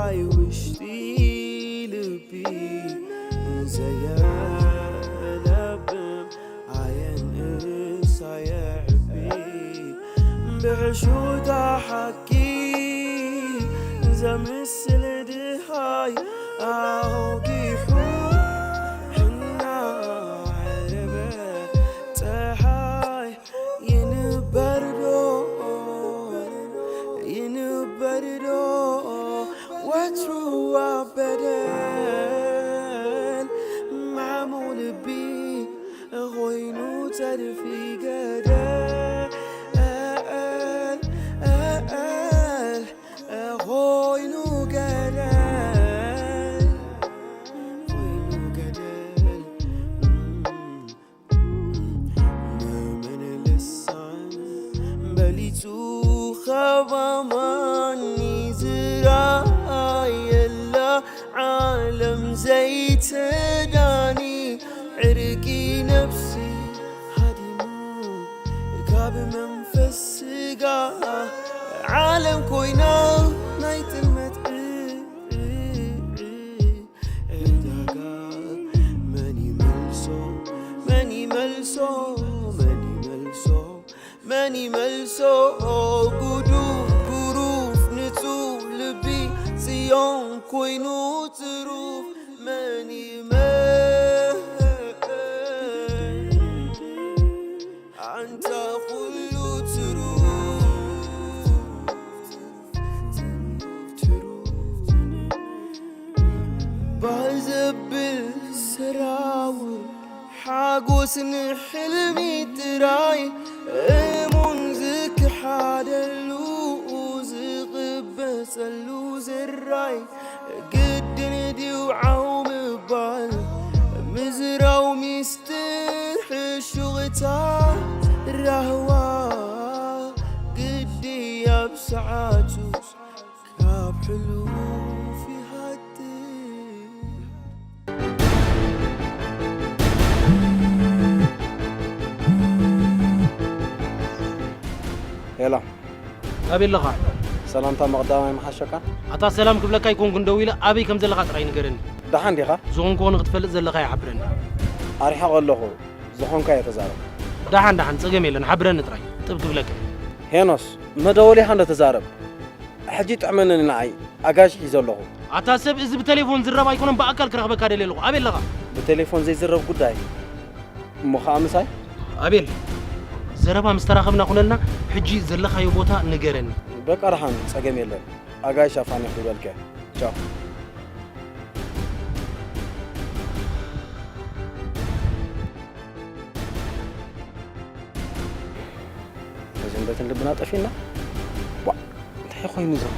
ኣይ ውሽጢ ልቢ ዘየለብም ኣየንእስ ኣየዕቢ ብሕሹታ ሓቂ ዘምስል ድሃይ ኣውጊሑ ሕና ዓረበ ፀሓይ ይንበርዶ ይንበርዶ ወትሩ ኣብ በደል ማዕሙቕ ልቢ ኾይኑ ተርፊ ገደል ኾይኑ ገደል ኾይኑ ገደል መመን ልሳን በሊጹ ኸባማኒ ዝራየላ ዓለም ዘይትዳኒ ዕርቂ ነፍሲ ሃዲሙ ካብ መንፈስ ስጋ ዓለም ኮይና ናይ ጥልመት ዕዳጋ መን ይመልሶ መን ይመልሶ መን ይመልሶ መን ይመልሶ ጉዱፍ ጉሩፍ ንጹህ ልቢ ጽዮን ኮይኑ ትሩፍ መን ይመልሶ ኣንታ ኩሉ ትሩፍ ትሩፍ ትሩፍ ባህ ዘብል ሰራውር ሓጎስ ንሕልሚ ጥራይ እሙን ዝክሓደሉ ዝቕበጸሉ ዝራይ ግድን ድዩ ዓው ምባል ምዝራው ሚስጥር ሕሹቕታ ራህዋ ግዲ ኣብ ሰዓቱ ካብ ሕሉፍ ይሃድር ሄሎ፣ ኣበይ ኣለኻ? ሰላምታ ምቕዳም ኣይምሓሸካን? ኣታ ሰላም ክብለካ ኣይኮንኩን፣ ደዊለ ኣበይ ከም ዘለኻ ጥራይ ንገረኒ። ደሓን ዲኻ? ዝኾንክዎ ንኽትፈልጥ ዘለኻ ይሓብረኒ። ኣርሒቐ ኣለኹ፣ ዝኾንካዮ ተዛረብ። ደሓን ደሓን፣ ጸገም የለን፣ ሓብረኒ ጥራይ። ጥብ ክብለካ። ሄኖስ፣ መደወሊኻ እንዶ ተዛረብ። ሕጂ ጥዕመኒ ንዓይ፣ ኣጋይሽ ሒዘ ኣለኹ። ኣታ ሰብ፣ እዚ ብቴሌፎን ዝረብ ኣይኮነን፣ ብኣካል ክረኽበካ ደልየ ኣለኹ። ኣበይ ኣለኻ? ብቴሌፎን ዘይዝረብ ጉዳይ እሞ ኸኣ ምሳይ? ኣቤል፣ ዘረባ ምስ ተራኸብና ኩነልና፣ ሕጂ ዘለኻዮ ቦታ ንገረኒ። በቃ ደሓን፣ ጸገም የለን። ኣጋይሽ ኣፋንየ ክብለልከ። ቻው። በዘንበትን ልብና ጠፊና። ዋ፣ እንታይ ኮይኑ ዘሎ?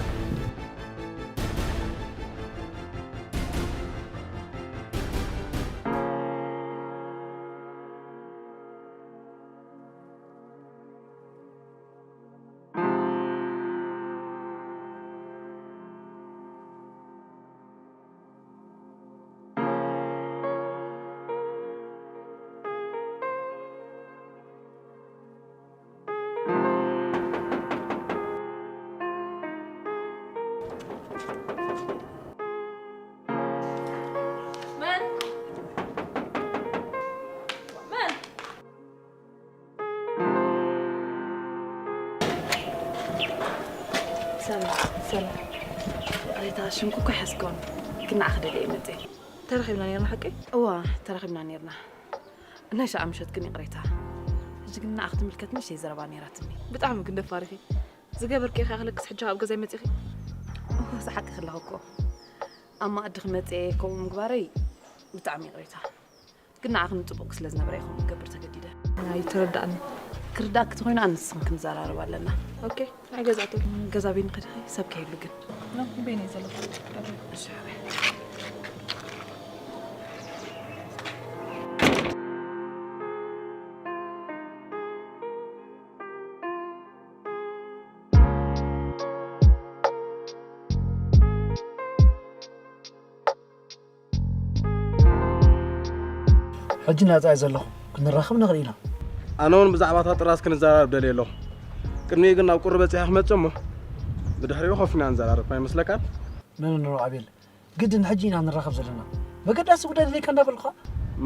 ሰላም ሰላም። ይቕሬታ፣ ሽምኩ እኮ ኣይሓዝክዎን፣ ግን ንዓኺ ደልየ እየ መፅየ። ተራኺብና ነይርና ሓቀይ? እዋ፣ ተራኺብና ነይርና። ናይ ሸዓ ምሸት ግን ይቕሬታ። ሕጂ ግን ንዓኺ ትምልከት ንእሽተይ ዘረባ ነይራትኒ። ብጣዕሚ ግን ደፋር ኢኺ። ዝገበርክዮ ከ ክልግስ ሕጂ ኣብ ገዛይ መፂኺ? እወ፣ ዝሓቂ ከለኹ እኮ። ኣብ መኣዲ ክመፅእ ከምኡ ምግባረይ ብጣዕሚ ይቕሬታ። ግን ንዓኺ ንፅቡቕ ስለ ዝነበረ እየ ከምኡ ክገብር ተገዲደ። ኣይተረዳእኒ። ክርዳእኪ ተኾይኑ ኣነ ንስኽን ክንዘራረብ ኣለና። ኦኬ፣ ናይ ገዛ እቶ። ገዛ ቤት ንኽድኺ ሰብ ከይህሉ ግን። ኖ፣ ቤት እየ ዘለኹ። እሺ፣ ሓራይ። ሕጂ ናጻ እየ ዘለኹ። ክንራኸብ ንኽእል ኢና። ኣነ እውን ብዛዕባ እታ ጥራዝ ክንዘራረብ ደልየ ኣለኹ። ቅድሚኡ ግን ናብ ቁሪ በጺሐ ክመጽእ እሞ ብድሕሪኡ ኮፍ ኢልና ንዘራረብ ኣይመስለካን? ኖ ኖ ኖ ኣቤል፣ ግድን ሕጂ ኢና ንራኸብ ዘለና። መገዳሲ ጉዳይ ደልየካ እንዳበልኳ።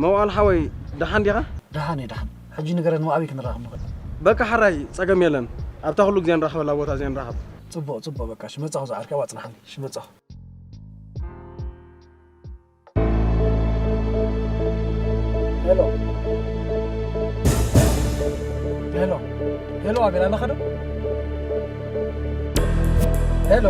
መዋል ሓወይ፣ ደሓን ዲኻ? ደሓን እየ፣ ደሓን። ሕጂ ንገረኒ፣ ኣበይ ክንራኸብ ንኽእል? በቃ ሕራይ፣ ጸገም የለን። ኣብታ ኩሉ ግዜ ንራኸበላ ቦታ እዚኣ ንራኸብ። ጽቡቕ፣ ጽቡቕ። በቃ እሺ፣ መጻኹ። ዝዓርከ ኣጽንሓኒ። እሺ፣ መጻኹ። ሄሎ፣ ሄሎ፣ ሄሎ፣ ኣቤል ኣለኻ ዶ? ሄሎ።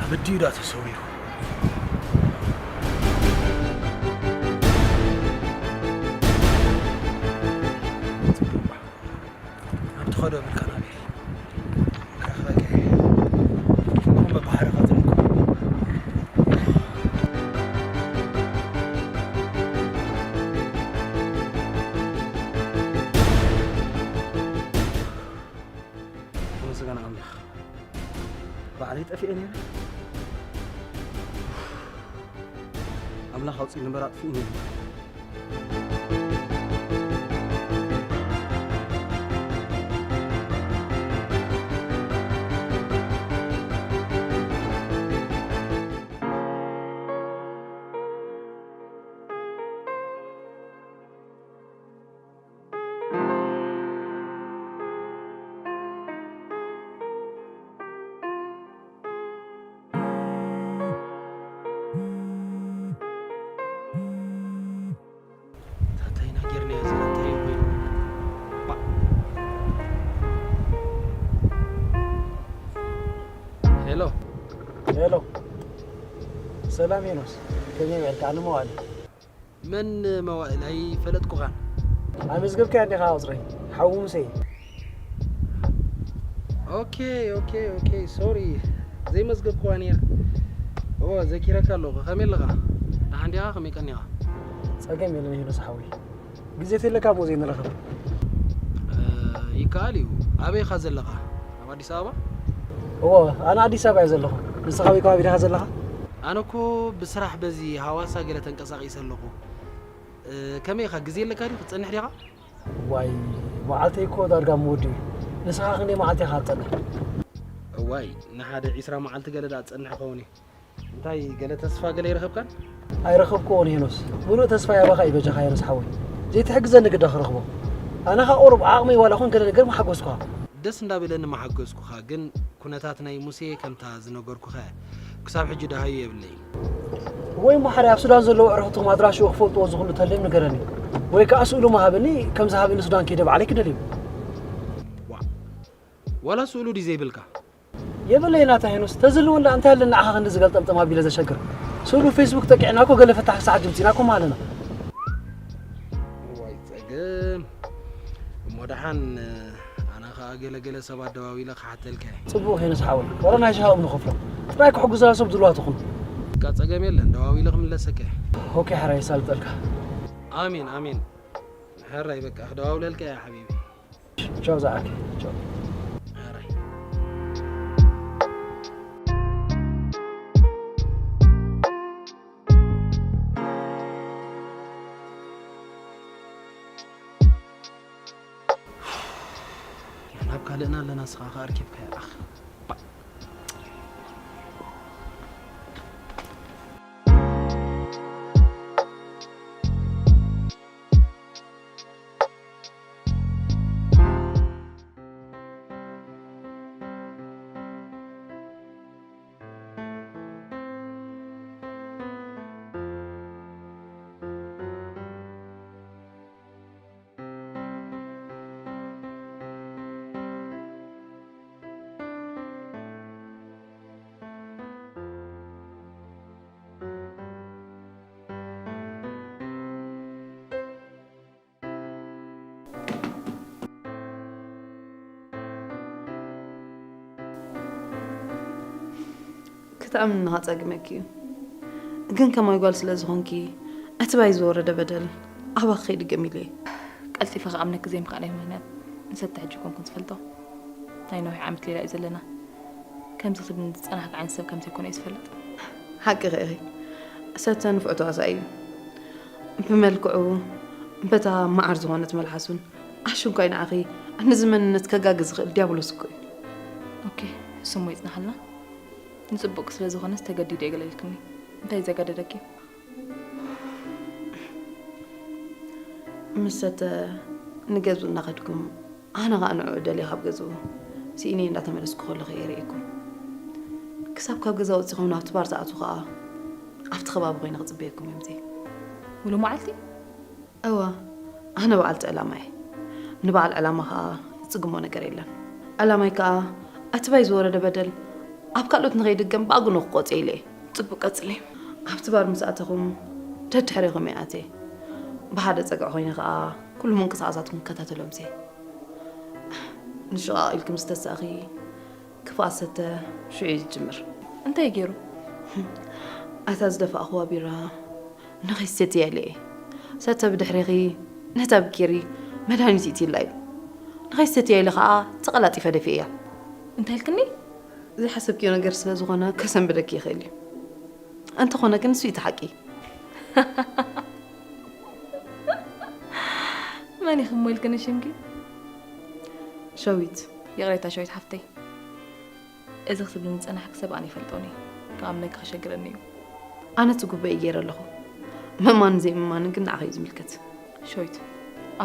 ኣበዲኡ ዳ ተሰዊሩ። ጽቡቕ። ኣብ ትኸዶ ብልካ ናበይ? ክረኽበካ እየ። እሞ በባህሪ ኸትረክቦ። ተመስገን ኣምላኽ። ባዕለይ ጠፊኤ ነይረ። ኣምላኽ ኣውፅእኒ እምበር ኣጥፊእኒ። ታታይና ጌርናዮ ዘለና እንታይ እዩ ኮይኑ? ባ-፣ ሄሎ። ሄሎ። ሰላም ሄኖስ፣ ከመይ ውዕልካ? ኣነ መዋእለ። መን መዋእል? ኣይፈለጥኩኻን። ኣመዝገብካያ እንዲኻ ቁፅረይ? ሓዉ ሙሴ። ኦኬ፣ ኦኬ፣ ኦኬ፣ ሶሪ። ዘይመዝገብኩዋ ነይረ። እወ፣ ዘኪረካ ኣለኹ። ከመይ ኣለኻ? ደሓን ዲኻ? ከመይ ቀኒኻ? ጸገም የለን ሄኖስ ሓወይ። ግዜ ተለካ እሞ ዘይንራኸብ። እ፣ ይከኣል እዩ። ኣበይ ኢኻ ዘለኻ? ኣብ ኣዲስ ኣበባ? እወ፣ ኣነ ኣዲስ ኣበባ እየ ዘለኹ። ንስኻ ኣበይ ከባቢ ዲኻ ዘለኻ? ኣነ እኮ ብስራሕ በዚ ሃዋሳ ገለ ተንቀሳቒሰ ኣለኹ። እ፣ ከመይ ኢኻ? ግዜ ኣለካ ድዩ? ክትጸንሕ ዲኻ? ዋይ፣ መዓልተይ እኮ ዳርጋ ምወዲኡ እዩ። ንስኻ ክንደይ መዓልቲ ኢኻ ትጸንሕ? እዋይ፣ ንሓደ ዒስራ መዓልቲ ገለ ደኣ ትጸንሕ ክኸውን እዩ። እንታይ ገለ ተስፋ ገለ ይረኸብካን? ኣይረኸብክዎን ሄኖስ። ምሉእ ተስፋይ ኣባኻ እዩ በጃኻ ሄኖስ ሓወይ። ዘይትሕግዘኒ ግዳ ክረኽቦ። ኣነ ኸኣ ቁሩብ ዓቕመይ ዋላ ኹን ገለ ነገር ምሓገዝኩኻ። ደስ እንዳበለኒ ምሓገዝኩኻ፣ ግን ኩነታት ናይ ሙሴ ከምታ ዝነገርኩኻ እያ። ክሳብ ሕጂ ደሃዩ የብለይን። ወይ እሞ ሓደ ኣብ ሱዳን ዘለዉ ኣዕሩኽትኹም ኣድራሽኡ ክፈልጥዎ ዝኽእሉ ተልዮም ንገረኒ። ወይ ከኣ ስእሉ ምሃበኒ፣ ከም ዝሃበኒ ሱዳን ከይደ ባዕለይ ክደልዮ። ዋ-፣ ዋላ ስእሉ ድዩ ዘይብልካ? የብለይ ናታ ሄኖስ፣ ተዝህልወኒ ደኣ እንታይ ኣለኒ ንዓኻ ክንዲ ዝገልጠምጠም ኣቢለ ዘሸግር። ስእሉ ፌስቡክ ጠቂዕና እኮ ገለ ፈታሒ ሰዓት ድምፂና እኮ ማለና። ዋይ ጸገም። እሞ ደሓን ኣነ ኸኣ ገለ ገለ ሰባት ደዋዊለ ክሓተልካ እየ። ጽቡቕ ሄኖስ ሓወይ፣ ዋላ ናይ ሻሂኦም ንኸፍሎ። ጥራይ ክሕጉዛ ሰብ ድልዋ ትኹን። በቃ ጸገም የለን፣ ደዋዊለ ክምለሰካ እየ። ኦኬ፣ ሕራይ የሳልጠልካ። ኣሜን፣ ኣሜን። ሕራይ በቃ ክደዋውለልካ እየ ሓቢቢ። ቻው ዝዓርከይ፣ ቻው። ሕራይ። ናብ ካልእና ኣለና፣ ንስኻ ከኣ ኣርኪብካዮ። ኣኽ፣ ባ-፣ ክትኣምንኻ ጸግመኪ እዩ። ግን ከማይ ጓል ስለ ዝኾንኪ፣ እቲ ባይ ዝወረደ በደል ኣባኺ ከይድገም ኢለ እየ። ቀልጢፈ ክኣምነኪ ዘይምኽኣለይ ምኽንያት፣ ንሰተ ሕጂ ኮንኩን ዝፈልጦ። ናይ ነዊሕ ዓመት ሌላ እዩ ዘለና። ከምዚ ክትብልኒ ዝጸናሕኪ ዓይነት ሰብ ከም ዘይኮነ እዩ ዝፈልጥ። ሓቅኺ ኢኺ። ሰተ ንፉዕ ተዋሳኢ እዩ። ብመልክዑ፣ በታ መዓር ዝኾነት መልሓሱን ኣሽንኳይ ንዓኺ ንዚ መንነት ከጋግዝ ዝኽእል ዲያብሎስ እኮ እዩ። ኦኬ፣ ስሙ ይጽናሓልና። ንጽቡቕ ስለ ዝኾነስ ተገዲዱ እየ ገለ ኢልክኒ። እንታይ እዩ ዘጋደደኪ? ምስ ሰተ ንገዝኡ እናኸድኩም፣ ኣነ ኸኣ ንዕኡ ደልየ ካብ ገዝኡ ስኢነይ እንዳተመለስኩ ከለኹ እየ ርእየኩም። ክሳብ ካብ ገዛ ወጺኹም ናብቲ ባር ትኣትዉ ኸኣ ኣብቲ ከባቢ ኮይነ ክጽበየኩም እየ። ሙሉ መዓልቲ? እወ፣ ኣነ በዓልቲ ዕላማ እየ። ንበዓል ዕላማ ኸኣ ዝጽግሞ ነገር የለን። ዕላማይ ከኣ እቲ ባይ ዝወረደ በደል ኣብ ካልኦት ንኸይድገም ብኣግኖ ክቆጽ ኢለ እየ። ጽቡቕ፣ ቀጽሊ። ኣብቲ ባር ምስ ኣተኹም ደድሕሬኹም እየ ኣትየ። ብሓደ ጸግዒ ኮይነ ኸኣ ኩሉ ምንቅስቓሳትኩም ክከታተሎም እየ። ንሽቓቕ ኢልኪ ምስ ተሳእኺ፣ ክፍኣት ሰተ ሽዑ እዩ ዝጅምር። እንታይ ገይሩ? ኣታ ዝደፋእኽዋ ቢራ ንኸይሰትያ ኢለ እየ። ሰተ ብድሕሬኺ ነታ ብኬሪ መድሃኒት ይእትይላ እዩ። ንኸይሰትያ ኢለ ኸኣ ተቐላጢፈ ደፊኤያ። እንታይ ኢልክኒ? ዘይሓሰብክዮ ነገር ስለ ዝኾነ ከሰንብደኪ ይኽእል እዩ። እንተኾነ ግን ንሱ እዩ እቲ ሓቂ። መን ኢኺ እሞ ኢልክኒ ሽምኪ? ሸዊት። ይቕሬታ ሸዊት ሓፍተይ። እዚ ክትብልኒ ዝጸናሕኪ ሰብ ኣነ ይፈልጦን እየ። ክኣምነኪ ከሸግረኒ እዩ። ኣነ እቲ ግቡእ ገይረ ኣለኹ። ምእማንን ዘይምእማንን ግን ንዓኺ እዩ ዝምልከት። ሸዊት፣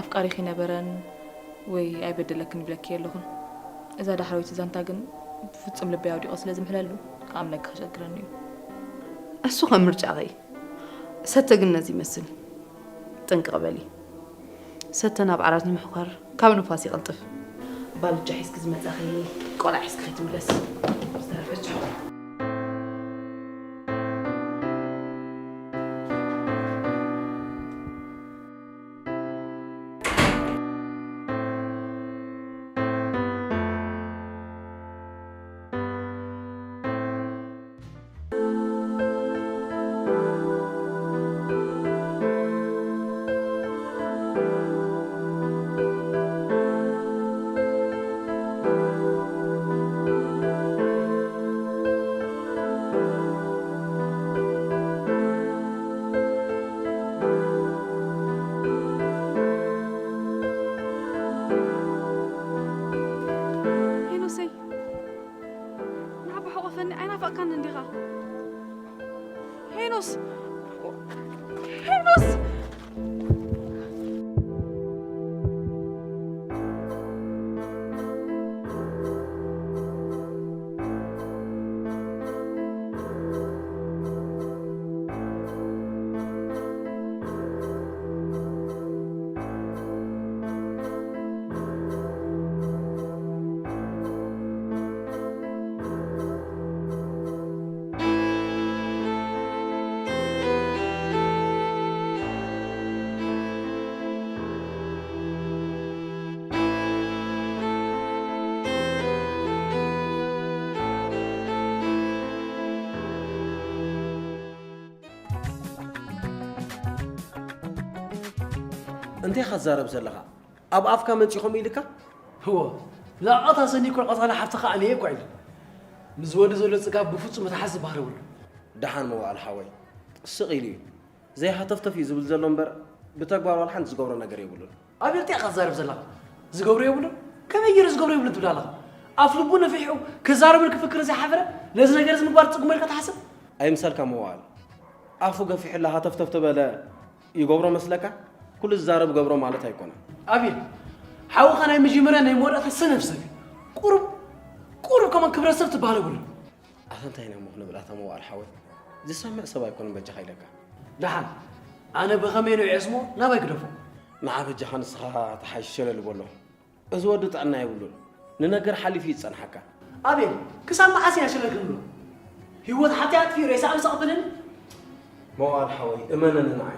ኣፍቃሪኺ ነበረን ወይ ኣይበደለክን ይብለኪ የለኹን። እዛ ዳሕረወይቲ ዛንታ ግን ብፍጹም ልበይ ኣውዲቖ ስለ ዝምሕለሉ ክኣምነኪ ከሸግረኒ እዩ። እሱ ከም ምርጫኺ። ሰተ ግን ነዚ ይመስል። ጥንቅቕ በሊ። ሰተ ናብ ዓራት ንምሕኳር ካብ ንፋስ ይቕልጥፍ። ባልጃ ሒዝኪ ዝመጻኺ ቆልዓ ሒዝኪ ከይትምለስ። ዝተረፈ ቻው። ሄኖሰይ፣ ንዓባ ሕቆፈኒ፣ ኣይናፈቅካን እንዲኻ? ሄኖስ! ሄኖስ! እንታይ ኢኻ ትዛረብ ዘለኻ? ኣብ ኣፍካ መጺኹም ኢልካ? እወ፣ ላዕቃት ኣሰኒኮ ቀጻሊ ሓፍትኻ ኣነ እየ እኳ ኢሉ። ምስ ወዲ ዘሎ ጽጋብ ብፍጹም ምትሓዝ ዝበሃል የብሉን። ደሓን መዋእል ሓወይ፣ ስቕ ኢሉ እዩ። ዘይሃተፍተፍ እዩ ዝብል ዘሎ እምበር፣ ብተግባር ዋላ ሓንቲ ዝገብሮ ነገር የብሉን። ኣቤል፣ እንታይ ኢኻ ትዛረብ ዘለኻ? ዝገብሮ የብሉን? ከመይ ገይሩ ዝገብሮ የብሉን ትብል ኣለኻ? ኣፍ ልቡ ነፊሑ ክዛረብን ክፍክርን ዘይሓፈረ፣ ነዚ ነገር እዚ ምግባር ትጽግሞ ኢልካ ትሓስብ? ኣይምሰልካ መዋእል። ኣፉ ገፊሑላ ሃተፍተፍ ተበለ ይገብሮ መስለካ? ኩሉ ዝዛረብ ገብሮ ማለት ኣይኮነን። ኣቤል፣ ሓውኻ ናይ መጀመርያ ናይ መወዳእታ ሰነፍ ሰብ እዩ። ቁሩብ፣ ቁሩብ ከማን ክብረት ሰብ ትበሃል የብሉን። ኣታ እንታይ ኢና እሞ ክንብል ኣታ መዋእል ሓወይ? ዝሰምዕ ሰብ ኣይኮነን በጃኻ ኢለካ። ደሓን፣ ኣነ ብኸመይ ንውዒ ስሞ ናባይ ግደፎ። ንዓ በጃኻ ንስኻ ተሓይሽ ሸለል በሎ። እዚ ወዲ ጥዕና የብሉን። ንነገር ሓሊፉ እዩ ዝጸንሓካ። ኣቤል፣ ክሳብ መዓስ ኢና ሸለል ክንብሎ? ህይወት ሓቲ ኣጥፊኡ ሬሳ ኣምሳቕ ብልን? መዋእል ሓወይ፣ እመነኒ ንዓይ።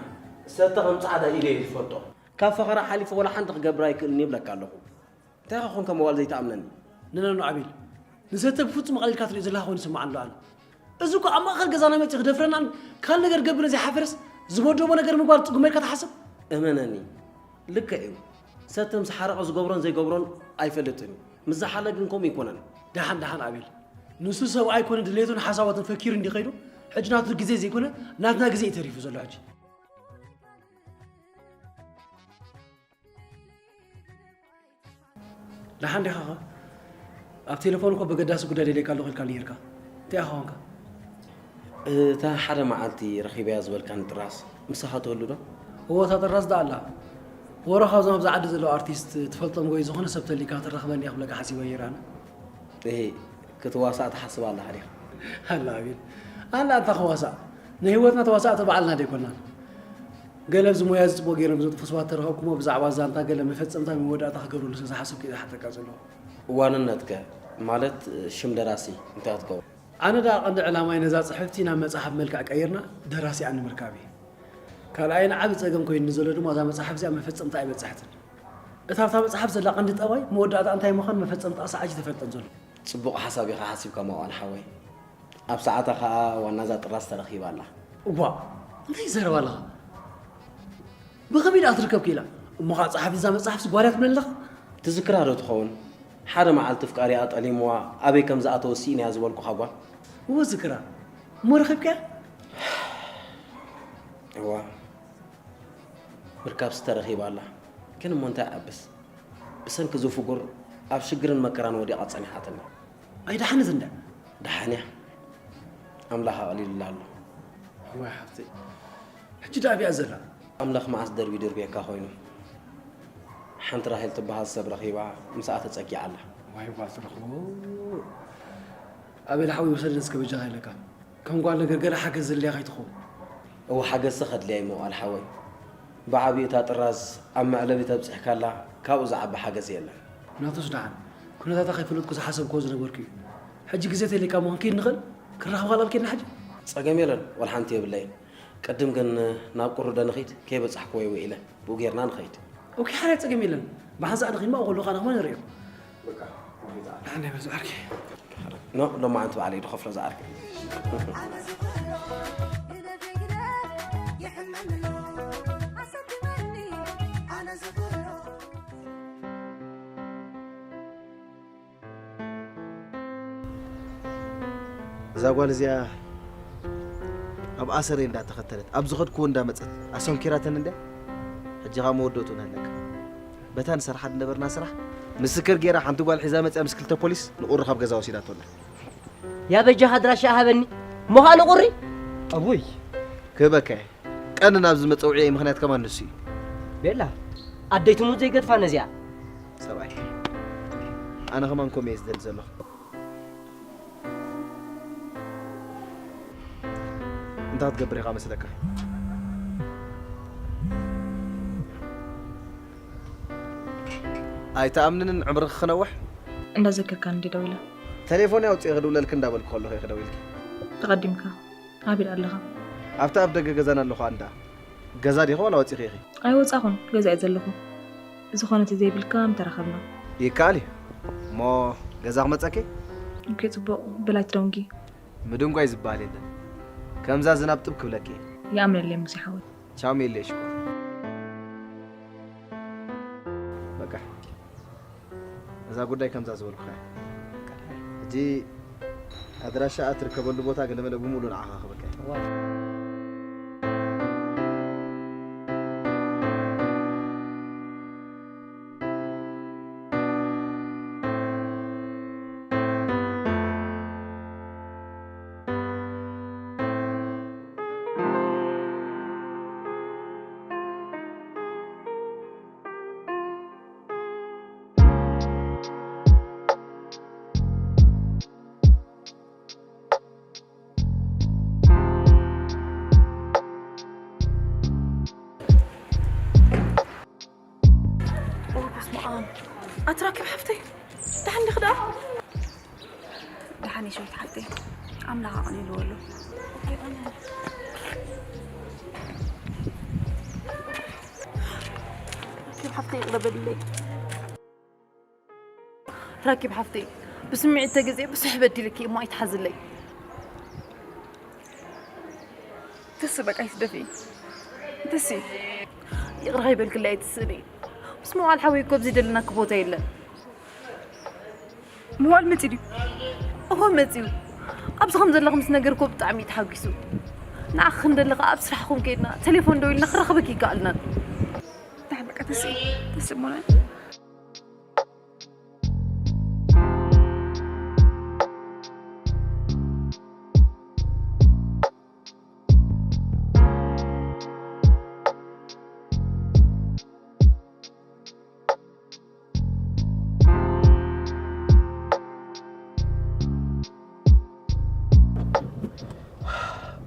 ሰተ ከም ጻዕዳ ኢደ እየ ዝፈልጦ። ካብ ፈኸራ ሓሊፉ ወላ ሓንቲ ክገብር ኣይክእልን ይብለካ ኣለኹ። እንታይ ኢኻ ኮንካ መዋእል ዘይትኣምነኒ? ነነኖ ኣቤል፣ ንሰተ ብፍጹም ኣቕሊልካ ትሪኦ ዘለኻ ኮይኑ ይስምዓኒ ኣሎ ኣነ። እዚ እኮ ኣብ ማእኸል ገዛና መፂኡ ክደፍረናን ካልእ ነገር ገብር ዘይሓፈረስ ዝበደቦ ነገር ምግባር ፅጉም ኢልካ ትሓስብ? እመነኒ፣ ልክዕ እዩ። ሰተ ምስ ሓረቐ ዝገብሮን ዘይገብሮን ኣይፈልጥን እዩ። ምስ ዝሓለ ግን ከምኡ ኣይኮነን። ደሓን ደሓን ኣቤል፣ ንሱ ሰብኣይ ኮነ ድሌቱን ሓሳባቱን ፈኪሩ እንዲ ከይዱ፣ ሕጂ ናቱ ግዜ ዘይኮነ ናትና ግዜ እዩ ተሪፉ ዘሎ ሕጂ። ደሓን ዲኻ ኸ? ኣብ ቴሌፎን እኮ በገዳሲ ጉዳይ ደልየካ ኣለኹ ኢልካኒ ነይርካ። እንታይ ኢኻ ኾንካ? እታ ሓደ መዓልቲ ረኺበያ ዝበልካኒ ጥራዝ ምሳኻ ትህሉ ዶ? እወ፣ እታ ጥራዝ ደኣ ኣላ። ወረ ካብዞም ኣብዚ ዓዲ ዘለዉ ኣርቲስት ትፈልጦም ወይ ዝኾነ ሰብ ተሊካ ትረኽበኒ እያ ክብለካ ሓሲበ ነይረ ኣነ። እሂ፣ ክትዋሳእ ትሓስብ ኣለኻ ዲኻ? ኣላ ኣቤል፣ ኣላ ኣንታ ክዋሳእ። ንህይወትና ተዋሳእቲ ባዕልና ደይኮናን። ገለ ኣብዚ ሞያ እዚ ጽቡቕ ገይሮም ዘጥፉ ሰባት ተረኸብኩሞ ብዛዕባ ዛንታ ገለ መፈጸምታ ወይ መወዳእታ ክገብሩሉ ስለ ዝሓሰብኩ እየ ዝሓተካ ዘለኹ። ዋንነትከ? ማለት ሽም ደራሲ እንታይ ክትከውን? ኣነ ደኣ ቀንዲ ዕላማይ ነዛ ጽሕፍቲ ናብ መጽሓፍ መልክዕ ቀይርና ደራሲኣ ንምርካብ እዩ። ካልኣይን ዓቢ ጸገም ኮይኑኒ ዘሎ ድማ እዛ መጽሓፍ እዚኣ መፈጸምታ ኣይበጻሕትን። እታ ኣብታ መጽሓፍ ዘላ ቀንዲ ጠባይ መወዳእታ እንታይ ምዃን መፈጸምታኣ ሰዓት ኣይተፈልጠን ዘሎ። ጽቡቕ ሓሳብ ኢኻ ሓሲብካ መዋል ሓወይ። ኣብ ሰዓታ ኸኣ ዋና እዛ ጥራዝ ተረኺባ ኣላ። እዋእ፣ እንታይ ትዛረብ ኣለኻ? ብኸመይ ደኣ ትርከብ ክኢላ? እሞ ኸኣ ጸሓፊት እዛ መጽሓፍሲ ጓል እያ ትብለኒ ኣለኻ? ትዝክራ ዶ ትኸውን? ሓደ መዓልቲ ኣፍቃሪኣ ጠሊምዋ ኣበይ ከም ዝኣተወ ስኢነያ ዝበልኩኻ ጓል። እወ ዝክራ። እሞ ረኺብካያ? እዋ፣ ምርካብሲ ተረኺባ ኣላ። ግን እሞ እንታይ ዓብስ? ብሰንኪ እዚ ፍጉር ኣብ ሽግርን መከራን ወዲቓ ጸኒሓትኒ። ኣይደሓነት እንዳ? ደሓን እያ። ኣምላኽ ኣቕሊሉላ ኣሎ። እዋይ ሓፍተይ፣ ሕጂ ደኣ ኣበይ እያ ዘላ? ኣምላኽ መዓስ ደርቢ ድርብየካ ኮይኑ። ሓንቲ ራሄል ትበሃል ሰብ ረኺባ ምስኣ ተጸጊዓ ኣላ። ዋይ ጓል ትረኽቦ። ኣቤል ሓወይ ውሰደን እስከ በጃኻ ኢለካ። ከም ጓል ነገር ገለ ሓገዝ ዘድልያ ከይትኸውን። እወ ሓገዝሲ ከድልያ እዩ መዋል ሓወይ። ብዓብዩ እታ ጥራዝ ኣብ መዕለቢ ተብጺሕካላ ካብኡ ዝዓቢ ሓገዝ የለን። ናቱስ ደሓን ኩነታታ ከይፈለጥኩ ዝሓሰብክዎ ዝነበርኩ እዩ። ሕጂ ግዜ ተልዩካ እሞ ክንከይድ ንኽእል? ክራኸብ ካልኣል ኬድና ሕጂ? ጸገም የለን፣ ዋላ ሓንቲ የብለይን። ቅድም ግን ናብ ቁሪ ዶ ንኺድ፣ ከይበጻሕክዎ እየ ውዒለ። ብኡ ጌርና ንኸይድ። ኦኬ፣ ሓራይ ጸገም የለን። ብሓንሳእ ንኺድ እሞ፣ ከለኻ ንኽመ ንርእዮ። በቃ፣ ንኺድ። ደሓን ናይ በዛ ዓርኪ። ኖ፣ ሎማዓንቲ ባዕለይ ድኸፍሎ ዝዓርኪ። እዛ ጓል እዚኣ ኣብ ኣሰረይ እንዳተኸተለት፣ ኣብ ዝኸድክዎ እንዳመጸት፣ ኣሰንኪራተኒ እንድያ። ሕጂ ኸኣ መወደእትኡ ንህለካ። በታ ንሰርሓ ዝነበርና ስራሕ፣ ምስክር ገይራ ሓንቲ ጓል ሒዛ መጺኣ ምስ ክልተ ፖሊስ ንቑሪ ካብ ገዛ ወሲዳቶ ኣላ። ያ በጃኻ ኣድራሻ ሃበኒ። እሞ ኸኣ ንቑሪ? ኣቦይ። ክህበካ እየ። ቀንዲ ናብዚ መጸውዒየይ ምኽንያት ከማን ንሱ እዩ። ቤላ፣ ኣደይ ትሙት ዘይገድፋ ነዚኣ። ሰብኣይ፣ ኣነ ከማን ከምኡ እየ ዝደሊ ዘለኹ። እንታይ ክትገብር ኢኻ መስለካ? ኣይትኣምንንን ዕምርኺ ክነውሕ? እንዳዘከርካኒ እንዲ ደዊለ። ተሌፎን ኣውፂኤ ክድውለልኪ እንዳበልኩ ከለኹ ኢኺ ደዊልኪ። ተቐዲምካ። ኣበይ ኣለኻ? ኣብቲ ኣፍ ደገ ገዛና ኣለኹ ኣንዳ። ገዛ ዲኺ ዋላ ወፂኺ ኢኺ? ኣይወፃኹን፣ ገዛ እየ ዘለኹ። ዝኾነ ተዘይብልካ ምተራኸብና። ይከኣል እዩ። እሞ ገዛ ክመፀኪ? ኦኬ፣ ፅቡቕ። በል ኣይትደንጉ። ምድንጓይ ዝበሃል የለን። ከምዛ ዝናብ ጥብ ክብለኪ እየ። ይኣምነለይ ሙሴ ሓወይ። ቻው ሜሌ ሽኮር። በቃ እዛ ጉዳይ ከምዛ ዝበልኩኻ እያ። ሕጂ ኣድራሻኣ ትርከበሉ ቦታ ገለመለ ብምሉእ ንዓኻ ክህበካ እየ። ኦ፣ በስመ ኣብ። ኣቲ ራኪብ ሓፍተይ፣ ደሓን ዲኺ ደኣ? ደሓን እየ ሸዊት ሓፍተይ፣ ኣምላኽ ኣቕሊልዎ ኣሎ። ራኪብ ሓፍተይ፣ ይቕረ በልለይ። ራኪብ ሓፍተይ፣ ብስምዒት ተገዚኤ ብዙሕ በዲለኪ እሞ ኣይትሓዝለይ። ትስ በቃ ይስደፊ። ትሲ ይቕርታ ይበልክላ ኣይትስእኒ። ምስ መዋል ሓወይ እኮ ኣብዚ ደለናኪ ቦታ የለን። መዋል መፂ ድዩ? እወ መፂኡ። ኣብዚ ከም ዘለኹ ምስ ነገርኩ ብጣዕሚ እዩ ተሓጒሱ። ንዓኺ ክንደሊ ከዓ ኣብ ስራሕኹም ከይድና ቴሌፎን ደዊልና ክረኽበኪ ይከኣልናን። እንታይ በቃ ትሲ ትስሙና።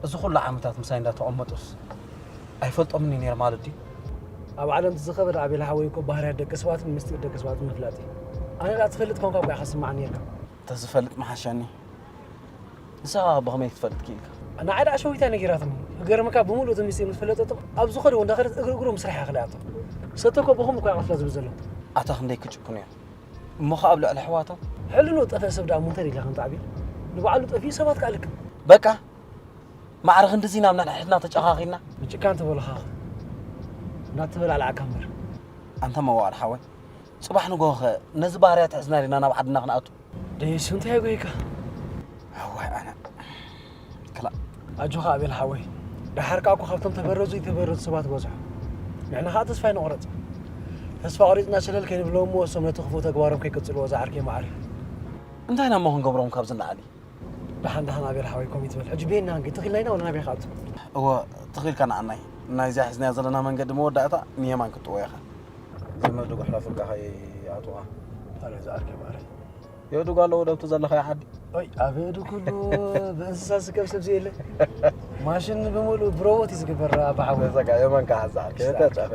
እዚ ኩሉ ዓመታት ምሳይ እንዳተቐመጡስ ኣይፈልጦምን እዩ ነይሩ ማለት ድዩ? ኣብ ዓለም እቲ ዝኸበደ ኣቤል ሓወይ እኮ ባህርያት ደቂ ሰባትን ምስጢር ደቂ ሰባትን ምፍላጥ እዩ። ኣነ ደኣ ትፈልጥ ኮንካ እኮ ኢኻ ስምዓኒ ነይርካ። ተዝፈልጥ ምሓሸኒ። ንስኻ ብኸመይ ክትፈልጥ ክኢልካ? ንዓይ ደኣ ሸዊታ ነጊራትኒ። ክገርመካ ብምሉእ እቲ ምስጢር ምስ ፈለጠቶ ኣብ ዝኸደዎ እንዳኸደት እግሪ እግሩ ምስራሕ እያ ክልኣቶ። ሰተኮ ብኹም እኮ ይቐትላ ዝብል ዘሎ። ኣታ ክንደይ ክጭክኑ እዮም። እሞ ኸኣ ኣብ ልዕሊ ኣሕዋቶም? ሕልንኡ ዝጠፍአ ሰብ ደኣ እሞ እንታይ ኢልካ ከምቲ ዓብዩ ንባዕሉ ጠፊኡ ሰባት ከኣ ልክም። በቃ ማዕረ ክንድዚ ናብ ነንሕድሕድና ተጨኻኺና። ምጭካን ተበልኻኻ እናተበላዕላዕካ እምበር። ኣንታ መዋእል ሓወይ፣ ጽባሕ ንግሆኸ ነዚ ባህርያት ሒዝና ዲና ናብ ዓድና ክንኣቱ? ደይሱ እንታይ ኣጎይካ? ኣዋይ ኣነ ክላእ። ኣጆኻ ኣቤል ሓወይ፣ ደሓር ከኣ እኮ ካብቶም ተበረዙ ይተበረዙ ሰባት በዝሑ። ንሕና ከኣ ተስፋ ኣይንቑረጽ። ተስፋ ቆሪጽና ሸለል ከይንብሎም እሞ እሶም ነቲ ክፉእ ተግባሮም ከይቅጽልዎ ዝዓርከይ መዓር እዩ። እንታይ ኢና እሞ ክንገብሮም ካብዚ ንላዕሊ? ደሓን ደሓን ኣቤል ሓወይ ከምኡ ይትበል። ሕጂ ቤና እንግዲህ ትኺልና ኢና ወላ ናበይ ክኣቱ? እወ ትኺልካ ንዓናይ። ናይዚኣ ሒዝናያ ዘለና መንገዲ መወዳእታ ንየማን ክትጥወ ኢኻ። ዘመድ ድጉሕ ናፍቃ ከይኣትዋ። ኣረ ዝኣርከ ማረ። የእዱግ ኣለዎ ደብቱ ዘለኻዮ ዓዲ። ኦይ ኣበዱ ኩሉ ብእንስሳ ዝስከብ ሰብ ዘየለ። ማሽን ብምሉእ ብሮቦት እዩ ዝግበር ኣባሓወ። ዘጋ የማን ከዓ ዝኣርከ ተጫፈ።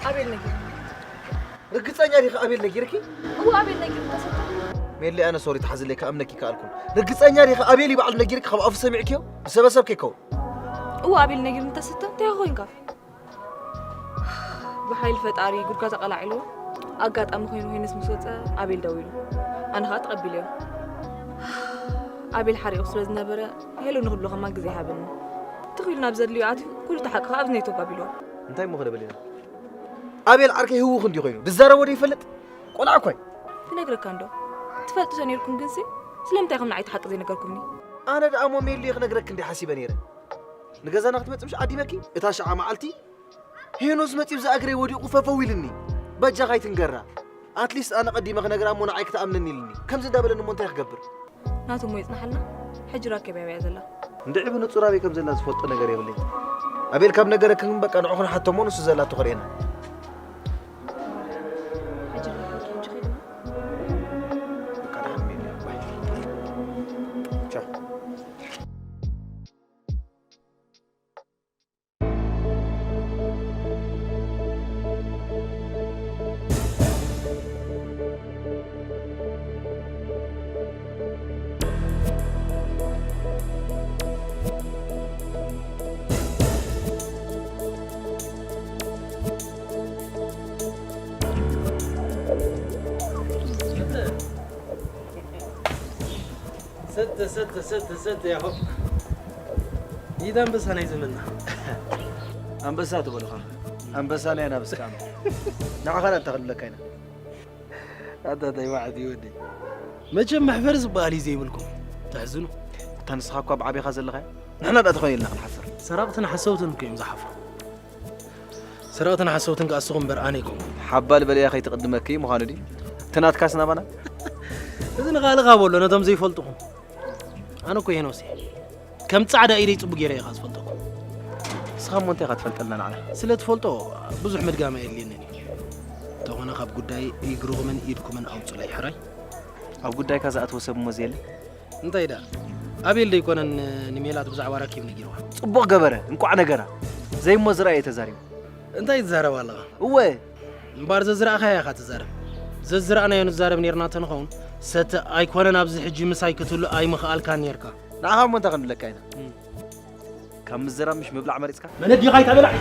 ኣቤል ነጊሩ። ርግጸኛ ዲኺ ኣቤል ነጊርኪ? እወ ኣቤል ነጊሩ ተሰጥቶ። ሜሊ ኣነ ሶሪ ትሓዝለይ ክኣምነኪ ከኣልኩን። ርግጸኛ ዲኺ ኣቤል ይበዓል ነጊርኪ ካብ ኣፉ ሰሚዕክዮ? ብሰበሰብ ከይከውን። እወ ኣቤል ነጊሩ ተሰጥቶ እንታይ ኮይንካ? ብሓይሊ ፈጣሪ ጉድካ ተቐላዒልዎ ኣጋጣሚ ኮይኑ ሄነስ ምስ ወፀ ኣቤል ደዊሉ ኣነ ከዓ ተቐቢለዮ ኣቤል ሓሪቑ ስለ ዝነበረ ሄሎ ንክብሎ ከማን ግዜ ይሃበኒ ትኽ ኢሉ ናብ ዘድልዮ ኣትዩ ኩሉ እቲ ሓቂ ከዓ ኣብዚ ናይ ቶብ ኣቢልዎ እንታይ እሞ ክደበል ኢና ኣቤል ዓርከይ ህውኽ እንዲ ኮይኑ ድዛረቦ ዶ ይፈልጥ ቆልዓ እኮ እዩ ክነግረካ እንዶ ትፈልጡ ተነይርኩም ግንሲ ስለምንታይ ከም ንዓይ እቲ ሓቂ ዘይነገርኩምኒ ኣነ ደኣ እሞ ሜሉ እየ ክነግረክ እንዲ ሓሲበ ነይረ ንገዛና ክትመጽ ምሽ ዓዲመኪ እታ ሸዓ መዓልቲ ሄኖስ መጺኡ እዛ እግረይ ወዲቑ ፈፈው ኢልኒ። በጃኻ ኣይትንገራ። ኣትሊስት ኣነ ቀዲመ ክነግራ እሞ ንዓይ ክትኣምነኒ ኢልኒ። ከምዚ እንዳበለኒ እሞ እንታይ ክገብር? ናቱ እሞ ይጽናሓልና። ሕጂ ራኬብ ኣበይ እያ ዘላ? እንድዒ ብንጹር ኣበይ ከም ዘላ ዝፈልጦ ነገር የብለይን። ኣቤል ካብ ነገረክን በቃ ንዑ ክንሓቶ እሞ ንሱ ዘላቶ ከርእየና። ሕጂ ንሓቶ እንጂ ኸይድና። በቃ ደሓን ሜልያ ባይ። ቻው። ሰተ ሰተ ሰተ ሰተ ያሆ ይዳ ኣንበሳ ናይ ዘመንና ኣንበሳ ትበልኻ ኣንበሳ ናይ ናብ ስቃም ንዓኻ ዳ እንተኽልለካ ኢና ኣታ እንታይ ዋዕት ይወዲ መቸም መሕፈሪ ዝበሃል እዩ ዘይብልኩም ተሕዝኑ እታ ንስኻ እኳ ብዓቤኻ ዘለኻ ንሕና ዳ ተኾይንልና ክንሓፍር ሰራቕትን ሓሰውትን እኮ እዮም ዝሓፍሩ ሰረቕትን ሓሰውትን ከኣ እስኹም እምበር ኣነ ኣይኮንኩን። ሓባል በልያ ከይትቕድመኪ ምዃኑ ድዩ? እቲ ናትካስ ናባና? እዚ ንኻልኻ በሎ ነቶም ዘይፈልጥኹም። ኣነ እኮ ሄኖስ እየ። ከም ጻዕዳ ኢደይ ጽቡቕ ገይረ ኢኻ ዝፈልጠኩም። ንስኻ እሞ እንታይ ኢኻ ትፈልጠልና ንዓና? ስለ ትፈልጦ ብዙሕ ምድጋም ኣየድልየንን እዩ። እንተኾነ ካብ ጉዳይ እግርኹምን ኢድኩምን ኣውጹለይ ሕራይ። ኣብ ጉዳይካ ዝኣተወ ሰብ እሞ ዘየለ? እንታይ ደኣ ኣቤል ዶ ኣይኮነን ንሜላት ብዛዕባ ራኪብ ነጊርዋ? ጽቡቕ ገበረ እንቋዕ ነገራ ዘይሞ ዝረኣየ ተዛሪቡ። እንታይ ትዛረብ ኣለኻ? እወ እምባር ዘዝረኣኻያ ኢኻ ትዛረብ። ዘዝረኣናዮ ንዛረብ ኔርና ተንኸውን ሰተ ኣይኮነን ኣብዚ ሕጂ ምሳይ ክትህሉ ኣይምኽኣልካን ኔርካ። ንዓኻ እሞ እንታይ ክንብለካ ኢና? ካብ ምዝራብ ምሽ ምብላዕ መሪጽካ? መነዲኻ ኣይታ በላዕ።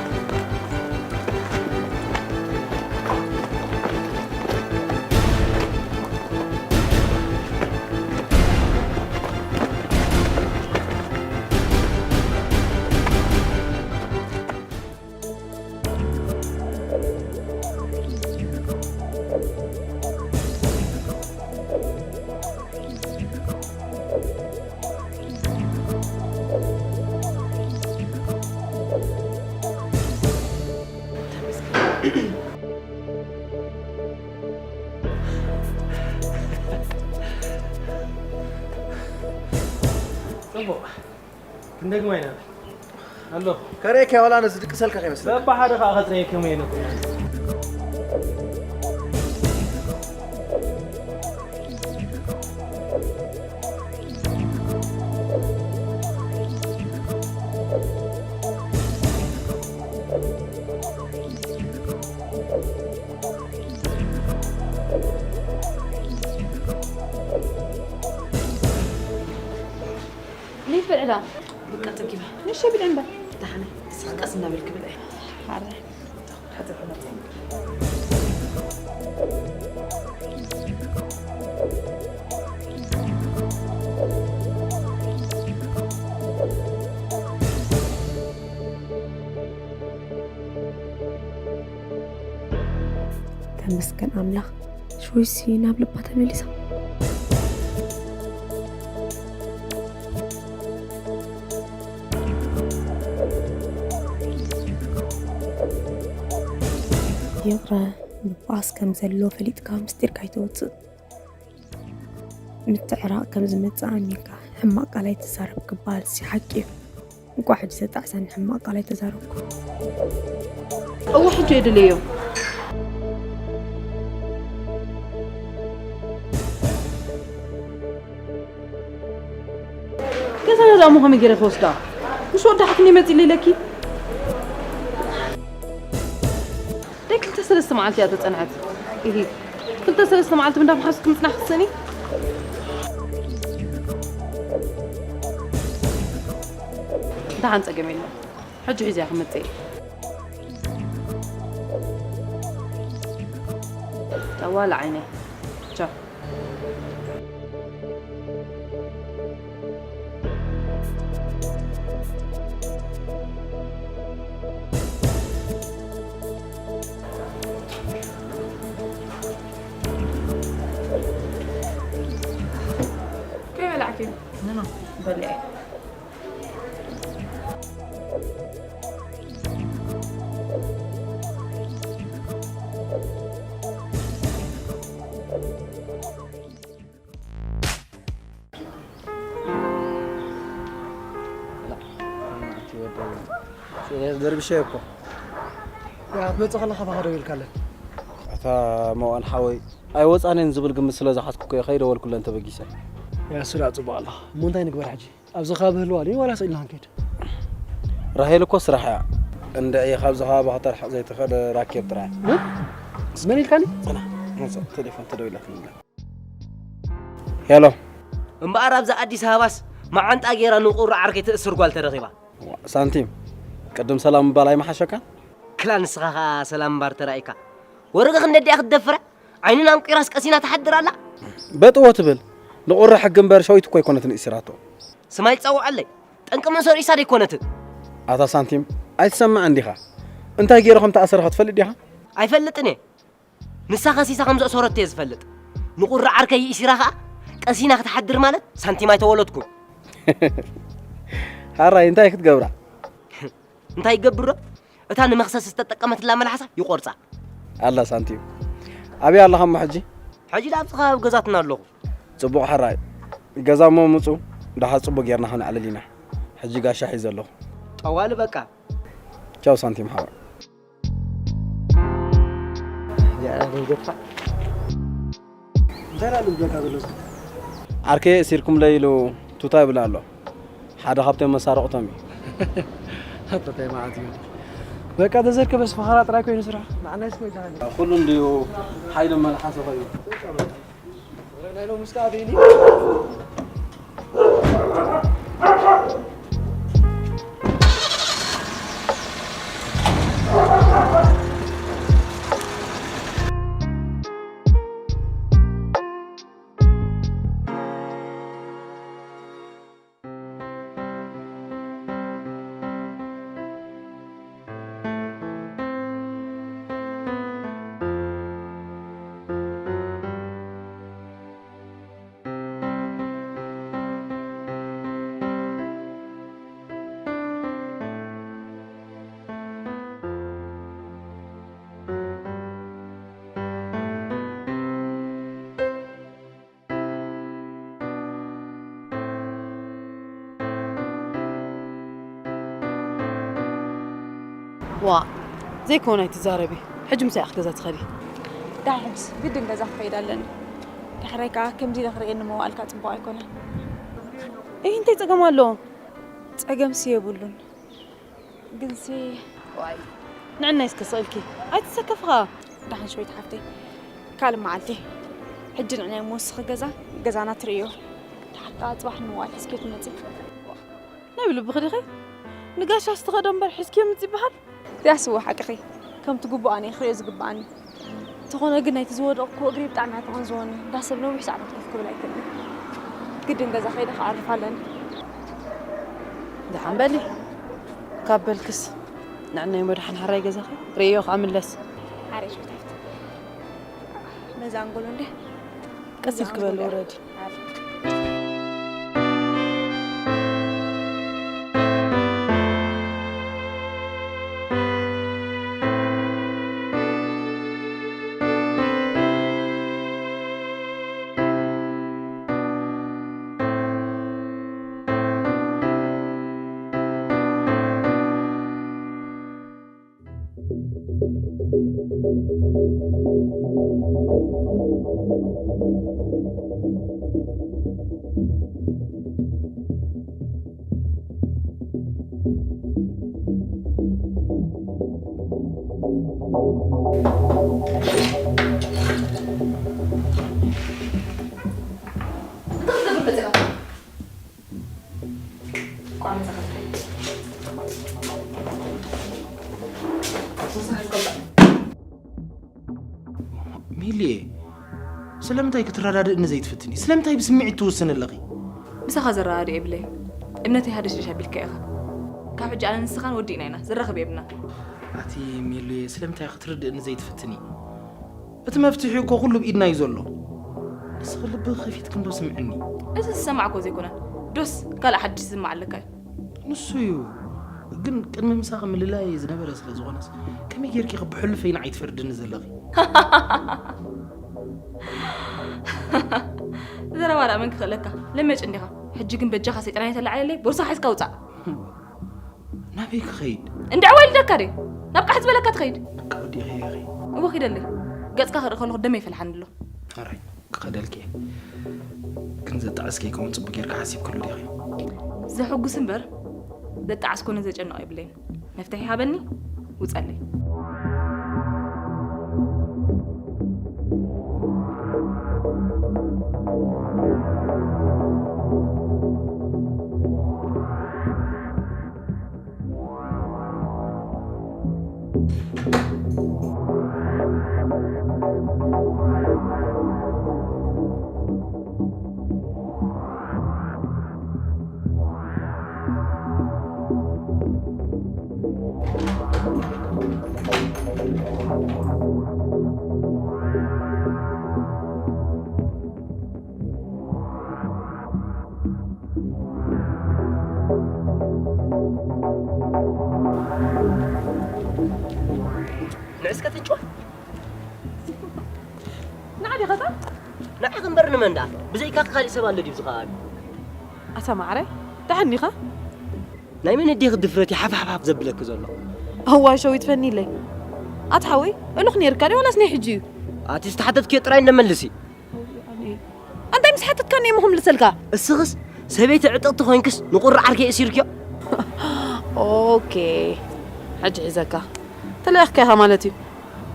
ጽቡቕ። ክንደግማ ኢና። ኣሎ። ከርእየካ ዋላ ነዚ ድቅሰልካ ከይመስለካ። በብሓደ ከኣ ከጽረየኩም እየ ነበር። ንበልዕላ። በቃ ጠጊበ። ንሽ ብልዕ እምበር። ደሓነ። ስቕ ቀስ እናበልክ ብልዒ። ሓረ። ተመስገን ኣምላኽ። ሽወይሲ ናብ ልባ ተመሊሳ። ይቕረ፣ ምብኣስ ከም ዘሎ ፈሊጥካ ምስጢርካ ኣይተውፅእ። ምትዕራቕ ከም ዝመጽእ ኣሚንካ ሕማቕ ቃል ኣይትዛረብ ክበሃል ሲ ሓቂ እዩ። እንቋዕ ሕጂ ዘጣዕሰኒ ሕማቕ ቃል ኣይተዛረብኩ። እወ፣ ሕጂ እየ ድለዮ። ገዛና ደኣ እሞ ከመይ ገይረ ክወስዳ? ምስ ወዳሕክኒ መጺእ ኢለኪ። ደይ ክልተ ሰለስተ መዓልቲ እያ ተጸንሐት። እሂ፣ ክልተ ሰለስተ መዓልቲ እንዳምሓዝኩ ምጽናሕ ክስእኒ? ደሓን፣ ጸገም የለን። ሕጂ ሒዘያ ክመጽእ እየ። ጠዋል ዓይነይ። ቻው። ከይበላዕኪ? ንኖ፣ በሊዐ። ደርብሸ እኮ። ያ፣ ክትመጽእ ከለኻ ባኻ ደው ኢልካለን። ኣታ መዋን ሓወይ፣ ኣይወጻኔን ዝብል ግምት ስለ ዝሓዝኩ እኮ እየ ከይደወልኩለን ተበጊሰ። ያ፣ እሱ ደኣ ጽቡቕ ኣለኻ። እሞ እንታይ ንግበር ሕጂ? ኣብዚ ከባቢ ህልዋ ድዩ ዋላስ ኢልና ክንከይድ? ራሄል እኮ ስራሕ እያ። እንድዒ ካብዚ ከባቢ ከተርሕቕ ዘይትኽእል ራኬብ ጥራይ። እ? መን ኢልካኒ? ጽናሕ፣ መጽእ፣ ቴሌፎን ተደዊላትኒ። ሄሎ። እምበኣር ኣብዛ ኣዲስ ኣበባስ መዓንጣ ጌራ ንቑሪ ዓርከይ ትእስር ጓል ተረኺባ። ዋ፣ ሳንቲም፣ ቅድም ሰላም ምባል ኣይመሓሸካን? ክላ ንስኻ ኸኣ ሰላም ምባር ተራኢካ። ወረገ ክንደዲኣ ክትደፍረ? ዓይንን ኣንቂራስ ቀሲና ትሓድር ኣላ? በጥዎ ትብል። ንቑሪ ሕጊ እምበር ሸዊት እኮ ኣይኮነትን እሲራቶ። ስማይ ትጸውዐለይ። ጠንቂ መእሰሪሳ ደይኮነት። ኣታ ሳንቲም፣ ኣይትሰምዕን ዲኻ? እንታይ ገይሩ ከም ተኣሰረ ኸ ትፈልጥ ዲኻ? ኣይፈልጥን እየ። ንሳ ከሲሳ ከም ዘእሰረቶ እየ ዝፈልጥ። ንቑሪ ዓርከይ ይእሲራ ኸኣ ቀሲና ክትሓድር ማለት ሳንቲም ኣይተወለድኩን። ሓራይ እንታይ ክትገብራ? እንታይ ይገብር ዶ? እታ ንመኽሰስ ዝተጠቀመትላ መልሓሳ ይቖርጻ። ኣላ ሳንቲም። ኣበይ ኣለኻ እሞ ሕጂ? ሕጂ ዳኣ ኣብቲ ከባቢ ገዛትና ኣለኹ። ጽቡቕ ሓራይ። ገዛ እሞ ምጹ፣ ደሓር ጽቡቕ ጌርና ከነዕልል ኢና። ሕጂ ጋሻ ሒዘ ኣለኹ። ጠዋሊ በቃ። ቻው ሳንቲም ሓወይ። ጃራ ክንገፋ። እንታይ ደኣ ዝብለካ ዘሎ? ዓርከይ እሲርኩምለይ ኢሉ ቱታ ይብል ኣሎ። ሓደ ካብቶም መሳርቕቶም እዩ። ኣታ እንታይ መዓት እዩ። በቃ ተዘርከበስ ፈኸራ ጥራይ ኮይኑ ስራሕ። ንዓናይስ ኮይዳሃኒ። ኩሉ እንድዩ ሓይሊ መልሓሰ ኮይኑ። ናይ ሎምስ ከኣ ቤኒ። ዋ ዘይኮነ ኣይትዛረቢ። ሕጂ ምሳይ ኢኺ ገዛ ትኸዲ። ዳሕንስ ግድን ገዛ ክኸይድ ኣለኒ። ዳሕራይ ከዓ ከምዚ ኢለ ክርእየኒ ምውዓልካ ፅቡቕ ኣይኮነን። እይ እንታይ ፀገም ኣለዎ? ፀገምሲ የብሉን። ግንሲ ዋይ ንዕናይ እስከ ስቕ ኢልኪ ኣይትሰከፍኻ። ዳሕን ሸዊት ሓፍተይ ካልእ መዓልቲ። ሕጂ ንዕናይ ምወስኺ ገዛ ገዛና ትርእዮ። ተሓታ ፅባሕ ንምዋል ሕዝኪ ትመፂ። ናይ ብልብኺ ዲኺ ንጋሻ ዝተኸዶ እምበር ሒዝክዮ ምጽ ይበሃል? ያስዎ ሓቅኺ። ከምቲ ግቡኣን እየ ክሪኦ ዝግብኣኒ። እንተኾነ ግን ናይቲ ዝወደቕኩ እግሪ ብጣዕሚ እያ ተቐንዝወኒ። እንዳሰብ ነዊሕ ሰዓታት ኮፍ ክብል ኣይክእልን። ግድን ገዛ ከይደ ክዓርፍ ኣለኒ። ደሓን በሊ። ካብ በልክስ ንዕናይ መድሓን ሓራይ ገዛኺ ርእዮ ከዓ ምለስ። ሓራይ ሽፍታት። ነዛ ኣንጎሎ እንደ ቀስ ኢልክ በል ውረዲ። ሚልየ፣ ስለምንታይ ክትረዳድእኒ ዘይትፍትኒ? ስለምንታይ ብስምዒት ትውስኒ ኣለኺ? ምሳኻ ዘረዳድእ የብለይን። እምነተይ ሃደሽደሽ ኣቢልካ ኢኻ። ካብ ሕጂ ኣነ ንስኻን ወዲእና ኢና፣ ዘራኽብ የብልና። ኣቲ ሚልየ፣ ስለምንታይ ክትርድእኒ ዘይትፍትኒ? እቲ መፍትሒ እኮ ኩሉ ብኢድና እዩ ዘሎ። ንስኺ ልብኺ ከፊትኪ እንዶ ስምዕኒ። እዚ ዝሰማዕኮ ዘይኮነ ዶስ ካልእ ሓድሽ ዝስማዕ ኣለካ እዩ። ንሱ እዩ። ግን ቅድሚ ምሳኺ ምልላይ ዝነበረ ስለ ዝኾነስ ከመይ ጌርኪ ኢኺ ብሕሉፈይ ንዓይ ትፈርድኒ ዘለኺ? ዘረባ ደኣ መን ክኽእለካ? ለመጭ እንዲኻ። ሕጂ ግን በጃኻ ሰይጣን ኣይተላዕለለይ፣ ቦርሳ ሒዝካ ውጻእ። ናበይ ክኸይድ? እንድዒ ወሊደካ ድየ ናብ ቃሕ ዝበለካ ትኸይድ? በቃ ወዲኺ ኢኺ። እወ ኪደለይ። ገጽካ ክርኢ ከለኹ ደመይ ይፈልሓኒ ኣሎ። ሕራይ ክኸደልኪ እየ። ግን ዘጣዕስኪ ኣይከውን ጽቡቕ ጌርካ ሓሲብክሉ ዲኺ? ዘሐጉስ እምበር ዘጣዕስ ኮነ ዘጨንቕ የብለይን። መፍትሒ ሃበኒ ውጸለይ። ንዕስከ ትጭዋ ንዓ ዲኸታ ንዓ ክንበር ንመን ደኣ ብዘይካ ካሊእ ሰብ ኣሎ ድዩ ዝኸኣሉ ኣታ ማዕረ ደሓን ዲኻ ናይ መን ኣዴኺ ድፍረት እዩ ሓፍሓፍሓፍ ዘብለኪ ዘሎ? እዋይ ሸዊት ፈኒለይ። ኣቲ ሓወይ እሉኽ ነይርካ ድዩ ዋላስ ናይ ሕጂ እዩ? ኣቲ ዝተሓተትክዮ ጥራይ እንዶ መልሲ። ኣንታይ ምስ ሓተትካኒ እየ ምኹም ልሰልካ? እስኽስ ሰበይቲ ዕጥቕቲ ኮይንክስ ንቑሪ ዓርከይ እሲርክዮ? ኦኬ ሕጂ ሒዘካ ተለኢኽካ ኢኻ ማለት እዩ።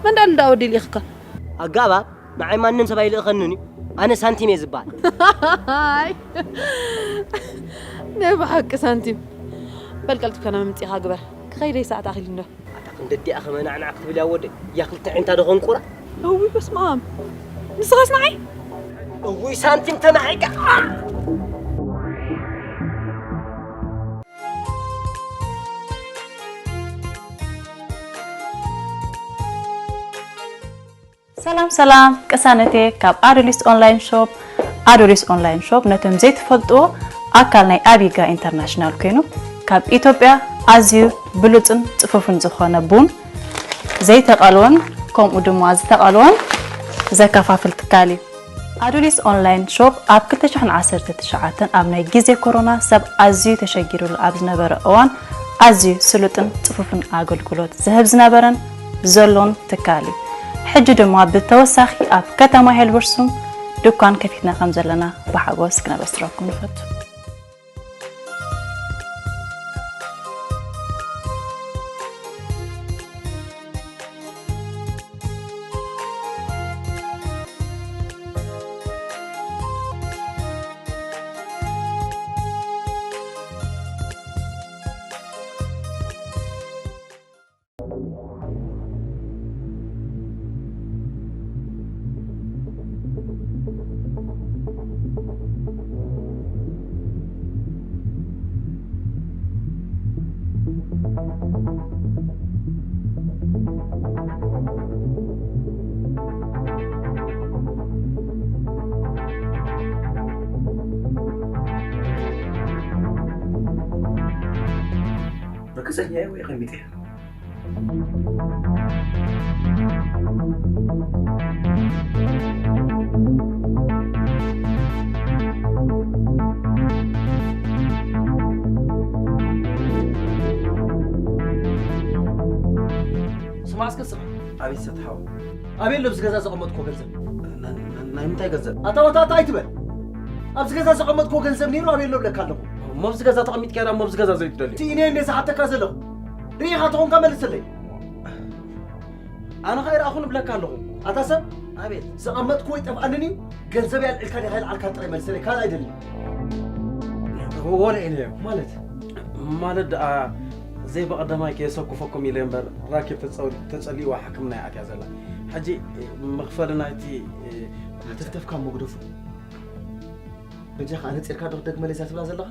መን ደኣ ልዳ ወዲ ልኢኽካ? ኣጋባብ ንዓይ ማንም ሰብ ኣይልእኸንን እዩ። ኣነ ሳንቲም እየ ዝበሃል። ኣይ፣ ናይ ብሓቂ ሳንቲም። በል ቀልጢፍካ ናብ ምምጺእኻ ግበር። ክኸይደይ ሰዓት ኣኺሉ እንዶ። ኣታ ክንደዲኣ ከመናዕናዕ ክትብል እያ ወደይ። እያ ክልተ ዒንታ ዶ ኸንቁራ? እውይ በስመ ኣብ። ንስኻስ ንዓይ? እውይ ሳንቲም ተማሒቃ። ሰላም ሰላም ቅሳነቴ ካብ ኣዶሊስ ኦንላይን ሾፕ። ኣዶሊስ ኦንላይን ሾፕ ነቶም ዘይትፈልጥዎ ኣካል ናይ ኣቢጋ ኢንተርናሽናል ኮይኑ ካብ ኢትዮጵያ ኣዝዩ ብሉፅን ፅፉፍን ዝኾነ ቡን ዘይተቐልወን ከምኡ ድማ ዝተቐልወን ዘከፋፍል ትካል እዩ። ኣዱሊስ ኦንላይን ሾፕ ኣብ ክልተ ሽሕን ዓሰርተ ትሽዓተን ኣብ ናይ ግዜ ኮሮና ሰብ ኣዝዩ ተሸጊሩሉ ኣብ ዝነበረ እዋን ኣዝዩ ስሉጥን ጽፉፍን ኣገልግሎት ዝህብ ዝነበረን ዘሎን ትካል እዩ። ሕጂ ድማ ብተወሳኺ ኣብ ከተማ ሄልበርሱም ድኳን ከፊትና ከም ዘለና ብሓጎስ ክነበስረኩም ንፈቱ። ርግጸኛ እየ ወይ ቀሚጠ? ስማ እስከ ስማ። ኣቤት ሰትሓው። ኣበይ ኣሎ ኣብዚ ገዛ ዘቐመጥኩዎ ገንዘብ? ና-፣ ና-፣ ናይ ምንታይ ገንዘብ? ኣታ ወታታ ኣይትበል። ኣብዚ ገዛ ዘቐመጥኩዎ ገንዘብ ነይሩ ኣበይ ኣሎ እብለካ ኣለኹ። እሞ ኣብዚ ገዛ ተቐሚጥካ እሞ ኣብዚ ገዛ ዘይትደልዮ? እቲ እኔ እንደ ዝሓተካ ዘለኹ። ርኢኻ ተኾንካ መልሰለይ። ኣነ ኸኣ ይረኣኹን እብለካ ኣለኹ። ኣታ ሰብ፣ ኣቤት። ዘቐመጥኩዎ ይጠፍኣንን እዩ፣ ገንዘብ ያልዕልካ ዲኻ ይልዓልካ ጥራይ መልሰለይ፣ ካልእ ኣይደልን። ወለ እኔ ማለት? ማለት ደኣ ዘይበቐደማይ ከየሰኩፈኩም ኢለ እምበር፣ ራኬብ ተጸው-፣ ተጸሊእዋ ሕክምና እያ ኣትያ ዘላ። ሕጂ፣ መኽፈሊ ናይቲ፣ ሃተፍተፍካ መጉደፉ። በጃኻ ኣነጺርካ ዶ ክትደግመለይ እዛ ትብላ ዘለኻ?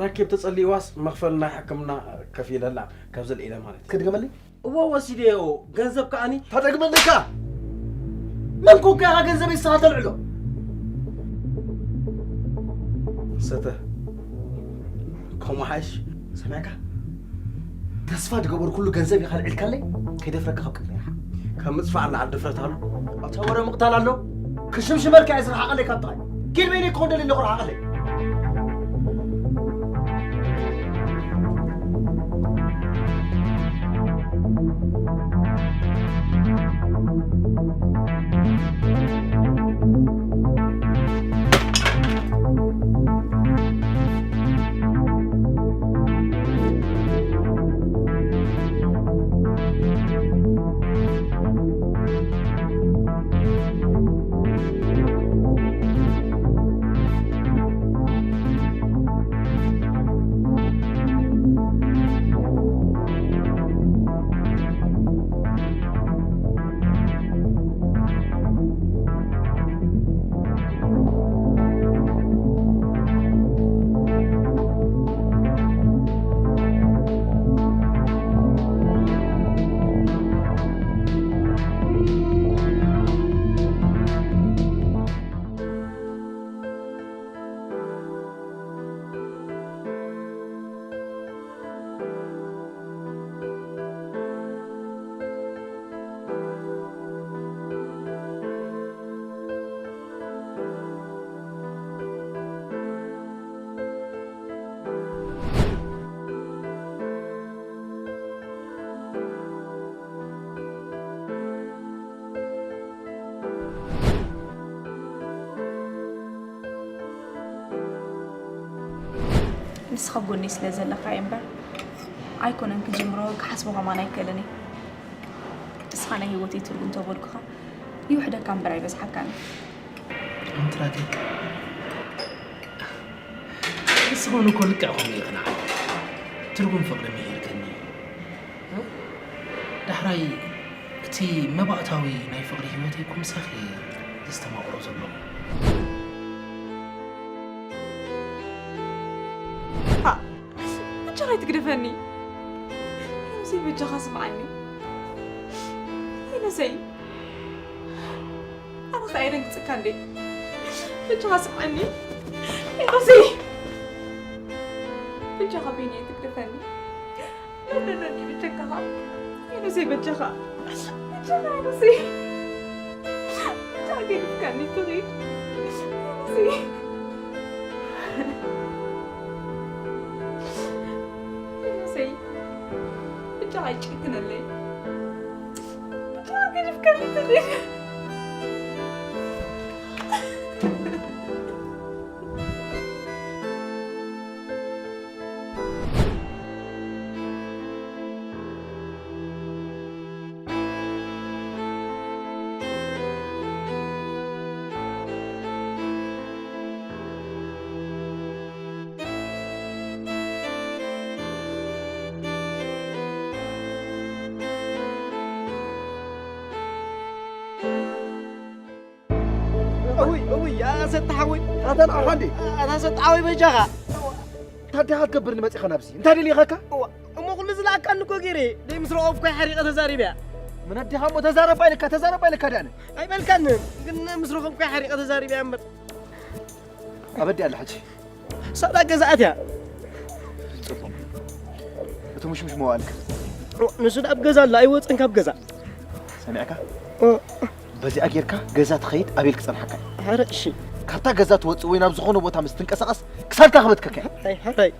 ራኬብ ተጸሊእዋስ መኽፈሊ ናይ ሕክምና ከፊለላ ካብ ዘልኢለ ማለት እዩ። ክድገመለይ? እዎ ወሲደዮ፣ ገንዘብ ከኣኒ ተደግመለካ። መን ኮንካ ኢኻ ገንዘበይ ንስኻ ተልዕሎ? ሰተ፣ ከምኡ ሓይሽ። ሰሚዕካ? ተስፋ ዝገበርኩሉ ገንዘብ ኢኻ ኣልዒልካለይ፣ ከይደፍረካ ካብ ቅድመይ ኢኻ። ካብ ምጽፋዕ ንላዕሊ ድፍረት ኣሎ? ኣታ ወረ ምቕታል ኣሎ? ክሽምሽመልካ እየ ዝረሓቐለይ ካብ ጥቓይ። ኪድ በይነይ ክኾን ደልየ ኣለኹ፣ ረሓቐለይ። ንስኻ ጎነይ ስለ ዘለኻ እየ እምበር፣ ኣይኮነን ክጅምሮ፣ ክሓስቦ ከማን ኣይክእልን እየ። ንስኻ ናይ ህይወተይ ትርጉም ተበልኩኻ፣ ይውሕደካ እምበር ኣይበዝሓካን እዩ። ኣንትራተይ፣ ንስኻ እውን እኮ ልክዕ ከምኡ ኢኻ ንዓይ ትርጉም ፍቕሪ ምሂርክኒ። ዳሕራይ እቲ መባእታዊ ናይ ፍቕሪ ህይወተይ እኮ ምሳኺ እየ ዘስተማቕሮ ዘለኹ። ሃ፣ በጃኻ ኣይትግደፈኒ። ሄኖሰይ፣ በጃኻ ስምዓኒ። ሄኖሰይ፣ ኣነ ኸኣ የደንግጽካ እንዴ? በጃኻ ስምዓኒ። ሄኖሰይ፣ በጃኻ በይነይ ኣይትግደፈኒ። ኖ፣ ኖ፣ ኖ፣ ኖ፣ በጃኻ። ሄኖሰይ፣ በጃኻ። በጃኻ፣ ሄኖሰይ። በጃኻ ገዲፍካኒ ትኺድ። ሄኖሰይ። ሄኖሰይ። ኣይጭክነለይ። ብጣዕሚ ገዲፍካኒ ተለይ። እውይ እውይ ኣታ ሰጣሓወይ ኣታ ንዓኻ እንዴ ኣታ ሰጣሓወይ በጃኻ እንታይ ዲኻ ክትገብር ንመፂኻ ናብዚ እንታይ ደሊኻካ እሞ ኩሉ ዝለኣካኒ እኮ ገይረ ደይ ምስ ረኸብኩ ሓሪቐ ተዛሪበያ ምን ኣዲኻ እሞ ተዛረብ ኣይልካ ተዛረብ ኣይልካ ዳነ ኣይበልካንን ግን ምስ ረኸብኩ ሓሪቐ ተዛሪበያ እምበር ኣበዲ ኣላ ሕጂ ሳዳ ገዛኣት እያ እቲ ሙሽሙሽ መዋልካ ንሱ ኣብ ገዛ ኣሎ ኣይወፅን ካብ ገዛ ሰሚዕካ በዚኣ ጌርካ ገዛ ትኸይድ ኣቤል ክፀንሓካ እዩ ኧረ እሺ ካብታ ገዛ ትወፅእ ወይ ናብ ዝኾነ ቦታ ምስ ትንቀሳቐስ ክሳድካ ክበትከካ እያ ኣይ ሓራይ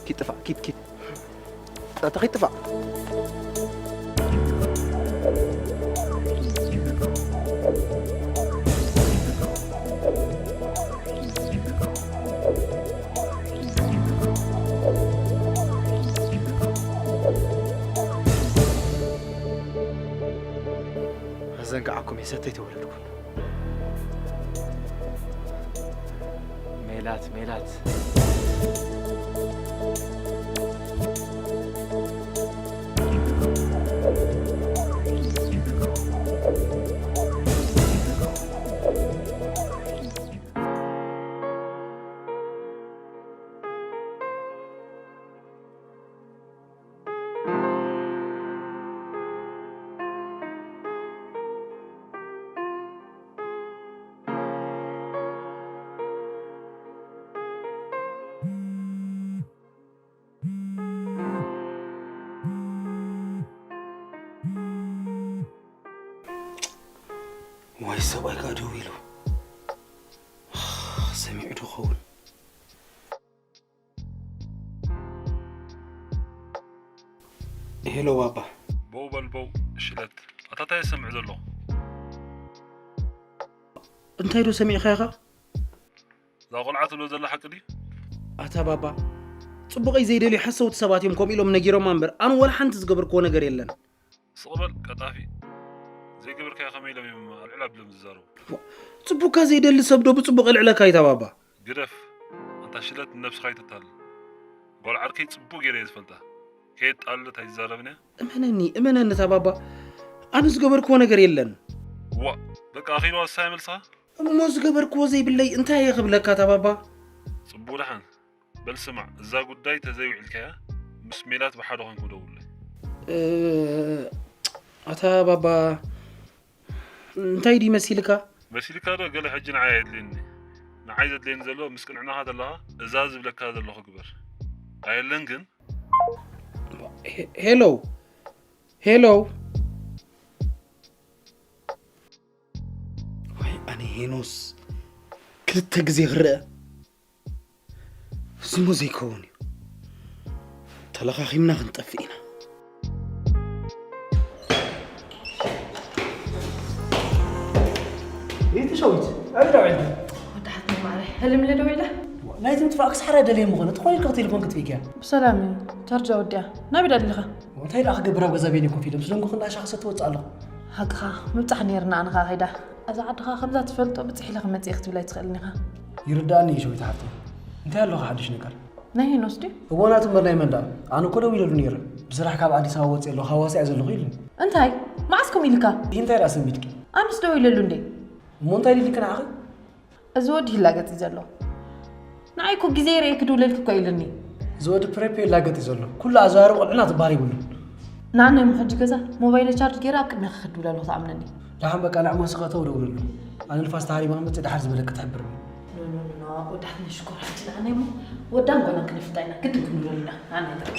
ኪድ ጥፋእ ኪድ ኪድ ጸጥኺ ጥፋእ ኣዘንግዓኩም እየ ሰተይ ተወለድኩ ሜላት ሜላት ዋይ ሰብኣይ ከኣ ደው ኢሉ ሰሚዑ ዶ ኸውን ሄሎ ባባ በው በል በው ሽለት ኣታ ታይ ሰምዕ ዘለኹ እንታይ ዶ ሰሚዕካ ኢኻ እዛ ቆልዓ ትብሎ ዘላ ሓቂ ድዩ ኣታ ባባ ጽቡቐይ ዘይደልዩ ሓሰውቲ ሰባት እዮም ከምኡ ኢሎም ነጊሮማ እምበር ኣነ ወላ ሓንቲ ዝገበርክዎ ነገር የለን ስቕ በል ቀጣፊ ዘይገበርካዮ ከመይ ኢሎም እዮም ኣልዕል ኣቢሎም ዝዛረቡ ጽቡቕካ ዘይደሊ ሰብ ዶ ብጽቡቕ እልዕለካ እዩ እታ ባባ ግደፍ ኣንታ ሽለት ንነብስኻ ኣይተታልል ጓል ዓርከይ ጽቡቕ ገይረ እየ ዝፈልጣ ከየጣልት ኣይዛረብን እያ እመነኒ እመነኒ እታ ባባ ኣነ ዝገበርክዎ ነገር የለን ዋእ በቃ ኣኺልዋ ንሳ ይመልስኻ እሞ ዝገበርክዎ ዘይብለይ እንታይ እየ ክብለካ እታ ባባ ጽቡቕ ደሓን በል ስማዕ እዛ ጉዳይ ተዘይውዒልካያ ምስ ሜላት ብሓደ ኮንኩ ደውለይ ኣታ ባባ እንታይ ድዩ መሲልካ መሲልካ ዶ ገለ ሕጂ ንዓይ ኣየድልየኒ ንዓይ ዘድልየኒ ዘሎ ምስ ቅንዕናኻ ዘለኻ እዛ ዝብለካ ዘለኹ ግበር ኣየለን ግን ሄሎ ሄሎ ወይ ኣነ ሄኖስ ክልተ ግዜ ክረአ እዚሞ ዘይከውን እዩ ተለኻኺምና ክንጠፍእ ኢና ቤቲ ሸዊት ኣበይ ደው ኢልኪ ወዳሓት ማዕረ ህልም ለደው ኢላ ናይቲ ምጥፋእ ክሳሕራ ደልየ ምኾነ ተኾይልካ ቴሌፎን ክትፊግያ ብሰላም እዩ ቻርጃ ወዲያ ናበይ ዳ ደሊኻ እንታይ ደኣ ክገብር ኣብ ገዛ ቤኒ ኮፍ ኢለ ምስ ደንጉ ክንዳ ሻኽሰ ትወፅእ ኣለኹ ሓቅኻ ምብፃሕ ነይርና ኣነ ኸዓ ከይዳ እዛ ዓድኻ ከምዛ ትፈልጦ ብፅሕ ኢለ ክመፅእ ክትብል ኣይትኽእልን ኢኻ ይርዳእኒ እዩ ሸዊት ሓፍተይ እንታይ ኣለኹ ሓድሽ ነገር ናይ ሄኖስ ድዩ? እወ ናቱ እምበር ናይ መን ደኣ? ኣነ እኮ ደዊለሉ ነይረ። ብስራሕ ካብ ኣዲስ ኣበባ ወፅየ ኣለኹ ሃዋሳ እየ ዘለኹ ኢሉኒ። እንታይ? መዓስ ከምኡ ኢልካ? እንታይ ደኣ ሰንቢድኪ? ኣነስ ደዊለሉ እንድየ። እሞ እንታይ ኢልኪ ንዓኺ? እዚ ወዲ ይላገፅ እዩ ዘሎ። ንዓይ እኮ ግዜ ይርኤ ክድውለልኪ እኮ ኢሉኒ። እዚ ወዲ ፕሬፕ እዩ ይላገፅ እዩ ዘሎ። ኩሉ ኣዘራርባ ቁልዕና ትበሃል የብሉን። ንዓና እሞ ሕጂ ገዛ ሞባይለይ ቻርጅ ገይረ ኣብ ቅድሜኺ ክድውል ኣለኹ ትኣምነኒ። ደሓን በቃ ንዕማስ ኸእተው ደውለሉ። ኣነ ንፋስ ተሃሪመ ክመፅእ ደሓር ዝበለኪ ትሕብርኒ። ወዳሕኒ ሽኮር ሕጂ ንዓና እሞ ወዳን ጓላን ክነፍልጣ ኢና ግድን ክንብለሉ ኢና ንዓና ይጠቅም።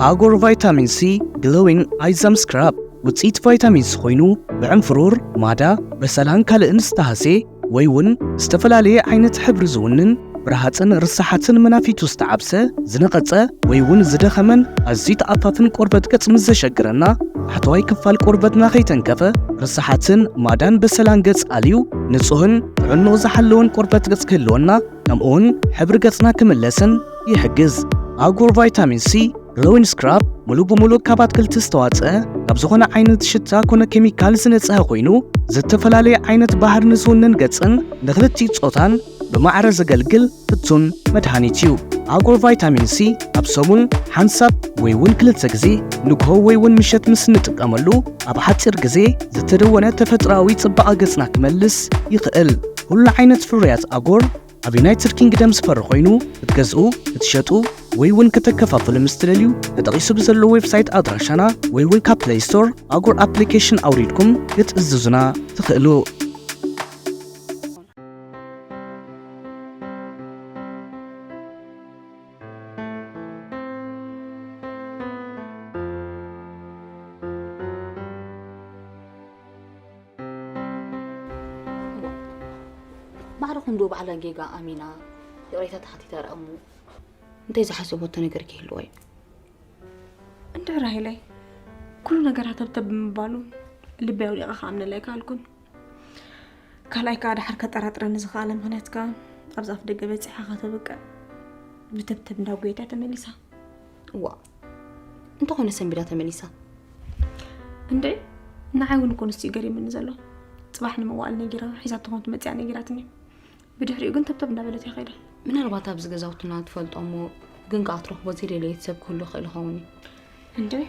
ኣጎር ቫይታሚን ሲ ግሎዊን ኣይዘም ስክራብ ውፅኢት ቫይታሚን ሲ ኮይኑ ብዕንፍሩር፣ ማዳ፣ በሰላን ካልእን ዝተሃስየ ወይ እውን ዝተፈላለየ ዓይነት ሕብሪ ዝውንን ብረሃጽን ርሳሓትን መናፊቱ ዝተዓብሰ፣ ዝነቐጸ ወይ እውን ዝደኸመን ኣዝዩ ተኣፋፍን ቆርበት ገጽ ምስ ዘሸግረና፣ ታሕተዋይ ክፋል ቆርበትና ከይተንከፈ፣ ርሳሓትን ማዳን በሰላን ገጽ ኣልዩ፣ ንጹህን ጥዕንኡ ዝሓለወን ቆርበት ገጽ ክህልወና፣ ከምኡውን ሕብሪ ገጽና ክምለስን ይሕግዝ። ኣጎር ቫይታሚን ሲ ግሎዊን ስክራብ ሙሉእ ብሙሉእ ካብ ኣትክልቲ ዝተዋጽአ፣ ካብ ዝኾነ ዓይነት ሽታ ኮነ ኬሚካል ዝነጽሀ ኮይኑ፣ ዝተፈላለየ ዓይነት ባህሪ ንዝውንን ገጽን ንክልቲኡ ጾታን ብማዕረ ዘገልግል ፍቱን መድሃኒት እዩ። ኣጎር ቫይታሚን ሲ ኣብ ሰሙን ሓንሳብ ወይ እውን ክልተ ግዜ ንግሆ ወይ እውን ምሸት ምስ እንጥቀመሉ፣ ኣብ ሓጺር ግዜ ዝተደወነ ተፈጥሮኣዊ ጽባቐ ገጽና ክመልስ ይኽእል። ኩሉ ዓይነት ፍርያት ኣጎር ኣብ ዩናይትድ ኪንግደም ዝፈሪ ኮይኑ፣ ክትገዝኡ፣ ክትሸጡ ወይ እውን ከተከፋፍሉ ምስ ትደልዩ፣ ተጠቒሱ ብዘሎ ዌብሳይት ኣድራሻና ወይ እውን ካብ ፕለይ ስቶር ኣጎር ኣፕሊኬሽን ኣውሪድኩም ክትእዝዙና ትኽእሉ። ባዕልኹም ዶ ባዕላ ጌጋ ኣሚና ይቕሬታ ተሓቲታ ደኣ እሞ እንታይ ዝሓሰቦቶ ነገር ክህልዋ እዩ? እንድዒ ራሄለይ፣ ኩሉ ነገራት ተብተብ ብምባሉ ልበይ ኣውሊቐ ክኣምነላ ኣይከኣልኩን። ካልኣይ ከኣ ድሓር ከጠራጥረኒ ዝኸኣለ ምኽንያት ከኣ ኣብዚ ኣፍ ደገ በጺሓ ከተብቅዕ ብተብተብ እንዳጎየት እያ ተመሊሳ። እዋ፣ እንተኾነ ሰንቢዳ ተመሊሳ። እንድዒ ንዓይ እውን እኮ ንሱ እዩ ገሪምኒ ዘሎ። ጽባሕ ንመዋእል ነጊራ ሒዛቶ ከም ትመጽእ እያ ነጊራትኒ። ብድሕሪኡ ግን ተብተብ እንዳበለት እያ ከይዳ። ምናልባት ኣብዚ ገዛውትና ትፈልጦ እሞ ግን ከኣ ትረኽቦ ዘይደለየት ሰብ ክህሉ ይኽእል ይኸውን እዩ። እንድዒ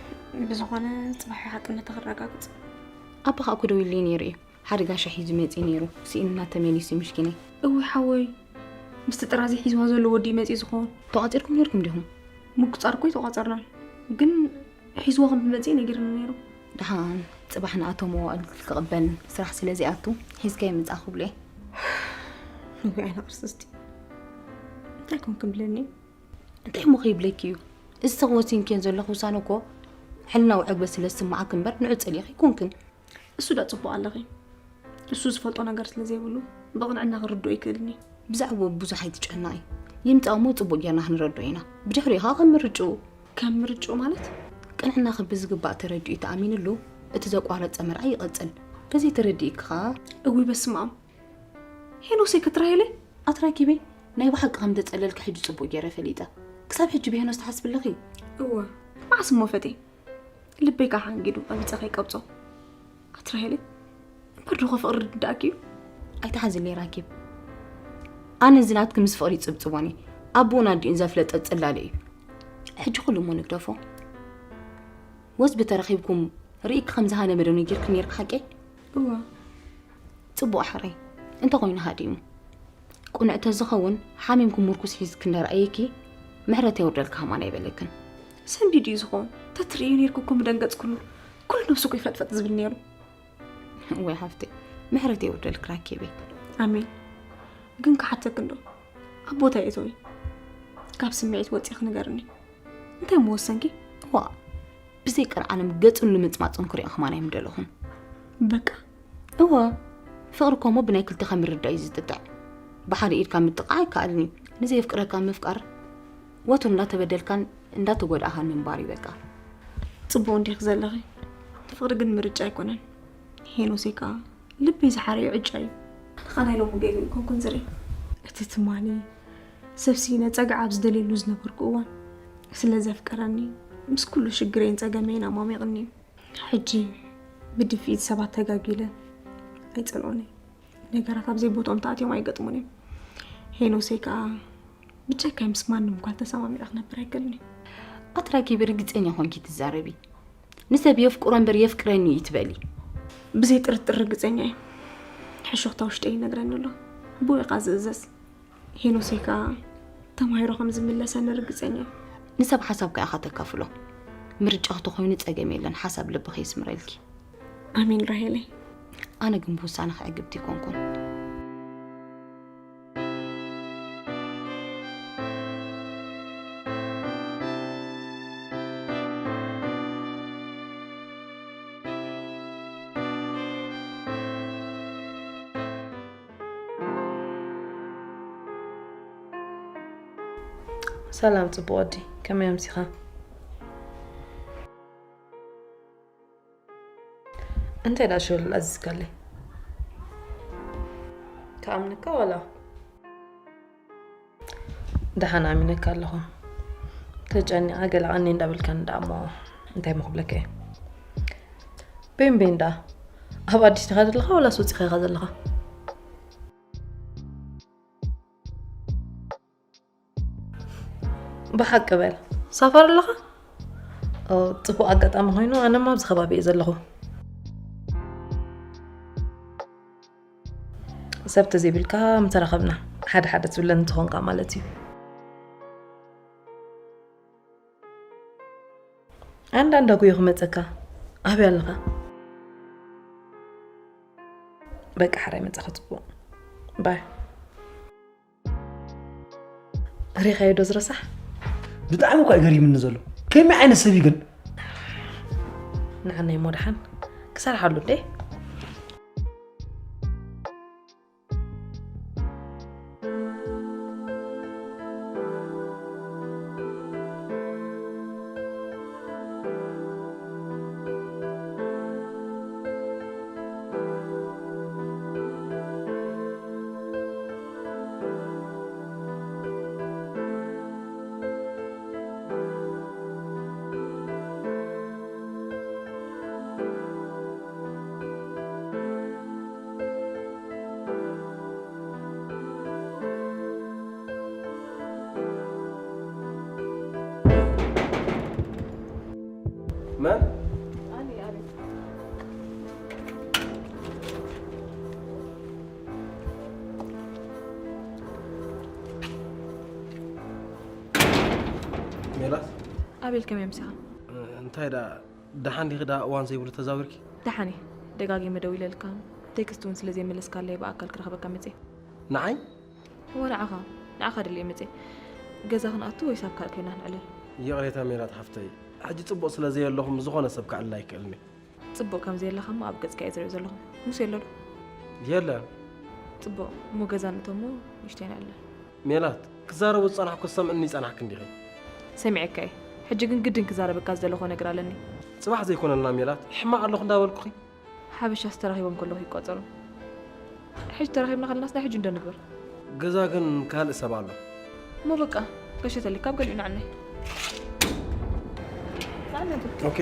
ብዝኾነ ጽባሕ ሓቅነታ ክረጋግጽ። ኣቦኻ እኮ ደዊሉለይ ነይሩ እዩ። ሓደ ጋሻ ሒዙ መጺኡ ነይሩ። ስኢኑና ተመሊሱ ምስኪነይ። እውይ ሓወይ፣ ምስቲ ጥራዚ ሒዝዋ ዘሎ ወዲ እዩ መጺኡ ዝኸውን። ተቋጺርኩም ነይርኩም ዲኹም? ምቁጻር እኮ ኣይተቋጸርናን፣ ግን ሒዝዋ ከም ዝመጽእ ነጊሩኒ ነይሩ። ደሓን ጽባሕ ንኣቶ መዋእል ክቕበል ስራሕ ስለ ዘይኣቱ ሒዝካዮ ምጻእ ክብሎ እየ። እውይ ዓይነ ቅርስስቲ፣ እንታይ ኮን ክብለኒ? እንታይ እሞ ከይብለኪ እዩ? እዚ ተወሲንክዮ ዘለኹ ውሳነ እኮ ሕልናዊ ዕግበት ስለ ዝስምዓኪ እምበር ንዑ ጸሊእኺ ኣይኮንክን። እሱ ዳ ጽቡቕ ኣለኺ። እሱ ዝፈልጦ ነገር ስለ ዘይብሉ ብቕንዕና ክርድኦ ኣይክእልን እዩ። ብዛዕባኡ ብዙሕ ኣይትጨነቒ። ይምጻእ እሞ ጽቡቕ ጌርና ክንረድኦ ኢና። ብድሕሪኡ ኸኣ ከም ምርጭኡ። ከም ምርጭኡ ማለት? ቅንዕናኺ ብዝግባእ ተረዲኡ ተኣሚንሉ፣ እቲ ዘቋረጸ መርዓ ይቕጽል። ተዘይተረዲእኪ ኸኣ። እውይ በስመ ኣብ። ሄኖሰይ ክትራሄለይ? ኣትራኪበይ ናይ ብሓቂ ከም ተጸለልኪ ሕጂ ጽቡቕ ጌረ ፈሊጠ። ክሳብ ሕጂ ብሄኖስ ትሓስቢ ኣለኺ? እወ። መዓስ እሞ ፈቴ? ልበይ ከኣ ሓንጊዱ ኣብ ገጸ ከይቀብጾ። ኣትራሄለይ፣ እምበር ዶ ፍቕሪ ርዳእኪ እዩ? ኣይትሓዝለይ ራኪብ። ኣነ እዚ ናትኪ ምስ ፍቕሪ ይጽብጽቦን እዩ። ኣቦኡን ኣዲኡን ዘፍለጠ ጽላለ እዩ። ሕጂ ኩሉ እሞ ንግደፎ። ወስ ብተረኺብኩም ርኢኪ ከም ዝሃነመ ዶ ነጊርኪ ነይርኪ ሓቀይ? እወ። ጽቡቕ ሕራይ። እንተኾይኑ ሃዲሙ። ቁኑዕ ተዝኸውን ሓሚምኪ ምርኩስ ሒዝኪ እንዳረኣየኪ ምሕረት የውርደልኪ ከማን ኣይበለክን። ሰንቢዱ እዩ ዝኸውን። ተትርእዩ ነይርኪ እኮ ምደንገጽኩሉ። ኩሉ ነብሱ እኮ ይፈጥፈጥ ዝብል ነይሩ። ወይ ሓፍተይ፣ ምሕረት የውርደልኪ ራኬበይ። ኣሜን። ግን ክሓተኪ እንዶ፣ ኣብ ቦታ የእተዊ። ካብ ስምዒት ወጺኺ ንገርኒ። እንታይ ምወሰንኪ? እዋ፣ ብዘይ ቀልዓለም ገጹን ልምጽማጹን ክሪኦ ከማን ኣይምደለኹን። በቃ። እዋ፣ ፍቕሪ እኮ እሞ ብናይ ክልተኻ ምርዳእ እዩ ዝጥጥዕ። ብሓደ ኢድካ ምጥቃዕ ኣይከኣልን እዩ። ንዘየፍቅረካ ምፍቃር፣ ወትሩ እንዳተበደልካን እንዳተጎዳእኻን ምንባር እዩ በቃ። ጽቡቕ እንዲኺ ዘለኺ። ፍቕሪ ግን ምርጫ ኣይኮነን። ሄኖሰይ ከኣ ልበይ ዝሓረዮ ዕጫ እዩ። ኣነ ሎሚ ጌግኡ ኣይኮንኩን ዝርኢ። እቲ ትማሊ ሰብሲነ ጸግዒ ኣብ ዝደልየሉ ዝነበርኩ እዋን፣ ስለ ዘፍቀረኒ፣ ምስ ኩሉ ሽግረይን ጸገመይን ኣማሚቕኒ። ሕጂ ብድፍኢት ሰባት ተጋጊለ ኣይጸልኦን እየ። ነገራት ኣብ ዘይቦትኦም ተኣትዮም ኣይገጥሙን እዮም። ሄኖሰይ ከኣ ብጀካይ ምስ ማንም እኳ ተሰማሚዐ ክነብር ኣይክእልን እየ። ኣትራኪብ ርግጸኛ ኾንኪ ትዛረቢ። ንሰብ የፍቅሮ እምበር የፍቅረኒ እዩ ትበሊ። ብዘይ ጥርጥር ርግጸኛ እየ። ሕሹኽታ ውሽጠይ ይነግረኒ ኣሎ። ብኡ ኢኻ ዝእዘዝ። ሄኖሰይ ከኣ ተማሂሩ ከም ዝምለሰኒ ርግጸኛ እየ። ንሰብ ሓሳብካ ኢኻ ተካፍሎ። ምርጫኺ ተኾይኑ ጸገም የለን፣ ሓሳብ ልብኺ የስምረልኪ። ኣሜን ራሄለይ። ኣነ ግን ብውሳነኺ ዕግብቲ ኣይኮንኩን። ሰላም ጽቡቕ ወዲ፣ ከመይ ኣምሲኻ? እንታይ ደኣ ሸለል ኣዚዝካለይ? ክኣምነካ ዋላ? ደሓን ኣሚነካ ኣለኹ። ተጨኒቓ ገለ ቀኒ እንዳበልካኒ ደኣ እሞ እንታይ ምኽብለካ እየ? ቤን ቤን ደኣ ኣብ ኣዲስ ዲኻ ዘለኻ ዋላስ ወጺኻ ኢኻ ዘለኻ? ብሓቂ በል ሳፋር ኣለኻ? ኦ፣ ጽቡቕ ኣጋጣሚ ኮይኑ ኣነማ ኣብዚ ከባቢ እየ ዘለኹ። ሰብ ተዘይብልካ ምተራኸብና ሓደ ሓደ ትብለኒ እንተኾንካ ማለት እዩ። ኣንዳንዳ ጉዮ ክመጸካ ኣበይ ኣለኻ? በቃ ሓራይ መጻኻ ጽቡቕ ባይ። ሪኻዮ ዶ ዝረሳሕ? ብጣዕሚ እኳ እዩ ገሪምኒ ዘሎ። ከመይ ዓይነት ሰብ እዩ ግን? ንዓናይ እሞ ደሓን ክሰርሓሉ እንዴ? መን? ሜላት? ኣቤል፣ ከመይ ኣምሲኻ? እንታይ ደኣ፣ ደሓን ዲኺ ደኣ እዋን ዘይብሉ ተዛዊርኪ? ደሓን እየ። ደጋጊመ ደዊለልካ፣ ቴክስት እውን ስለ ዘይመለስካለይ ብኣካል ክረኽበካ መጽየ። ንዓይ? እወ ንዓኻ። ንዓኻ ደልየ መጽየ። ገዛ ክንኣቱ ወይስ ኣብ ካልእ ኮይና ክንዕልል? ይቕሬታ ሜላት ሓፍተይ፣ ሕጂ ጽቡቕ ስለ ዘየለኹ ምስ ዝኾነ ሰብ ክዕልል ኣይክእልን እየ። ጽቡቕ ከም ዘየለኻ እሞ ኣብ ገጽካ እየ ዝሪኦ ዘለኹ። ሙሴ ኣሎ ዶ? የለን። ጽቡቕ። እሞ ገዛ ንእቶ እሞ ንእሽተይ ንዕለል። ሜላት፣ ክዛረቦ ዝጸናሕኩ ክሰምዕኒ ይጸናሕኪ እንዲኺ። ሰሚዐካ እየ። ሕጂ ግን ግድን ክዛረበካ ዝደለኹዎ ነገር ኣለኒ። ጽባሕ ዘይኮነልና ሜላት፣ ሕማቕ ኣለኹ እንዳበልኩኺ። ሓበሻስ ተራኺቦም ከለኹ ይቋጸሩ። ሕጂ ተራኺብና ከለናስ ናይ ሕጂ እንዶ ንግበር። ገዛ ግን ካልእ ሰብ ኣሎ። እሞ በቃ፣ ገሸተሊ፣ ካብ ገሊኡ ንዓናይ። ንዓናይ። ኦኬ።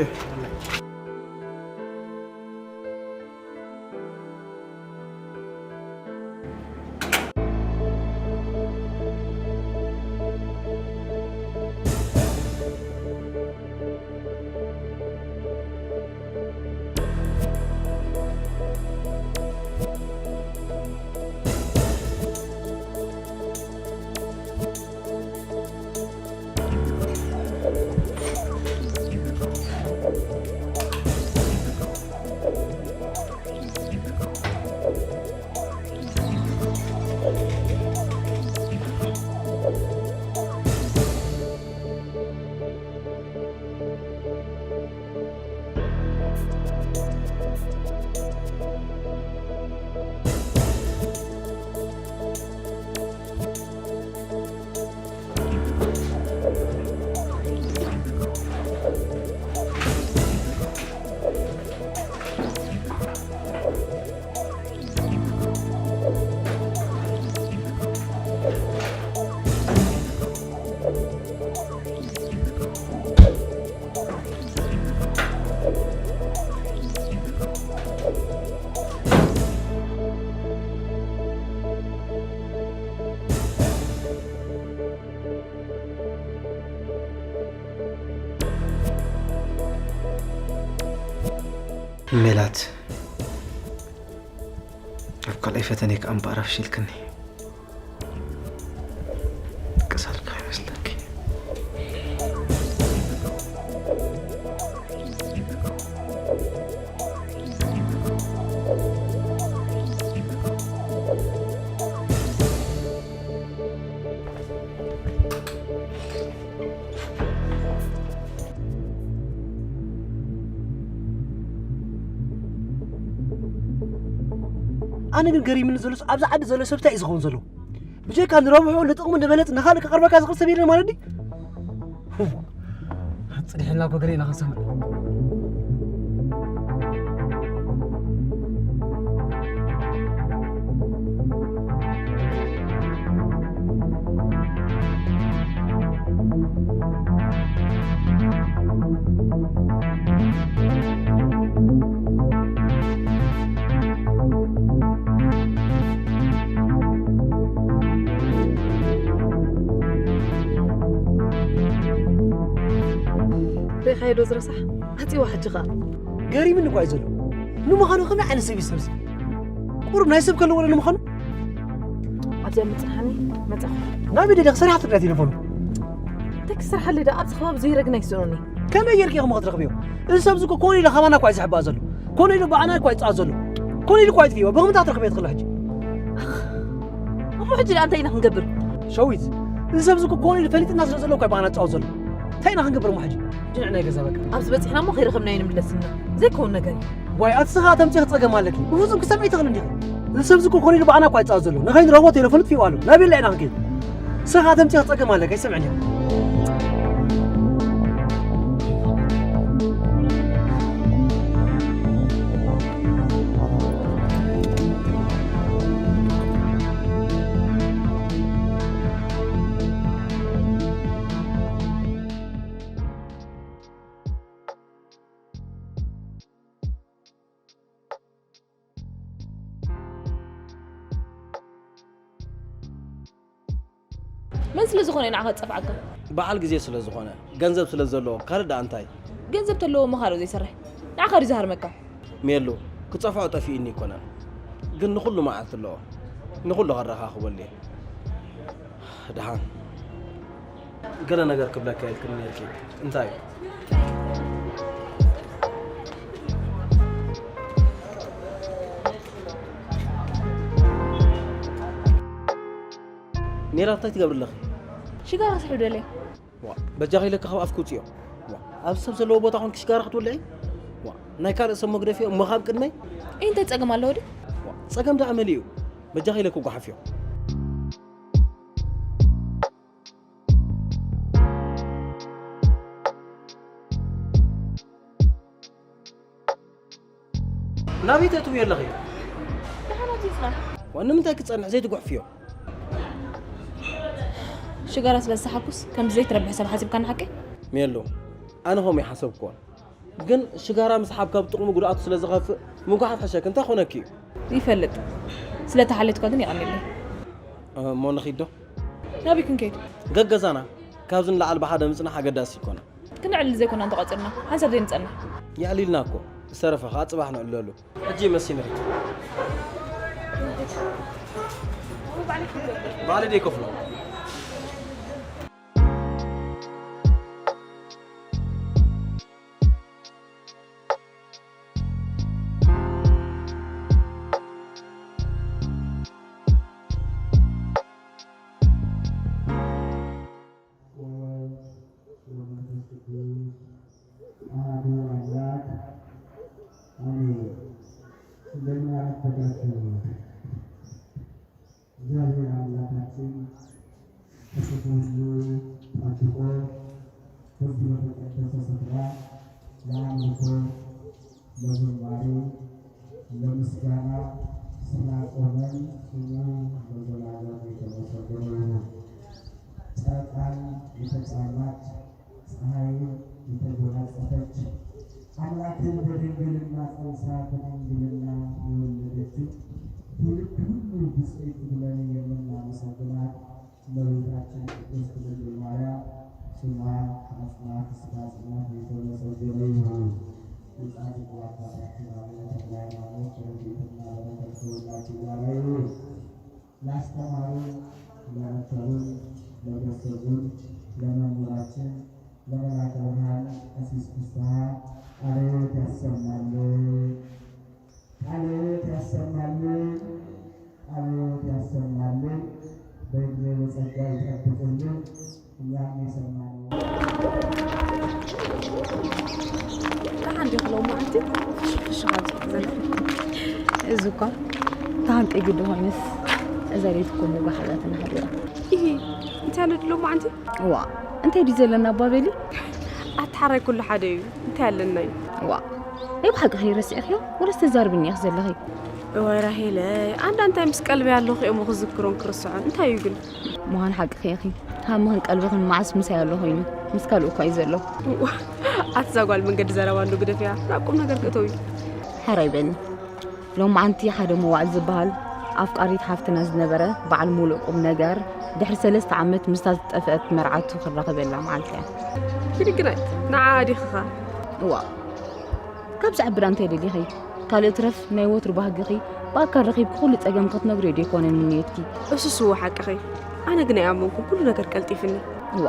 ሜላት፣ ኣብ ካልኣይ ፈተነይ ከኣ እምበኣር ኣፍሺልክኒ። ቅሳልካ ይመስለኪ። ኣነ ግን ገሪምኒ ዘሎስ ኣብዚ ዓዲ ዘሎ ሰብ እንታይ እዩ ዝኸውን ዘሎ? ብጀካ ንረብሑ ንጥቕሙ ንበለጽ ንኻልእ ክቐርበካ ዝኽእል ሰብ የለን ማለት ድዩ? ጽኒሕልና እኮ ገለ ኢና ክንሰምዕ። ርኢኻዮ ዶ ዝረሳሕ? ኣጽዋ ሕጂ ኸኣ። ገሪምኒ እኳ እዩ ዘሎ። ንምዃኑ ከመይ ዓይነት ሰብ እዩ ሰብዚ? ቁሩብ ናይ ሰብ ከለዎ ዶ ንምዃኑ? ኣብዚኣ ምጽንሓኒ መጻኹ። ናበይ ደሊኻ? ሰሪሓ ትርዳይ ቴሌፎኑ። እንታይ ክሰርሓለይ ደኣ? ኣብዚ ከባቢ ዘይረግና ይስእኑኒ። ከመይ ጌርኪ ኢኹም ክትረኽብዮ? እዚ ሰብዚ እኮ ኮነ ኢሉ ካባና እኳ እዩ ዝሕባእ ዘሎ። ኮነ ኢሉ ብኣና እኳ ይጻወት ዘሎ። ኮነ ኢሉ እኳ ይጥፍእዎ። ብኸምንታይ ክትረኽብዮ ትኽእሊ ሕጂ? እሞ ሕጂ ደኣ እንታይ ኢና ክንገብር? ሸዊት፣ እዚ ሰብዚ እኮ ኮነ ኢሉ ፈሊጥና ስለ ዘሎ እኳ እዩ ብኣና ዝጻወት ዘሎ። እንታይ ኢና ክንገብር እሞ ሕጂ? ጅንዕ ናይ ገዛ በቃ። ኣብዚ በጺሕና እሞ ከይረኸብናዮ ንምለስ ኢና። ዘይከውን ነገር እዩ። ዋይ፣ ኣቲ ስኻ ተምጺኺ ጸገም ኣለኪ። ብፍጹም ክሰምዒ ትኽእል እንዲኺ። እዚ ሰብዚ እኮ ኮነ ኢሉ ብኣና እኳ ይጻወት ዘሎ። ንኸይንረኽቦ ቴሌፎኑ ጥፊእዎ ኣሎ። ናበየላ ኢና ክንከይድ? ስኻ ተምጺኺ ጸገም ኣለኪ። ኣይሰምዕን እየ። መን ስለ ዝኾነ እዩ ንዓኻ ዝጸፍዓካ? በዓል ግዜ ስለ ዝኾነ፣ ገንዘብ ስለ ዘለዎ፣ ካልእ ደኣ እንታይ? ገንዘብ ተለዎ እሞ ካልእ ዘይሰርሕ። ንዓኻ ድዩ ዝሃርመካ? ሜሉ፣ ክጸፍዖ ጠፊኡኒ ኣይኮነን። ግን ንኹሉ መዓልቲ ኣለዎ። ንኹሉ ከረኻኽበሉ እየ። ደሓን። ገለ ነገር ክብለካ ኢልክኒ ነይርኪ። እንታይ እዩ? ሜላት፣ እንታይ ትገብሪ ኣለኺ? ሽጋራ ክስሕብ ደለየ። ዋ፣ በጃኺ ኢለኪ ካብ ኣፍኪ ውፅዮ። ዋ፣ ኣብ ሰብ ዘለዎ ቦታ ኮንኪ ሽጋራ ክትውልዒ? ዋ፣ ናይ ካልእ ሰብ መግደፊ እሞ ካብ ቅድመይ? እይ፣ እንታይ ጸገም ኣለዎ ድዩ? ዋ፣ ጸገም ደኣ መሊኡ። በጃኺ ኢለኪ ጓሓፍዮ። ናበይ ተእትውዮ ኣለኺ? ደሓን ኣትዩ ጽናሕ። ዋ፣ ንምንታይ ክጸንሕ ዘይትጉሕፍዮ? ሽጋራ ስለ ዝሰሓብኩስ ከምዚ ዘይትረብሕ ሰብ ሓሲብካ ንሓቀይ? ሜሉ፣ ኣነ ከምኡ ይሓሰብክዎ። ግን ሽጋራ ምስሓብ ካብ ጥቕሙ ጉድኣቱ ስለ ዝኸፍእ ምጉሓፍ ሕሸኪ፣ እንታይ ኮነኪ እዩ? ይፈልጥ። ስለ ተሓለትኳ ግን የቐንየለይ። እ፣ እሞ ንኺድ ዶ? ናበይ ክንከይድ? ገገዛና። ካብዚ ንላዕሊ ብሓደ ምጽናሕ ኣገዳሲ ኣይኮነን። ክንዕልል ዘይኮና እንተቋጺርና፣ ሓንሳብ ዘይንጸንሕ። የዕሊልና እኮ። ዝተረፈ ኸኣ ጽባሕ ንዕለሉ። ሕጂ መሲ ንኺድ። ባዕለይ ደይከፍሎ። ወወልድ ወመንፈስ ቅዱስ አሐዱ አምላክ አሜን። እንደምን አረፈዳችሁ? እግዚአብሔር አምላካችን ከክፉ ሁሉ ጠብቆ በዚህ በተቀደሰ ስፍራ ለአምልኮ፣ ለዝማሬ፣ ለምስጋና ስላቆመን ስሙ ለዘላለም የተመሰገነ ይሁን። ጨረቃን የተጫማች፣ ፀሐይን የተጎናጸፈች፣ አምላክን በድንግልና ጸንሳ በድንግልና የወለደችው፣ ትውልድ ሁሉ ብፅዕት ብለን የምናመሰግናት እመቤታችን ቅድስት ድንግል ማርያም ስሟ ከአጽናፍ እስከ አጽናፍ የተመሰገነ ይሁን። የጻድቁ አባታችን አቡነ ተክለ ሃይማኖት ረድኤትና በረከት ከሁላችን ጋር ይሁን። ላስተማሩን፣ ለመከሩን፣ ለገሰጹን፣ ለመምህራችን፣ ለመላከ ብርሃን ቀሲስ ፍስሐ ቃለ ሕይወት ያሰማልን። ቃለ ሕይወት ያሰማልን። ቃለ ሕይወት ያሰማልን። በእድሜ በጸጋ ይጠብቅልን። እኛም የሰማነውን ደሓን ዲኺ ሎማዓንቲ? ፍሽኽ ፍሽኽ ኣብዚ ዘለኺ። እዚ እኳ ተሃንጠ ግዲ ኮይነስ፣ እዛ ለይቲ እኮ ምጓሓዛትና ሓዲራ። ኢሂ፣ እንታይ ኣሎ ድሎ መዓንቲ? ዋ፣ እንታይ ድዩ ዘለና ኣባቤሊ? ኣትሓራይ ኩሉ ሓደ እዩ። እንታይ ኣለና እዩ? ዋ፣ ናይ ብሓቂ ከይረስዕኽዮ ወለስ ተዛርብኒ ኢኽ ዘለኺ። እዋይ ራሄለይ፣ ኣንዳ እንታይ ምስ ቀልቢ ኣለኹ እሞ ክዝክሮን ክርስዖን። እንታይ እዩ ግን? ምዃን ሓቂ ኸይኺ ሃምኽን ቀልብኽን መዓስ ምሳይ ኣሎ ኮይኑ ምስ ካልእ እኳ እዩ ዘሎ። ኣቲ ዛጓል መንገዲ ዘረባ እንዶ ግደፍያ፣ ናብ ቁም ነገር ክእተው እዩ። ሓራይ በኒ። ሎማዓንቲ ሓደ መዋእል ዝበሃል ኣፍቃሪት ሓፍትና ዝነበረ በዓል ሙሉእ ቁም ነገር ድሕሪ ሰለስተ ዓመት ምስታ ዝጠፍአት መርዓቱ ክራኸበላ መዓልቲ እያ። ፊልግናይ ንዓ ዲኽኻ? እዋ ካብ ዝዕብዳ እንታይ ደሊኺ? ካልእ ትረፍ ናይ ወትሩ ባህግኺ ብኣካል ረኺብኪ ኩሉ ጸገም ክትነግርዮ ደይኮነ ንንየትኪ? እሱስ እወ ሓቅኺ። ኣነ ግን ኣይኣመንኩን ኩሉ ነገር ቀልጢፍኒ። እዋ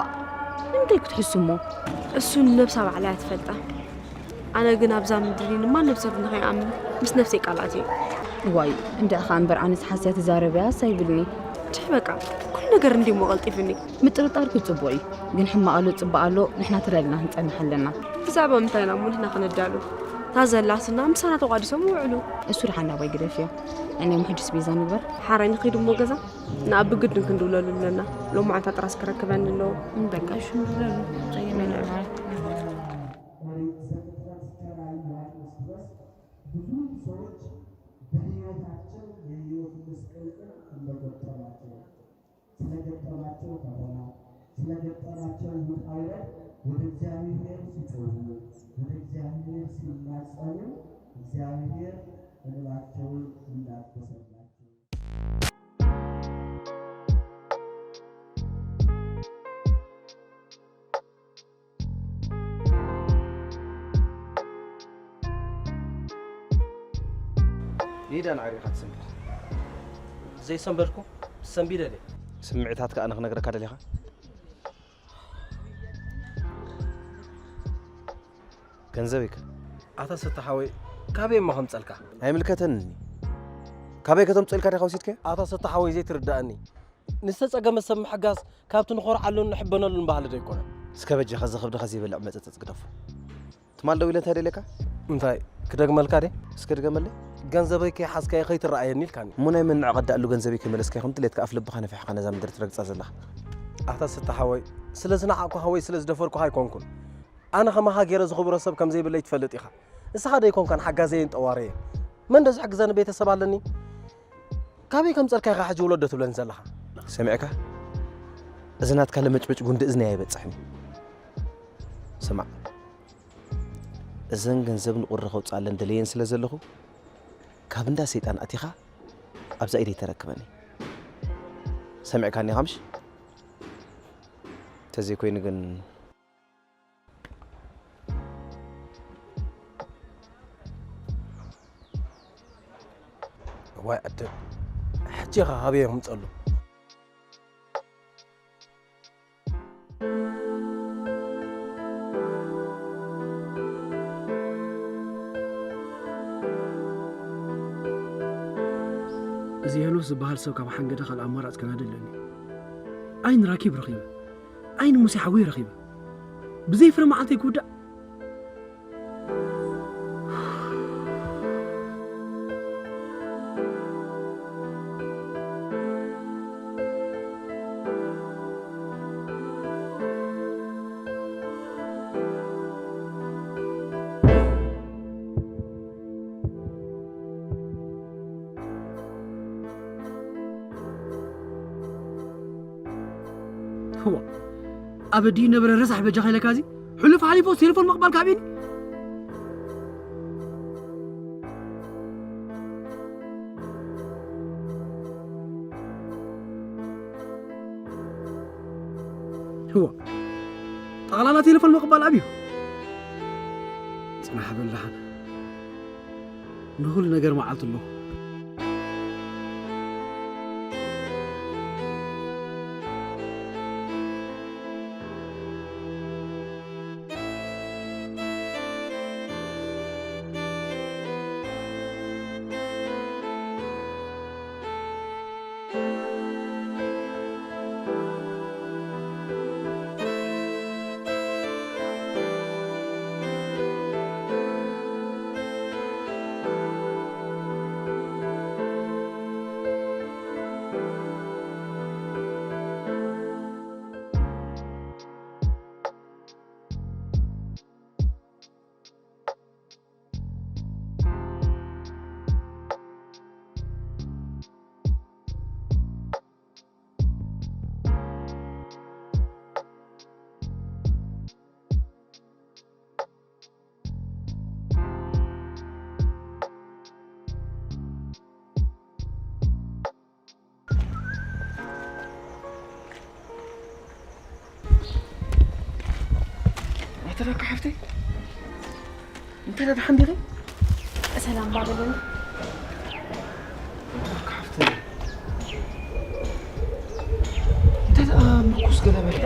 ንምንታይ ክትሕሱ እሞ? እሱ ንነብሳ ባዕላ እያ ትፈልጣ። ኣነ ግን ኣብዛ ምድሪ ንማንም ሰብ ንኸይኣምን ምስ ነብሰይ ቃል ኣትየ። እዋይ እንድዒ ኸኣ እምበር ኣነስ ሓስያ ትዛረብያስ ኣይብልኒ። ችሕ በቃ ኩሉ ነገር እንድዩ እሞ ቀልጢፍኒ። ምጥርጣርኪ ጽቡቕ እዩ ግን ሕማቕ ኣሎ ጽቡቕ ኣሎ ንሕና ተዳሊና ክንጸንሕ ኣለና። ብዛዕባ ምንታይ ኢና እሞ ንሕና ክነዳሉ? እታ ዘላትና ምሳና ተቋዲሶም ይውዕሉ። እሱ ደሓን ናባይ ግደፍዮ። ኣነ እሞ ሕጅስ ቤዛ ንግበር። ሓራይ ንኺድ እሞ ገዛ ንኣ ብግድን ክንድውለሉ ኣለና። ሎማዓንቲ ጥራስ ክረክበኒ ኣለዎ። በቃ እሺ ንብለሉ። ጸገም የለን። ኦሪት ዘፍጥረት ተራእይ ዮሐንስ ድረስ ብዙ ሰዎች በሕይወታቸው የሕይወት ምስቅልቅል እንደገጠማቸው ስለገጠማቸው ፈተና ስለገጠማቸው ውጣ ውረድ ወደ እግዚአብሔር ሲጮሁ ወደ እግዚአብሔር ሲማጸኑ እግዚአብሔር እንባቸውን እንዳበሰላቸው ኒዳ ንዓሪኻ ትሰንብድ ዘይሰንበድኩ ሰንቢደ ድየ ስምዒታትካ ኣነ ክነግረካ ደሊኻ ገንዘበይ ከ ኣታ ሰተ ሓወይ ካበይ እሞ ከምፀልካ ኣይምልከተንን እዩ ካበይ ከተምፅልካ ዲኻ ወሲድካዮ ኣታ ሰተ ሓወይ ዘይትርዳእኒ ንዝተፀገመ ሰብ ምሕጋዝ ካብቲ ንኾርዓሉን ንሕበነሉን ባህሊ ዶ ኣይኮነን እስከ በጃኻ እዚ ከብድኻ ዘይበልዕ መፀፀፅ ግደፎ ትማል ደዊለ እንታይ ደልየካ እንታይ ክደግመልካ ደ እስከ ድገመለይ ገንዘበይ ከይሓዝካዮ ከይትረኣየኒ ኢልካኒ እሞ ናይ መን ንዕቐት ደኣሉ ገንዘበይ ከይመለስካዮ ከምቲ ሌትካ ኣፍ ልብኻ ነፊሕኻ ነዛ ምድሪ ትረግፃ ዘለኻ ኣታ ስታ ሓወይ ስለ ዝነዓቕኩኻ ወይ ስለ ዝደፈርኩኻ ኣይኮንኩን ኣነ ከማኻ ገይረ ዝኽብሮ ሰብ ከም ዘይብለይ ትፈልጥ ኢኻ ንስኻ ዶ ኣይኮንካን ሓጋዘየን ጠዋረየን መን ዶ ዝሕግዘኒ ቤተሰብ ኣለኒ ካበይ ከምፀልካ ኢኻ ሕጂ ውለዶ ትብለኒ ዘለኻ ሰሚዕካ እዚ ናትካ ለመጭመጭ ጉንዲ እዝነይ ኣይበፅሕን እዩ ስማዕ እዘን ገንዘብ ንቑሪ ከውፅኣለን ደለየን ስለ ዘለኹ ካብ እንዳ ሰይጣን ኣቲኻ ኣብዛ ኢደይ ተረክበኒ ሰሚዕካኒ ኢኻ ምሽ ተዘይኮይኑ ግን እዋይ ዕድል ሕጂ ኢኻ ካበይ የምፀሉ እዚ ሄኖስ ዝበሃል ሰብ ካብ ሓንገደ ካልእ ኣማራፅ ከናዲ ኣለኒ ኣይን ራኪብ ረኺበ ኣይን ሙሴ ሓወይ ረኺበ ብዘይ ፍረ መዓልተይ ክውዳእ ኣብ ኣዲኡ ነበረ ረሳሕ በጃኻ ኢለካ እዚ ሕሉፍ ሓሊፎ ቴሌፎን ምቕባል ካብ ኢኒ ህዋ ጠቕላላ ቴሌፎን ምቕባል ኣብዩ ጽናሕ በል ደሓን ንኹሉ ነገር መዓልቲ ኣለዎ ተረካ ሓፍተይ፣ እንታይ ደኣ ደሓን ዲኺ? ሰላም ባበለኒ። ተረካ ሓፍተይ፣ እንታይ ደኣ ምርኩስ ገለ በልካ?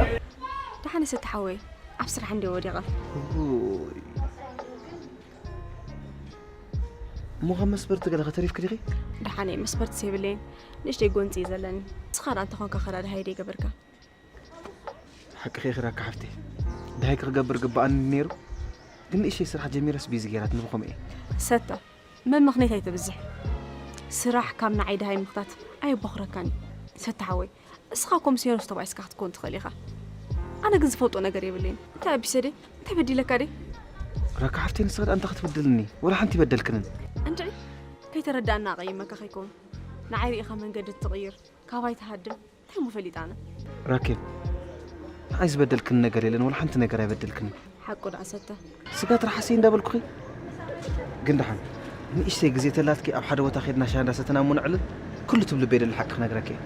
ደሓን ሰቲ ሓወይ፣ ኣብ ስራሕ እንደ ወዲቐ። ኡይ። እሞ ካብ መስበርቲ ገለ ከተሪፍኪ ዲኺ? ደሓን እየ፣ መስበርትስ የብለይን። ንእሽተይ ጎንፂ እዩ ዘለኒ። ንስኻ ደኣ እንተኾንካ ከዳድሃይ ደይገበርካ። ሓቅኺ ኢኺ ራካ ሓፍተይ። ደሃይኪ ክገብር ግብኣኒ ነይሩ። ግን ንእሽተይ ስራሕ ጀሚረስ ቢዚ ገይራትኒ ብኸምኡ እየ። ሰታ፣ መመኽነይት ኣይተብዝሕ። ስራሕ ካብ ንዓይ ደሃይ ምኽታት ኣየቦኽረካን እዩ። ሰታ ሓወይ፣ እስኻ ኮምስዮኖስ ተባኢስካ ክትኮን ትኽእል ኢኻ። ኣነ ግን ዝፈልጦ ነገር የብለይን። እንታይ ኣቢሰ ደይ? እንታይ በዲለካ ደይ? ራካ ሓፍተይ ንስኻ ደኣ እንታይ ክትብድልኒ? ወላ ሓንቲ ይበደልክንን። እንድዒ፣ ከይተረዳእና ኣቐይመካ ከይከውን። ንዓይ ርኢኻ መንገዲ ትቕይር፣ ካባይ ትሃድም። እንታይ እሞ ፈሊጣ ኣነ? ራኬብ፣ ንዓይ ዝበደልክኒ ነገር የለን፣ ወላ ሓንቲ ነገር ኣይበደልክንን። ሓቁ ደኣ ሰተ። ስጋ ትርሓሰይ እንዳበልኩኺ። ግን ደሓን ንእሽተይ ግዜ ተላትኪ ኣብ ሓደ ቦታ ኸድና ሻሂ እንዳሰተና እሞ ነዕልል። ኩሉ ትብሊ በይ ደሎ ሓቂ ክነግረኪ እየ።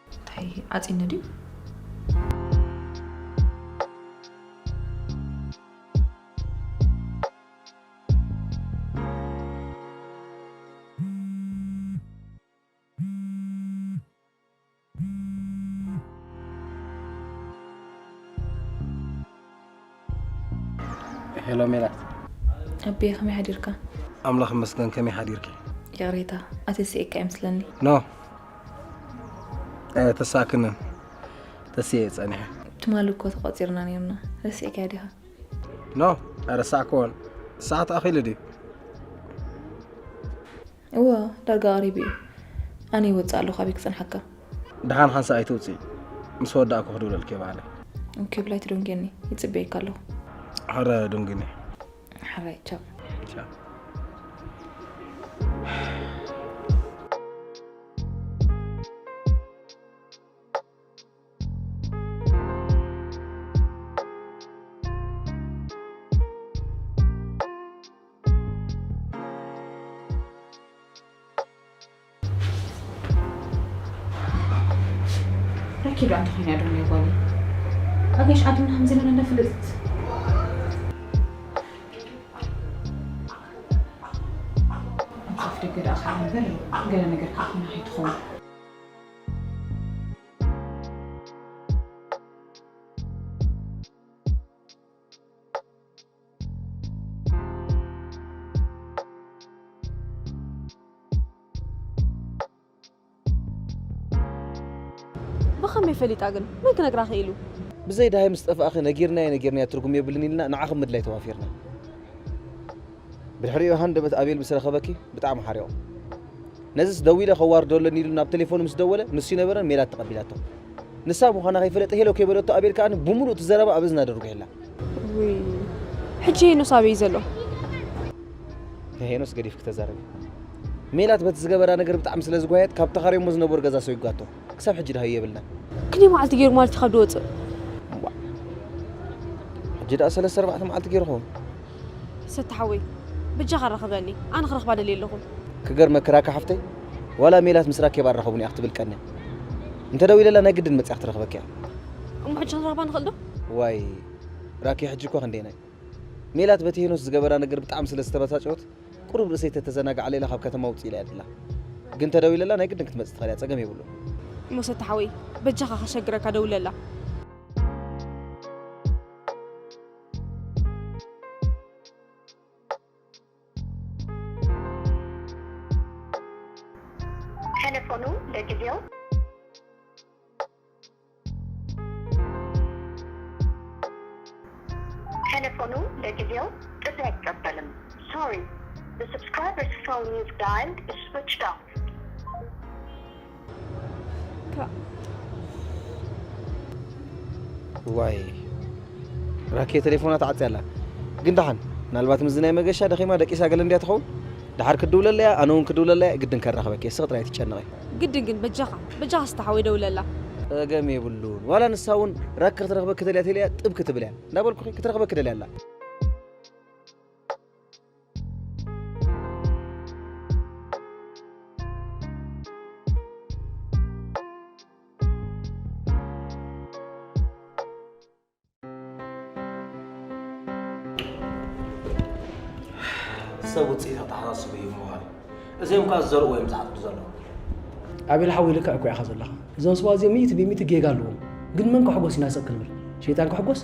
እንታይ ዓፂኒ ድዩ? ሄሎ ሜላት። ኣቤ፣ ከመይ ሓዲርካ? ኣምላኽ ይመስገን፣ ከመይ ሓዲርኪ? ይቕሬታ፣ ኣተሲኤካ እየ ምስለኒ። ኖ፣ ኣይተሳእክንን። ተሲኤ እየ ጸኒሐ። ትማሊ እኮ ተቋጺርና ነይርና። ረሲዕካዮ ዲኻ? ኖ፣ ኣይረሳዕክዎን። ሰዓት ኣኺሉ ድዩ? እወ፣ ዳርጋ ቀሪቡ እዩ። ኣነ ይወጽእ ኣለኹ፣ ኣበይ ክጸንሓካ? ደሓን ሓንሳእ ኣይትውጽኢ። ምስ ወዳእኩ ክድውለልኪ እየ ባዕለይ። ኦኬ፣ ብላይ ትደንግየኒ። ይጽበየካ ኣለኹ። ሕረ ደንጉኒ። ሕራይ፣ ቻው። ቻው። ረኪብ ደኣ እንተኾይና ዶ ናይ ጓለይ? ኣገሽ ዓድና ከም ዘለና ፍልጥት። ኣብ ኣፍ ደገ ደኣ ካልእ ነገር ኣሎ። ገለ ነገር ክትኮና ከይትኸውን። ብኸመይ ፈሊጣ ግን? መን ክነግራ ክኢሉ? ብዘይ ደሃይ ምስ ጠፋእኺ ነጊርናዮ ነጊርናዮ ትርጉም የብልን ኢልና ንዓኺ ምድላይ ተዋፊርና። ብድሕሪኡ ሃንደበት ኣቤል ምስ ረኸበኪ ብጣዕሚ ሓሪቑ። ነዝስ ደዊለ ከዋርዶ ኣለኒ ኢሉ ናብ ቴሌፎኑ ምስ ደወለ ንሱ ይነበረን ሜላት ተቐቢላቶ። ንሳ ምዃና ከይፈለጠ ሄሎ ከይበለቶ ኣቤል ከኣ ብምሉእ እቲ ዘረባ ኣብ እዝና ደርጉሒላ። ውይ፣ ሕጂ ሄኖስ ኣበይ እዩ ዘሎ? ንሄኖስ ገዲፍኪ ተዛረቢ። ሜላት በቲ ዝገበራ ነገር ብጣዕሚ ስለ ዝጓየት ካብ ተኻርዮሞ ዝነበሩ ገዛ ሰጒጋቶ። ክሳብ ሕጂ ደሃዩ የብልናን። ክንደይ መዓልቲ ገይሩ ማለት እዩ ካብ ዝወፅእ? እዋእ፣ ሕጂ ደኣ ሰለስተ ኣርባዕተ መዓልቲ ገይሩ ኸውን። ሰቲ ሓወይ፣ በጃኻ ራኸበኒ፣ ኣነ ክረኽባ ደልየ ኣለኹ። ክገርመኪ ራኪ ሓፍተይ፣ ዋላ ሜላት ምስ ራኬብ ኣራኸቡኒ እያ ክትብል ቀንያ። እንተ ደዊለላ ናይ ግድን መጺኣ ክትረኽበኪ እያ። እሞ ሕጂ ክንረኽባ ንኽእል ዶ? ዋይ ራኪ፣ ሕጂ እኮ ክንደየናይ። ሜላት በቲ ሄኖስ ዝገበራ ነገር ብጣዕሚ ስለ ዝተበሳጨወት፣ ቁሩብ ርእሰይ ተተዘናግዓ ሌላ ካብ ከተማ ውጽእ ኢላ እያ ደላ። ግን ተደዊለላ ናይ ግድን ክትመጽእ ትኽእል እያ፣ ጸገም የብሉን። እሞ ሰቲ ሓወይ፣ በጃኻ ከሸግረካ ደውለላ። ቴሌፎኑ ለጊዜው ቴሌፎኑ ለጊዜው ጥሪ አይቀበልም። Sorry, the subscriber's phone you've dialed is switched off. ዋይ ራኬ፣ ቴሌፎና ተዓጽያ ኣላ። ግን ደሓን፣ ምናልባት ምስዚ ናይ መገሻ ደኺማ ደቂሳ ገለ እንድያ ትኸውን። ድሓር ክድውለለያ ኣነ እውን ክድውለለያ ግድን ከራኸበኪ እየ። ስቕ ጥራይ ትጨነቒ። ግድን ግን በጃኻ በጃኻ ስተሓወይ ደውለላ። ጸገም የብሉን። ዋላ ንሳ እውን ራክ ክትረኽበኪ ተልያ ተልያ ጥብ ክትብል እያ እንዳበልኩኺ ክትረኽበኪ ደልያ ኣላ። ሰብ ውፅኢት ኣተሓሳስቡ እዩ ምዃኑ እዚኦም ከኣ ዝዘርኡ እዮም ዝዓፅዱ ዘለዉ። ኣቤል ሓወይ ልክዕ እኮ ኢኻ ዘለኻ። እዞም ሰባት እዚኦም ሚእቲ ብሚእቲ ጌጋ ኣለዎም። ግን መን ክሕጎስ ኢና ስቕ ክንብል? ሸይጣን ክሕጎስ?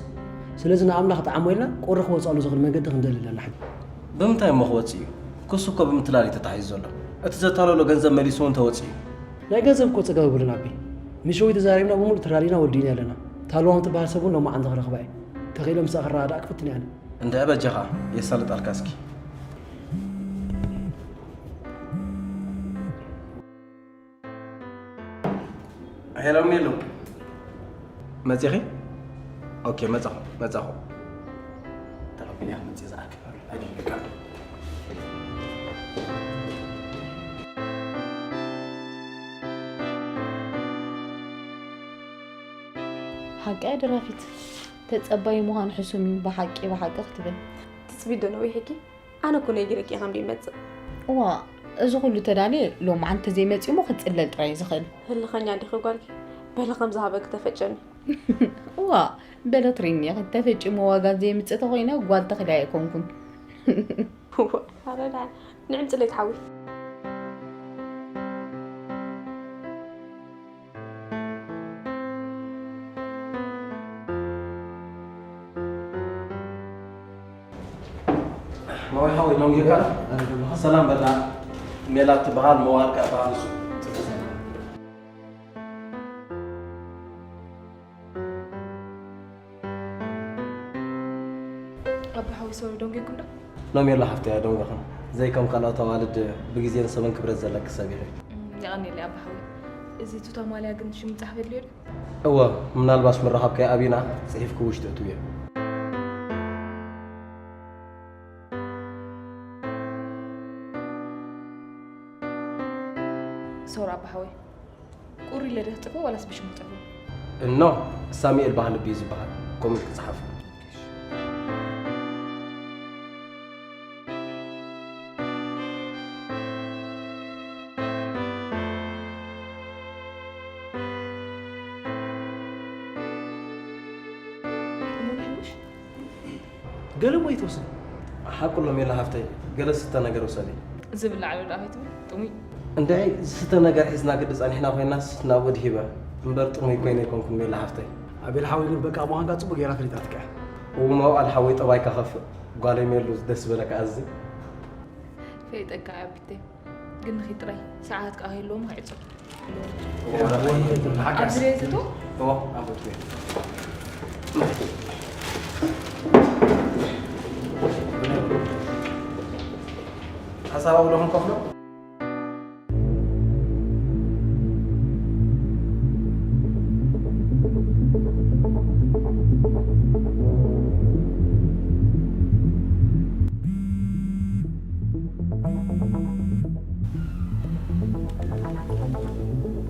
ስለዚ ንኣምላኽ ጠዓሞ ኢልና ቁሪ ክወፅኣሉ ዝኽእል መንገዲ ክንደሊ ኣለና ሕጂ። ብምንታይ እሞ ክወፅእ እዩ? ክሱ እኮ ብምትላል እዩ ተታሒዙ ዘሎ። እቲ ዘታለሎ ገንዘብ መሊሱ እውን ተወፂኡ እዩ። ናይ ገንዘብ እኮ ፀገም የብሉን ኣቢ። ምስ ሸዊት ተዛሪብና ብምሉእ ተራዲእና ወዲእና ኣለና። ታልዋም ትበሃል ሰብ እውን ሎማዓንቲ ክረኽባ እየ። ተኽኢለ ምስኣ ክረዳዳእ ክፍትን እየ ኣነ። እንድዒ በጃኻ የሳልጣልካ እስኪ። ሄሎ ሜሉ መፂኺ? ኦኬ መፃኹ መፃኹ። ተቐቢለ እያ ክመፅእ ዝኣክል ኣይደንግካ። ሓቂ እያ ደራፊት። ተጸባዪ ምዃን ሕሱም እዩ ብሓቂ ብሓቂ ክትብል። ትጽቢት ዶ ነዊሕኪ? ኣነ እኮ ነጊረኪ እየ ከም ዘይመጽእ። እዋ እዚ ኩሉ ተዳልየ ሎምዓንቲ ተዘይመጺኡ እሞ ክጽለል ጥራይ እዩ ዝኽእል። ህልኸኛ ዲኺ ጓልኪ? በሊ ከም ዝሃበኪ ተፈጨሚ። እዋ በለ ትሪኒ ኢኺ ተፈጭሞ ዋጋ ዘየምጽእ ተኾይነ ጓል ተኽሊ ኣይኮንኩን። እዋ ኣረ ደሓን ንዕም ጽለይ ትሓዊ። ማወይ ሓወይ ደንጊርካ ሰላም በላ። ሜላት ትበሃል መዋል ከኣ በሃል እሱ። ኣቦ ሓወይ ሶሪ ደንጊርኩም ዶ? ኖሜሎ ሓፍተይ ኣይደንጎኽን። ዘይከም ካልኦት ኣዋልድ ብግዜን ሰብን ክብረት ዘለኪ ሰብ ኢኺ። የቐንየለይ ኣቦ ሓወይ። እዚ ቱታ ማልያ ግን ሽሙ ጻሕፈልዮ ዶ? እወ፣ ምናልባሽ ምርኻብከይ ኣብዩና ጽሒፍኪ ውሽጢ እትውዮ። ሶሪ ኣቦ ሓወይ። ቁሪ ኢለ ዶ ክጽሕፎ ዋላስ ብሽሙ ክጽሕፎ? እኖ ሳሙኤል ባህልቢ እዩ ዝበሃል። ከምኡ ኢልኪ ጸሓፊ። ገለ እሞ ይትወስድ። ሓቁ ኣሎ ሜላ ሓፍተይ፣ ገለ ዝስተ ነገር ውሰዲ። ዝብላዕ ኣሎ ደኣ ከይትብል ጥሙይ። እንድዒ ዝስተ ነገር ሒዝና ግዲ ጸኒሕና ኮይናስ ናብኡ ድሂበ እምበር ጥሙይ ኮይነ ኣይኮንኩን ሜላ ሓፍተይ። ኣቤል ሓወይ ግን በቃ ምዃንካ ጽቡቕ ገይራ ፈሊጣትካ እያ። እውም ኣውዓል ሓወይ ጠባይካ ከፍእ። ጓለይ ሜሉ ደስ ዝበለካ ኣዚ። ፈሊጠካ እየ ኣቢተይ። ግን ንኺድ ጥራይ ሰዓታት ከኣ ከይህልዎም ከዕጾ። ኣብዚ ዶ ዝእቶ? እዎ ኣብኡ ትሪኦ። ሓሳብ ኣብኡ ዶ ክንከፍሎ?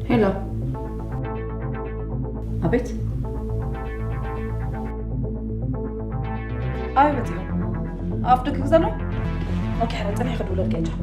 ሄሎ። ኣቤት። ኣበይ በጺሑ? ኣፍ ደገ ገዛ ኣሎ? ኦኬ፣ ሕራይ ጽንሒ ክድውለልካ እየ። ቻው።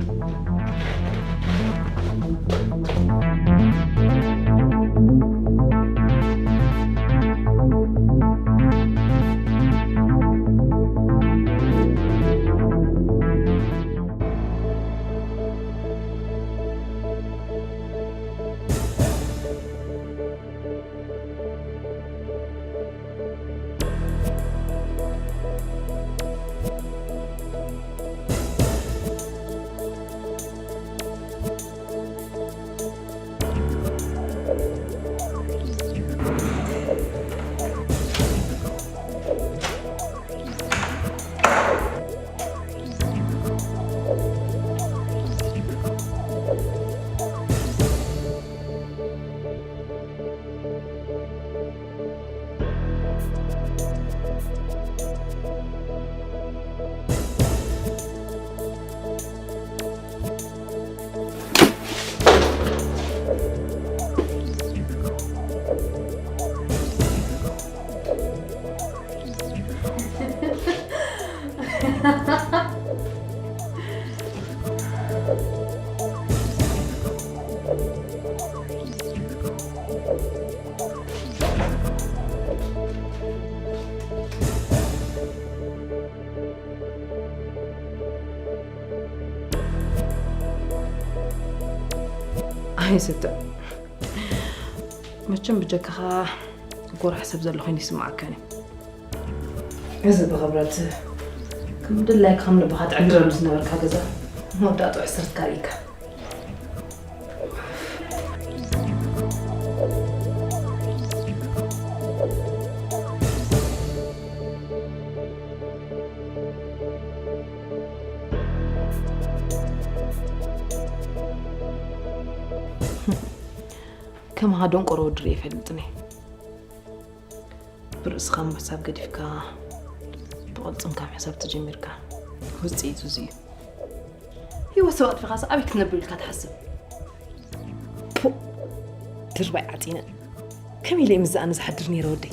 ኣይሰትዕ። መቸም ብጀካኻ ጎራሕ ሰብ ዘሎ ኮይኑ ይስምዓካኒ። እዚ ብኽብረት ከም ድላይካ ከም ልብኻ ትዕግረሉ ዝነበርካ ገዛ መወዳእትኡ ሕስርትካ ርኢካ። ከማኻ ደንቆሮ ወዲ ርእየ ይፈልጥን እየ። ብርእስኻ ምሕሳብ ገዲፍካ ብቕልጽምካ ምሕሳብ ተጀሚርካ። ውጽኢቱ እዚ እዩ። ህይወት ሰብ ኣጥፊኻስ ኣበይ ክትነብር ኢልካ ትሓስብ? ፑእ! ድርባይ ዓጺነ። ከመይ ኢለ እየ ምስዚ ኣነ ዝሓድር ነይረ ወደይ?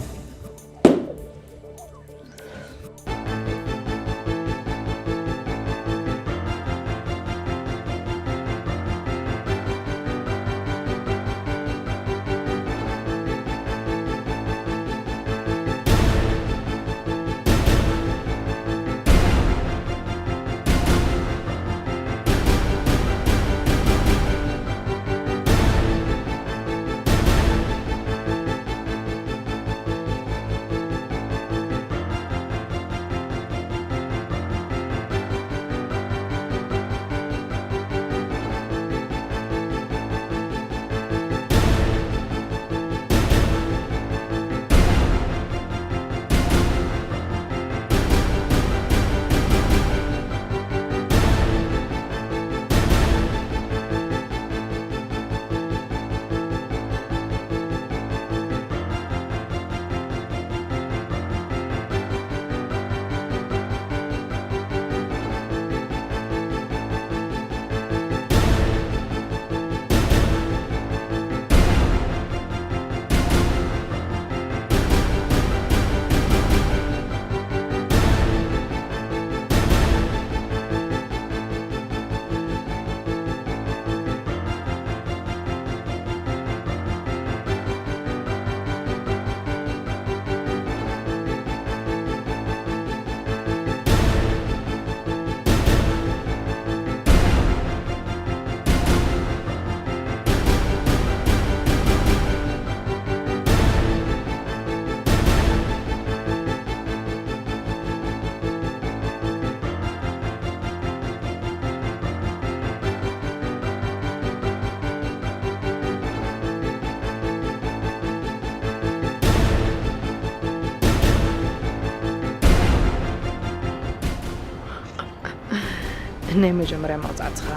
ናይ መጀመርያ መቕጻዕትኻ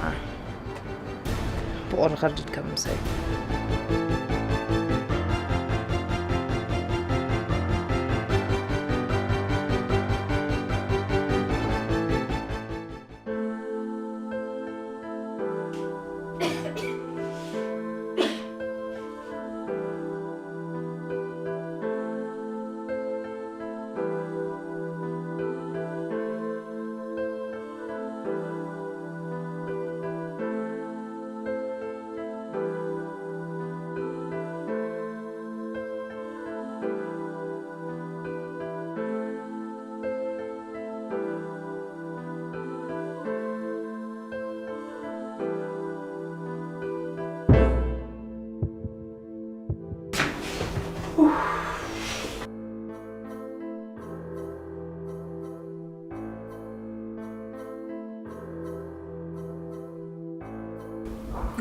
ብቑሪ ከርድድ ከም ምሳይ።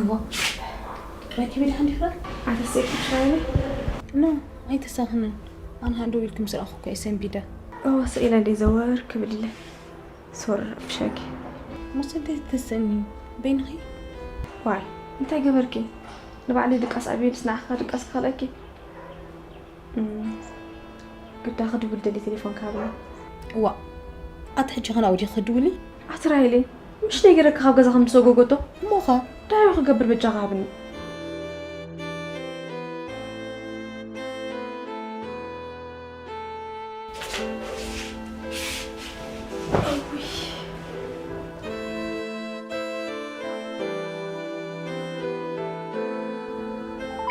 እዋ፣ ረኪበ ድሓን ዲኻ? ኣተሰኪ ትራይኒ? ኖ፣ ኣይተሳኽንን። ኣነ ሃንዶ ኢልኩም ስራኹ እኮ እየ ሰንቢደ። እዋ፣ ስኢለ እንደ ዘወር ክብልለ። ሶር ፍሸኪ። መሰንተይ ትስእኒ፣ በይንኺ? ዋይ፣ እንታይ ገበርኪ? ንባዕለይ ድቃስ ኣብየልስ ንዓኻ ድቃስ ክኸልአኪ? እም፣ ግዳ ክድውል ደሊ ቴሌፎን ክሃብኒ። እዋ፣ ኣቲ ሕጂ ኸን ኣውዲ ክድውሊ? ኣቲ ራይሊ፣ ምሽ ደይ ገረካ ካብ ገዛ ከም ዝሰጎጎቶ? እሞኻ? ዳዩ ክገብር በጃኻ ሃብኒ።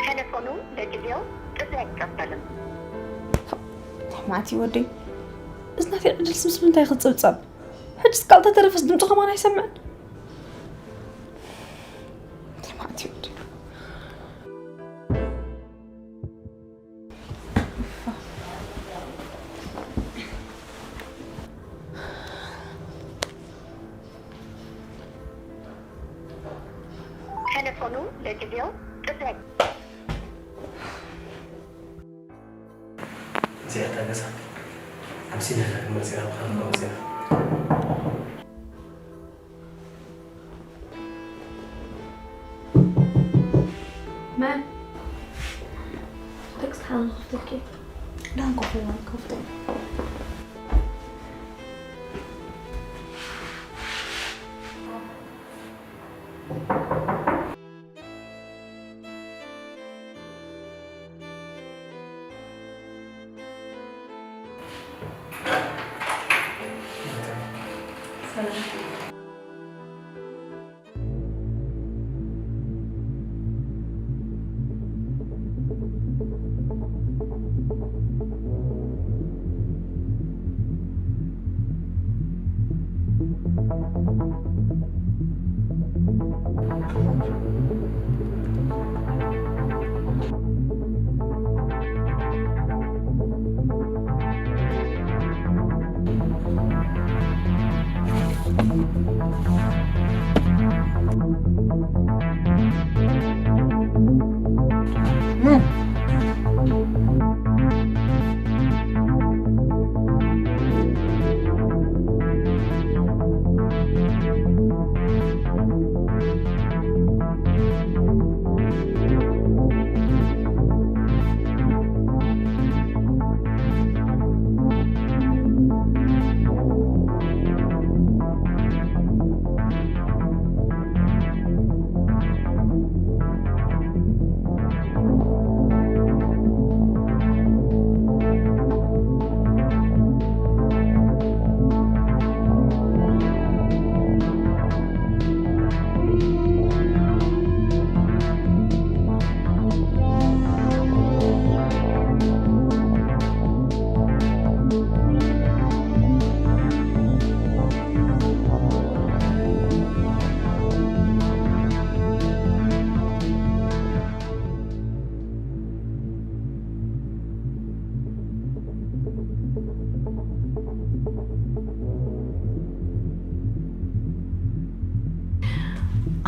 ቴሌፎኑ ለጊዜው ጥሪ ኣይቀበልን። ማዕቲ ወደይ፣ እዚ ናተይ ዕድል ስምስም እንታይ ክጽብጸብ? ሕጅስ ቃል ተተረፈስ ድምፁ ከማን ኣይሰምዕን። ማዕቲ ወደይ። ሆኖም ለጊዜው ጥሰት እዚኣ እታ ገዛ ኣምሲልና ኢና ክንመጽእ ኢና፣ ብኸምዚ መጺና። መን? ደቂ ሰሓን ክፍተኪ። ዳን ኮፍ ኢልና ንከፍቶ።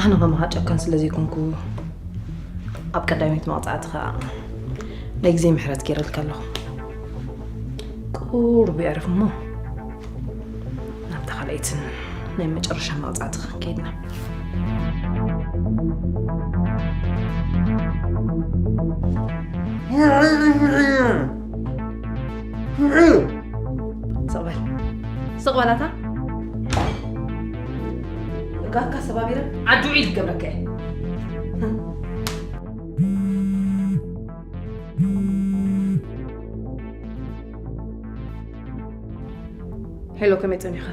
ኣነ ከማኻ ጨካን ስለ ዘይኮንኩ ኣብ ቀዳመይቲ መቕጻዕትኻ ናይ ግዜ ምሕረት ገይረልካ ኣለኹ። ቁሩብ የዕርፍ እሞ ናብታ ካልኣይትን ናይ መጨረሻ መቕጻዕትኻ ክንከይድ ኢና። ስቕ በል ስቕ በል ኣታ ጋካ ሰባቢረ ዓዲ ውዒል ክገብረካ እየ። ሄሎ ከመይ ጸኒኻ?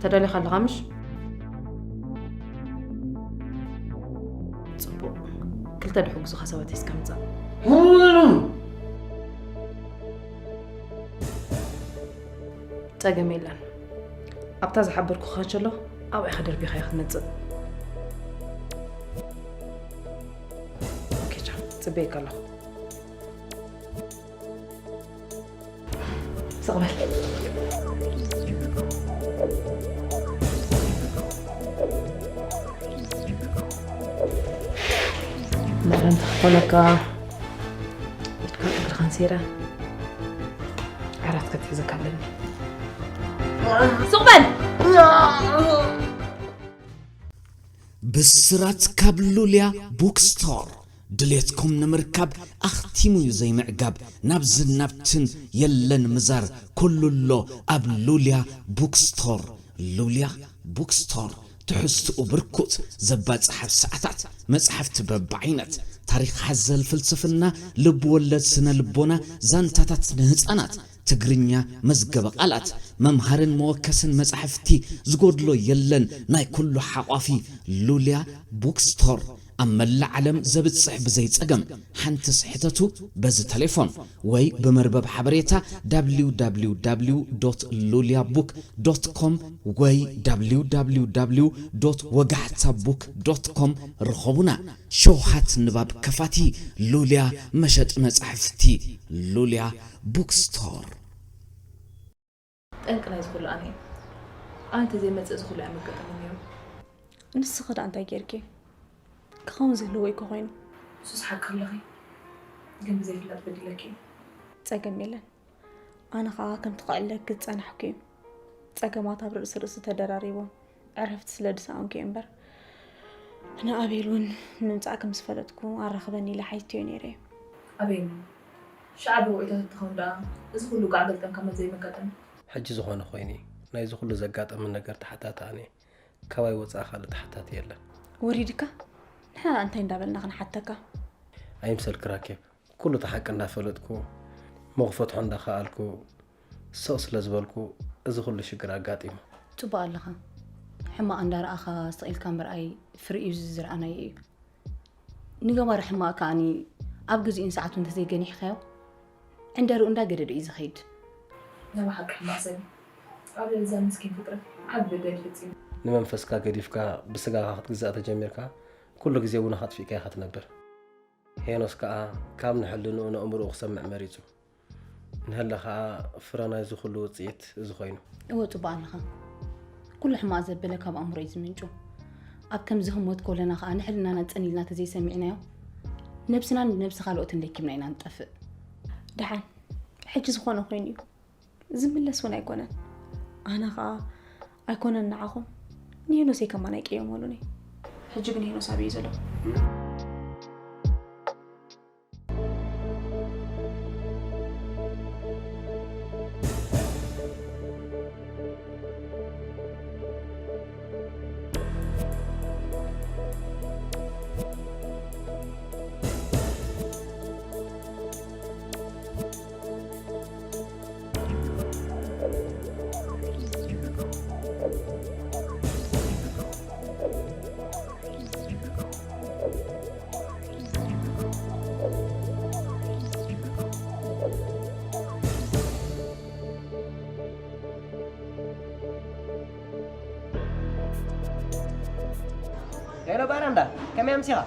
ተዳሊኻ ኣለኻ ምሽ? ጽቡቕ ክልተ ድሕጉዙኻ ሰባት ሒዝካ ምጻእ። ጸገም የለን ኣብታ ዝሓበርኩኻ ከሎ ኣብኣ ኢኻ ደርቢኻዮ ክትመጽእ። ኦኬ ቻው ጽበየካ ኣለኹ። ስቕ በል መረን ተኽፈለካ ኢድካን እግርኻን ሴረ ዓራት ክትሕዘካ ኣለኒ። ስቕ በል። ብስራት ካብ ሉልያ ቡክስቶር። ድሌትኩም ንምርካብ ኣኽቲሙ እዩ ዘይምዕጋብ። ናብዝን ናብትን የለን ምዛር፣ ኩሉ ኣሎ ኣብ ሉልያ ቡክስቶር። ሉልያ ቡክስቶር፣ ትሕዝትኡ ብርኩት፣ ዘባጽሕ ኣብ ሰዓታት፣ መጻሕፍቲ በብዓይነት፣ ታሪኽ ሓዘል ፍልስፍና፣ ልብ ወለድ ስነ ልቦና፣ ዛንታታት ንህጻናት፣ ትግርኛ መዝገበ ቃላት፣ መምሃርን መወከስን መጻሕፍቲ ዝጎድሎ የለን። ናይ ኩሉ ሓቋፊ ሉልያ ቡክስቶር ኣብ መላእ ዓለም ዘብጽሕ ብዘይ ጸገም። ሓንትስ ሕተቱ በዚ ተሌፎን ወይ ብመርበብ ሓበሬታ www.luliabook.com ወይ www.ወጋሕታቡክ.com ርኸቡና። ሸውሃት ንባብ ከፋቲ ሉልያ መሸጢ መጻሕፍቲ ሉልያ ቡክስቶር። ጠንቂ ናይዚ ኩሉ ኣነ እየ። ኣነ እንተዘይመጽእ እዚ ኩሉ ኣይምገጠምን ነይሩ። ንስኺ ደኣ እንታይ ጌርኪ? ክኸውን ዘለዎ እዩ እኮ ኮይኑ። ንሱስ ሓቂ ኣለኺ፣ ግን ብዘይፍላጥ በዲለኪ እዩ። ጸገም የለን። ኣነ ኸኣ ከምቲ ክዕለኪ ዝጸናሕኩ እዩ። ጸገማት ኣብ ርእሲ ርእሲ ተደራሪቦም ዕረፍቲ ስለ ዝሰኣንኩ እየ እምበር፣ ንኣቤል እውን ንምምጻእኪ ምስ ፈለጥኩ ኣራኽበኒ ኢለ ሓቲተዮ ነይረ እየ። ኣበይ እሞ? ሽዓ ብውዒታት እንተኾን ደኣ እዚ ኩሉ ጋዕ ገልጠም ከማን ዘይመጋጠመ። ሕጂ ዝኾነ ኮይኑ እዩ። ናይዚ ኩሉ ዘጋጠመ ነገር ተሓታቲ ኣነ እየ። ካባይ ወጻኢ ካልእ ተሓታቲ የለን። ወሪድካ? ንሕና እንታይ እንዳበልና ክንሓተካ? ኣይምሰልኪ ራኬብ። ኩሉ እቲ ሓቂ እንዳፈለጥኩ፣ እሞ ክፈትሖ እንዳኸኣልኩ፣ ስቕ ስለ ዝበልኩ፣ እዚ ኩሉ ሽግር ኣጋጢሙ። ጽቡቕ ኣለኻ። ሕማቕ እንዳረኣኻ ስቕ ኢልካ ምርኣይ ፍሪኡ እዚ ዝረኣናዮ እዩ። ንገባሪ ሕማቕ ከኣኒ ኣብ ግዜኡን ሰዓቱ እንተዘይገኒሕካዮ፣ ዕንደርኡ እንዳገደደ እዩ ዝኸይድ። ናይ ብሓቂ ሕማቕ ሰብ እዩ። ኣብ ልዕሊ እዛ ምስኪን ፍጥረት ዓቢ በደል ፈጺሙ። ንመንፈስካ ገዲፍካ ብስጋኻ ክትግዛእ ተጀሚርካ፣ ኩሉ ግዜ ውነኻ ኣጥፊእካ ኢኻ ትነብር። ሄኖስ ከኣ ካብ ንሕልንኡ ነእምሮኡ ክሰምዕ መሪጹ። ንሀለ ከኣ ፍረ ናይዚ ኩሉ ውጽኢት እዚ ኮይኑ። እወ፣ ጽቡቕ ኣለኻ። ኩሉ ሕማቕ ዘበለ ካብ ኣእምሮ እዩ ዝምንጩ። ኣብ ከምዚ ህሞት ከለና ከኣ ንሕልናና ጸን ኢልና ተዘይሰሚዕናዮ፣ ነብስናን ነብሲ ካልኦትን ለኪምና ኢና ንጠፍእ። ደሓን፣ ሕጂ ዝኾነ ኮይኑ እዩ። ዝምለስ እውን ኣይኮነን። ኣነ ኸኣ ኣይኮነን ንዓኹም፣ ንሄኖሰይ ከማን ኣይቅየመሉን እየ። ሕጂ ግን ሄኖስ ኣበይ እዩ ዘሎ? ሄሎ ባራንዳ፣ ከመይ ኣምሲኻ?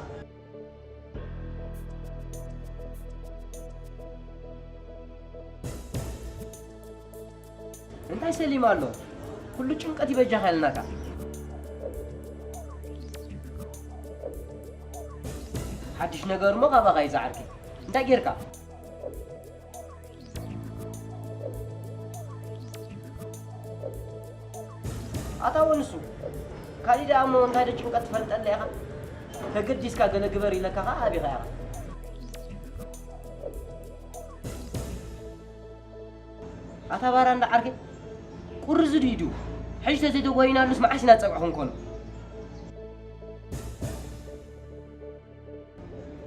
እንታይ ሰሊም ኣሎ? ኩሉ ጭንቀት ይበጃኻ ኢልናካ። ሓድሽ ነገር እሞ ካባኻ እዩ ዝዓርኪ። እንታይ ጌርካ? ኣታ ወንሱ፣ ካሊእ ደኣ እሞ እንታይ ዶ ጭንቀት ትፈልጠለ ኢኻ? ተገዲስካ ገለ ግበር ኢለካ ኸኣ ኣቢኻ ኢኻ። ኣታ ባራንዳ ዓርከይ፣ ቁሪ ዝድዩ ድዩ? ሕጂ ተዘይተጓይናሉስ መዓስ ኢና ጸብዒ ክንኮኖ?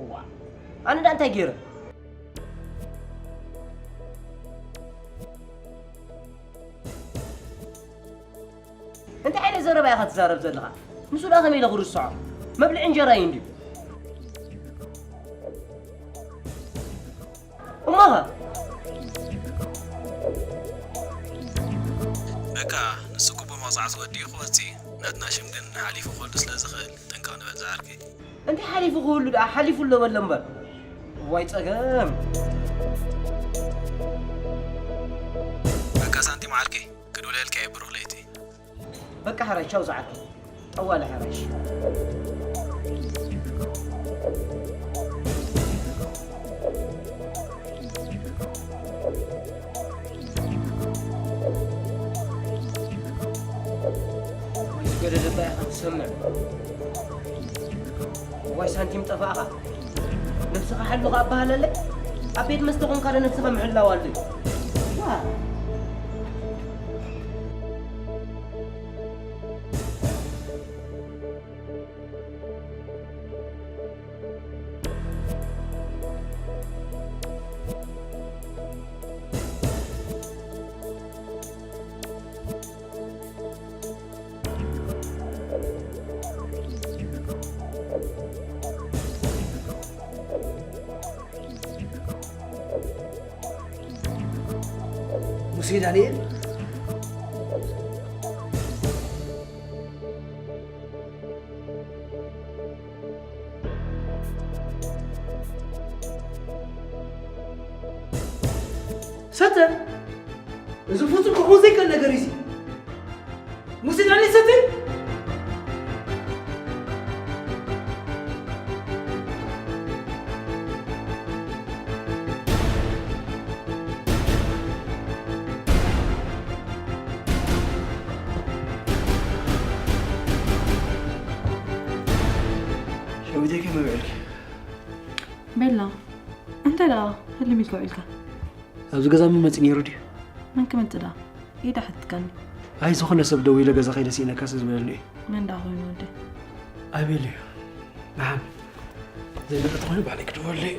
እዋ፣ ኣነ ደኣ እንታይ ገይረ? እንታይ ዓይነት ዘረባ ኢኻ ትዛረብ ዘለኻ? ንሱ ደኣ ከመይ ኢለ ክርስዖ? መብልዒ እንጀራ እዩ እንድዩ። እሞኸ? በቃ፣ ንሱ እኮ ብመቕጻዕቲ ወዲኡ ክወጽእ እዩ። ናትና ሽም ግን ሓሊፉ ክወልድ ስለ ዝኽእል፣ ጥንቅቕ ንበል ዝዓርከይ። እንታይ ሓሊፉ ክህሉ ደኣ? ሓሊፉ ኣሎ በሎ እምበር። ዋይ ጸገም። በቃ ሳንቲም ዓርከይ፣ ክድውለልካ እየ ብሩኽ ለይቲ። በቃ ሕራይ፣ ቻው ዝዓርከይ። ጠዋለ ሕራይ። ወይ ዝገደደ እባ ኢኻ ትሰምዕ። ዋይ ሳንቲም ጠፋእኻ። ነብስኻ ሓሉ ከኣ ኣበሃለለይ። ኣብ ቤት መስተ ኾንካ ዶ ነብስኻ ምሕላው ኣሎ? ዋ። ሙሴ ዳንኤል። ሰተ፣ እዚ ፍጹም ክኸውን ዘይክእል ነገር እዩ እዚ። ሙሴ ዳንኤል ሰተ? መብዕልኪ። ቤላ፣ እንታይ ደኣ ህልም ኢልካ ውዒልካ? ኣብዚ ገዛ መን መፂ ነይሩ ድዩ? መን ክመፅእ ደኣ? ኢዳ ሕትትካኒ። ኣይ፣ ዝኾነ ሰብ ደው ኢለ ገዛ ከይደ ስኢነካስ ዝበለኒ እዩ። መን ደኣ ኮይኑ ወደይ? ኣቤል እዩ። ደሓን ዘይመጠ ተኾይኑ ባዕለይ ክድወለይ።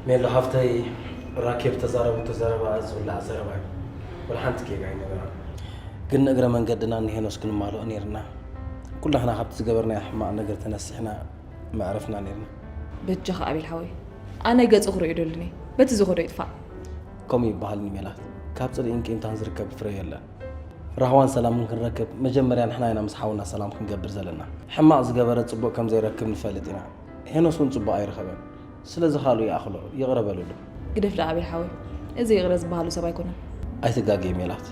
ሜሎ ሓፍተይ፣ ራኬብ ተዛረቡ ተዛረባ ዝብላዕ ዘረባ እዩ። ወላ ሓንቲ ጌጋ ኣይነበራን። ግን ንእግረ መንገድና ንሄኖስ ክንማልኦ ነይርና። ኩላህና ካብቲ ዝገበርናዮ ሕማቕ ነገር ተነሲሕና መዕረፍና ነይርና። በጃኻ ኣቤል ሓወይ፣ ኣነ ገጹ ክርእዮ ደልኒ፣ በቲ ዝኸዶ ይጥፋእ። ከምኡ ይበሃል ሜላት፣ ካብ ጽልኢን ቂምታን ዝርከብ ፍረ የለን። ራህዋን ሰላምን ክንረክብ መጀመርያ ንሕና ኢና ምስ ሓውና ሰላም ክንገብር ዘለና። ሕማቕ ዝገበረ ጽቡቕ ከም ዘይረክብ ንፈልጥ ኢና። ሄኖስ እውን ጽቡቕ ኣይረኸበን። ስለዚ ካልኡ ይኣኽሎ፣ ይቕረ በልሉ። ግደፍ ደኣ ኣቤል ሓወይ፣ እዚ ይቕረ ዝበሃሉ ሰብ ኣይኮነን። ኣይትጋገይ ሜላት።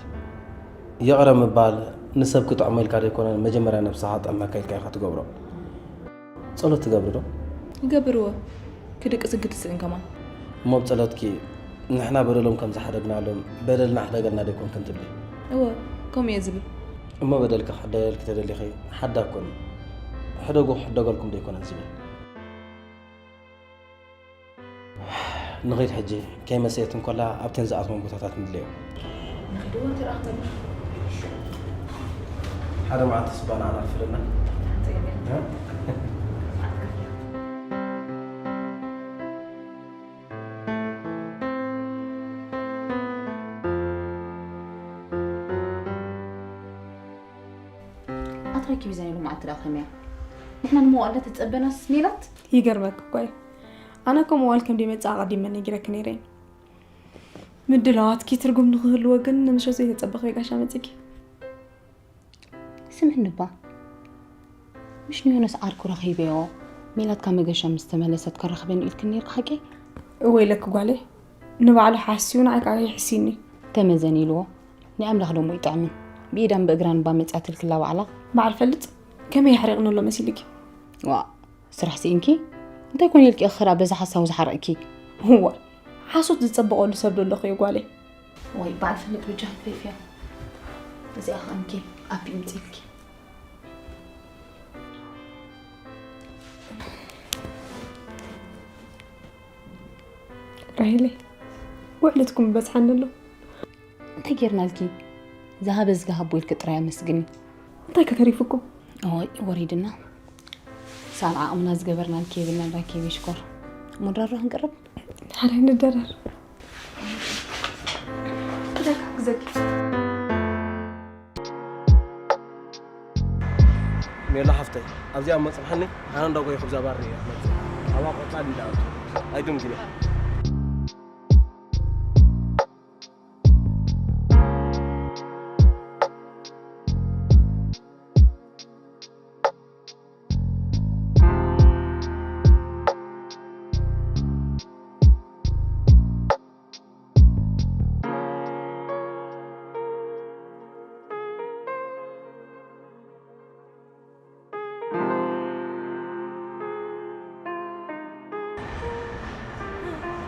ይቕረ ምባል ንሰብ ክጥዕሞ ኢልካ ዘይኮነ፣ መጀመርያ ነብስኻ ጠመካ ኢልካ ኢኻ ትገብሮ። ጸሎት ትገብሪ ዶ? ይገብር እወ። ክድቅስን ክትስእን ከማን። እሞ ብጸሎትኪ ንሕና በደሎም ከም ዝሓደግናሎም በደልና ሕደገልና ዶ ይኮንክን ትብሊ? እወ፣ ከምኡ እየ ዝብል። እሞ በደልኪ ክሕደገልኪ ተደሊኺ ሓዳግ ኮኒ። ሕደጉ ክሕደገልኩም ዶ ይኮነን ዝብል? ንኺድ ሕጂ፣ ከይመሰየት እንኮላ ኣብተን ዝኣትወን ቦታታት ንድለዮ። ንኺድ እወ፣ ተረኣኽበና። ሓደ መዓልቲ ስባ ንዓና ክፍለና። ሓንቲ እየ። እ? ኣትራኪብ ዘን ኢሉ መዓልቲ ደኣ ከመያ? ንሕና ንመዋእልና ተጸበናስ ሜላት? ይገርመክ እኮ እዩ። ኣነ እኮ መዋል ከም ደይመጽእ ኣቐዲመ ነጊረክ ነይረ እየ። ምድላዋትኪ ትርጉም ንኽህልዎ ግን ንምሸት ዘይተጸበኽዮ ጋሻ መጺኪ። ስምዕኒ እባ፣ ምሽ ንዮናስ ዓርኩ ረኺበዮ፣ ሜላት ካብ መገሻ ምስ ተመለሰት ከራኽበኒ ኢልክኒ ነይርኪ ሓቂ? እወ ኢለኪ ጓለይ፣ ንባዕሉ ሓስዩ ንዓይ ከዓ ይሕስይኒ። ተመዘን ኢልዎ፣ ናይ ኣምላኽ ደሞ ይጥዕምን። ብኢዳን ብእግራን እባ መጺኣትልክላ ባዕላ። በዓል ፈልጥ፣ ከመይ ኣሕሪቕኒ ኣሎ መሲልኪ? ዋእ፣ ስራሕ ስኢንኪ? እንታይ ኮን ኢልኪ እኽራ በዛ ሓሳዊ ዝሓረቕኪ? እዋ፣ ሓሶት ዝጸበቐሉ ሰብ ዶ ኣለኺ ጓለይ? ወይ በዓል ፈልጥ ብጃ ክትሪፍያ። እዚኣ ኸኣ እንኪ፣ ኣፕ ይምጽልኪ። ራሄለይ፣ ውዕለትኩም በጽሓኒ ኣሎ። እንታይ ጌርናልኪ? ዝሃበ ዝገሃቦ ኢልኪ ጥራይ ኣመስግኒ። እንታይ ከ ተሪፉኩም? ኦይ፣ ወሪድና። ሳብ ዓቕምና ዝገበርናልኪ የብልናን ራኬብ፣ ይሽኮር። እሞ ድራር ዶ ክንቅርብ? ሓደ ንደራር። እንታይ ክሕግዘኪ? ሜላ ሓፍተይ፣ ኣብዚኣ እሞ ጽንሓኒ፣ ኣነ እንዳጎየ ክብዛ ባር እየ መጽእ። ኣብኣ ቆጻል እንዳኣቱ። ኣይትምግነ።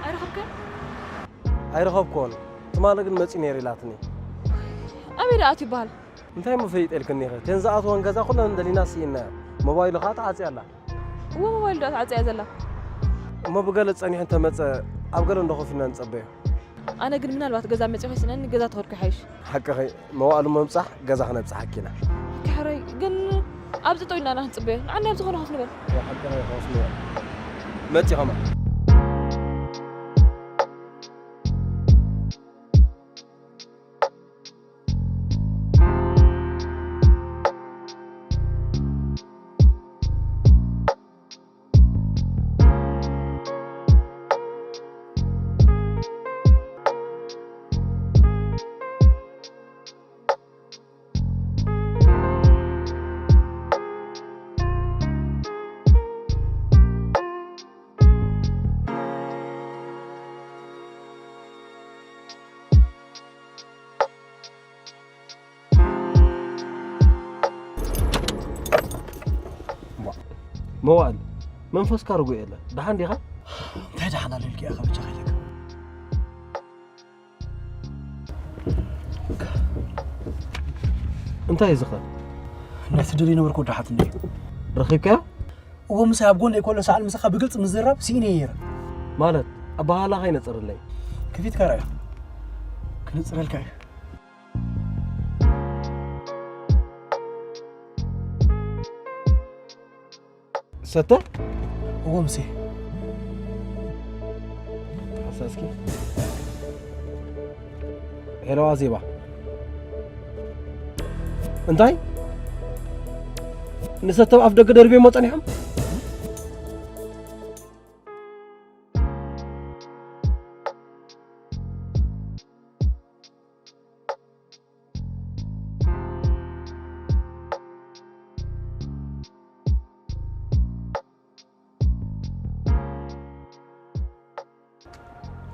ኣይረኸብክን? ኣይረኸብክዎን። ትማሊ ግን መጺኡ ነይሩ ኢላትኒ። ኣበይ ደኣ ኣትዩ ይበሃል? እንታይ እሞ ፈሊጠ ኢልክኒ ኢኺ? እተን ዝኣትወን ገዛ ኩለን ደሊና ስኢንናዮ። ሞባይሉ ኸኣ ተዓጽያ ኣላ። እወ፣ ሞባይሉ ደኣ ተዓጽያ እያ ዘላ። እሞ ብገለ ጸኒሑ እንተመጸ፣ ኣብ ገለ እንዶ ኮፍ ኢልና ንጸበዮ። ኣነ ግን ምናልባት ገዛ መጺኡ ከይስእነኒ ገዛ ተኸድኩ ይሓይሽ። ሓቅኺ፣ መዋእሉ ምብጻሕ ገዛ ክነብጽሓኪ ኢና። ሕራይ ግን ኣብዚ ጠው ኢልና ኢና ክንጽበዮ። ንዓና ኣብ ዝኾነ ኮፍ ንበል። ሓቂ ናይ ኮፍ ንበል። መጺ ኸማ። መዋእል መንፈስካ ርጉእ የለ። ደሓን ዲኻ? እንታይ ደሓን ኣለልኪ ኢኻ ብቻ ከይለካ? እንታይ እዩ ዝኸ? ነቲ ደልየ ነበርኩ ወዳሓት እንደ ረኺብካዮ? እዎ ምሳይ ኣብ ጎነይ ከሎ ሰዓል ምሳኻ ብግልፂ ምዝራብ ስኢነ ነይረ። ማለት ኣባህላኻ ይነፅርለይ። ከፊትካ ርኣዮ። ክንፅረልካ እዩ። ሰተ? እዎ ምሴ። ሓሳ እስኪ። ሄሎ ኣዜባ። እንታይ? ንሰተ ኣብ ኣፍ ደገ ደርብዮሞ ጸኒሖም?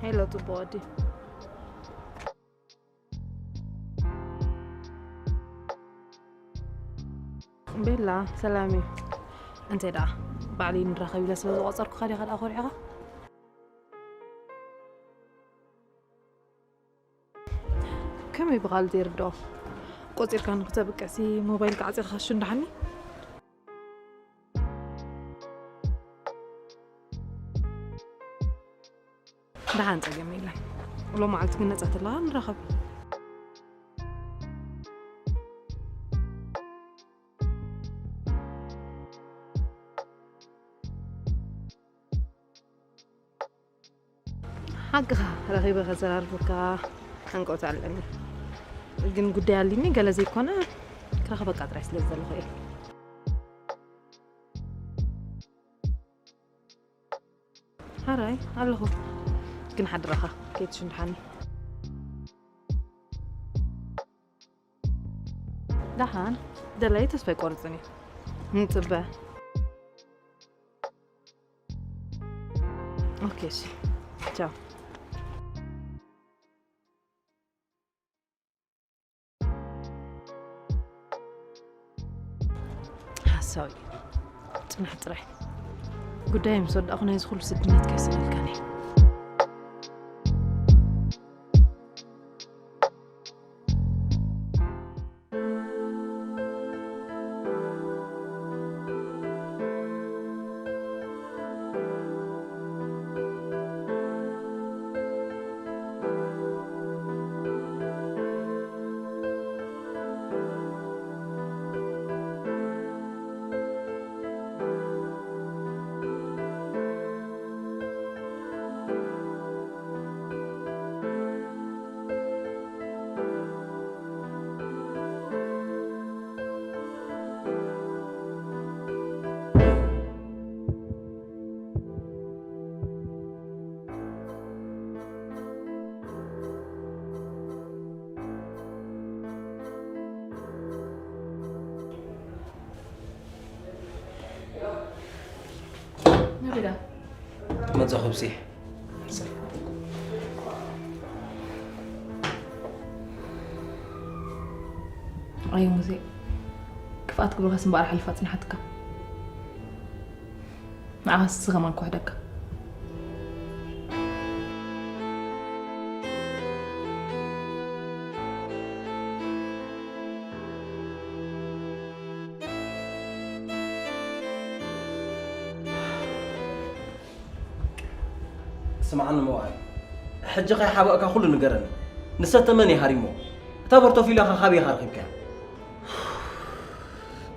ሄሎ ጽቡቕ ወዲ። ቤላ፣ ሰላም እዩ። እንተ ደኣ ባዕለይ ንራኸብ ኢለ ስለ ዝቖጸርኩኻ ዲኻ ደኣ ኮሪዕኻ? ከመይ ብኻልእ ዘይርድኦ? ቆጺርካ ንክተብቅዕሲ ሞባይልካ ዓጺኻ ሽንዳሓኒ? ደሓን ጸገም የለን። ሎም መዓልቲ ግን ነጻ ተለኻ ንራኸብ። ሓቅኻ ረኺበ ከዘራርበካ ሃንቀውታ ኣለኒ። ግን ጉዳይ ኣሊኒ ገለ ዘይኮነ ክረኽበካ ጥራይ ስለ ዝደለኹ እየ። ሓራይ ኣለኹ። ግን ሓድረኻ ከይትሽንድሓኒ። ደሓን ደላይ ተስፋ ኣይቆርጽን እዩ። ንጽበ። ኦኬ፣ እሺ። ቻው። ሓሳዊ። ጽናሕ ጥራይ። ጉዳይ ምስ ወዳእኹ ናይዚ ኩሉ ስድነት ከይስነልካኒ። ናበይ ደኣ? መጻኹ ብሲ። ኣይ ሙሴ፣ ክፍኣት ግብርኻስ እምበኣር ሓሊፋ ጽንሓትካ። ንዓኻስ እዚ ኸማን ክውሕደካ። ስምዓኒ መዋእል፣ ሕጂ ከይሓበእካ ኩሉ ንገረኒ። ንሰተ መን እዩ ሃሪሞ? እታ ፖርቶፊልዮኻ ካበይ ኢኻ ረኺብካያ?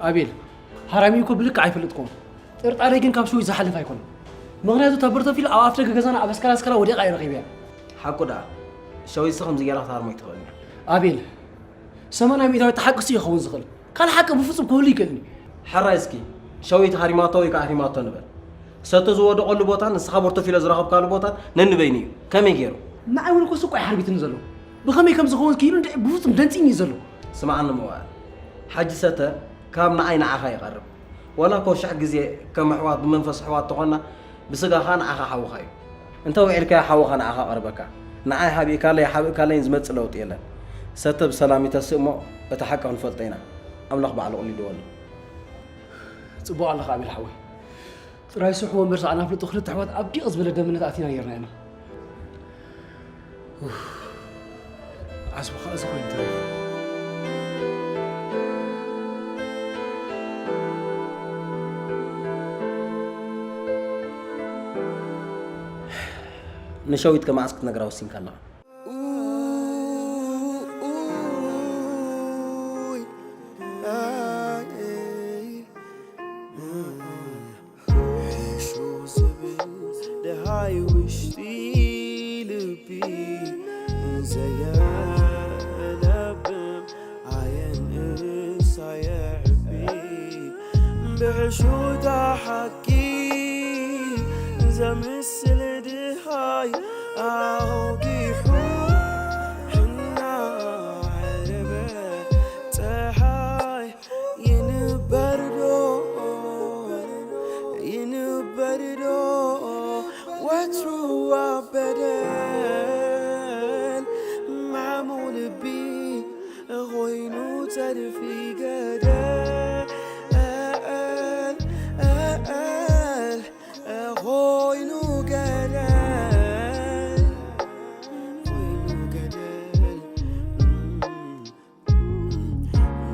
ኣቤል፣ ሃራሚ እኮ ብልክዕ ኣይፈልጥኩዎን። ጥርጣረይ ግን ካብ ሸዊት ዝሓልፍ ኣይኮነን። ምኽንያቱ እታ በርቶፊል ኣብ ኣፍደገ ገዛና ኣብ ኣስካላ ኣስካላ ወዲቓ እየ ረኺበያ። ሓቁ ደኣ፣ ሸዊትሲ ከምዚ ጌራ ክትሃርሞ ኣይትኽእልን እያ። ኣቤል፣ ሰማንያ ሚእታዊት ሓቂ እሱ ይኸውን ዝኽእል። ካልእ ሓቂ ብፍጹም ክህሉ ይክእልን እዩ። ሕራይ እስኪ፣ ሸዊት ሃሪማቶ ወይ ከኣ ኣህሪማቶ ንበል። ሰተ ዝወደቐሉ ቦታን ንስኻ በርቶፊሎ ዝረኸብካሉ ቦታን ነንበይኑ እዩ። ከመይ ገይሩ? ንዓይ እውን እኮ እሱ እኮ እዩ ሓርቢትኒ ዘሎ። ብኸመይ ከም ዝኸውን ክኢሉ እንድዒ ብፍጹም ደንጺኒ እዩ ዘሎ። ስምዓኒ መዋእል፣ ሓጂ ሰተ ካብ ንዓይ ንዓኻ ይቐርብ። ዋላ እኮ ሽሕ ግዜ ከም ኣሕዋት ብመንፈስ ኣሕዋት ተኾንና፣ ብስጋ ኸኣ ንዓኻ ሓውኻ እዩ። እንተ ውዒልካዮ ሓውኻ ንዓኻ ቀርበካ። ንዓይ ሓቢእካለይ ሓብእካለይን ዝመጽእ ለውጢ የለን። ሰተ ብሰላም ይተስእ እሞ እቲ ሓቂ ክንፈልጦ ኢና። ኣምላኽ ባዕሉ ቅሊልዎ ኣሎ። ጽቡቕ ኣለኻ ኣቤል ሓወይ። ጥራይ ስርሑ ወንበር ሰኣና ፍልጡ ክልተ ኣሕዋት ኣብ ዲቕ ዝበለ ደምነት ኣቲና ነይርና ኢና። ኡፍ፣ ዓስቡ ኸኣ እዚ ኮይኑ ተሪፉ። ንሸዊት ከ መዓስ ክትነግራ ወሲንካ ኣለኻ? ኡይ፣ ኣይ፣ ሕሹ ዝብል ደሃይ ውሽጢ ልቢ ዘየለብም ኣየንእስ ኣየዕቢ ብሕሹታ ሓቂ ዘምስል ድሃይ ኣውጊሑ እናዓረበ ጸሓይ ይንበርዶ ይንበርዶ ወትሩ ኣብ በደል ማዕሙቕ ልቢ ኾይኑ ተርፊ ገደል ኾይኑ ገደል ኾይኑ ገደል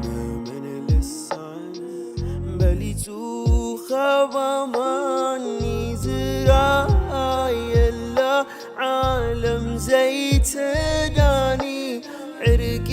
መመን ልሳን በሊጹ ኸባማኒ ዝራየላ ዓለም ዘይትዳኒ ዕርቂ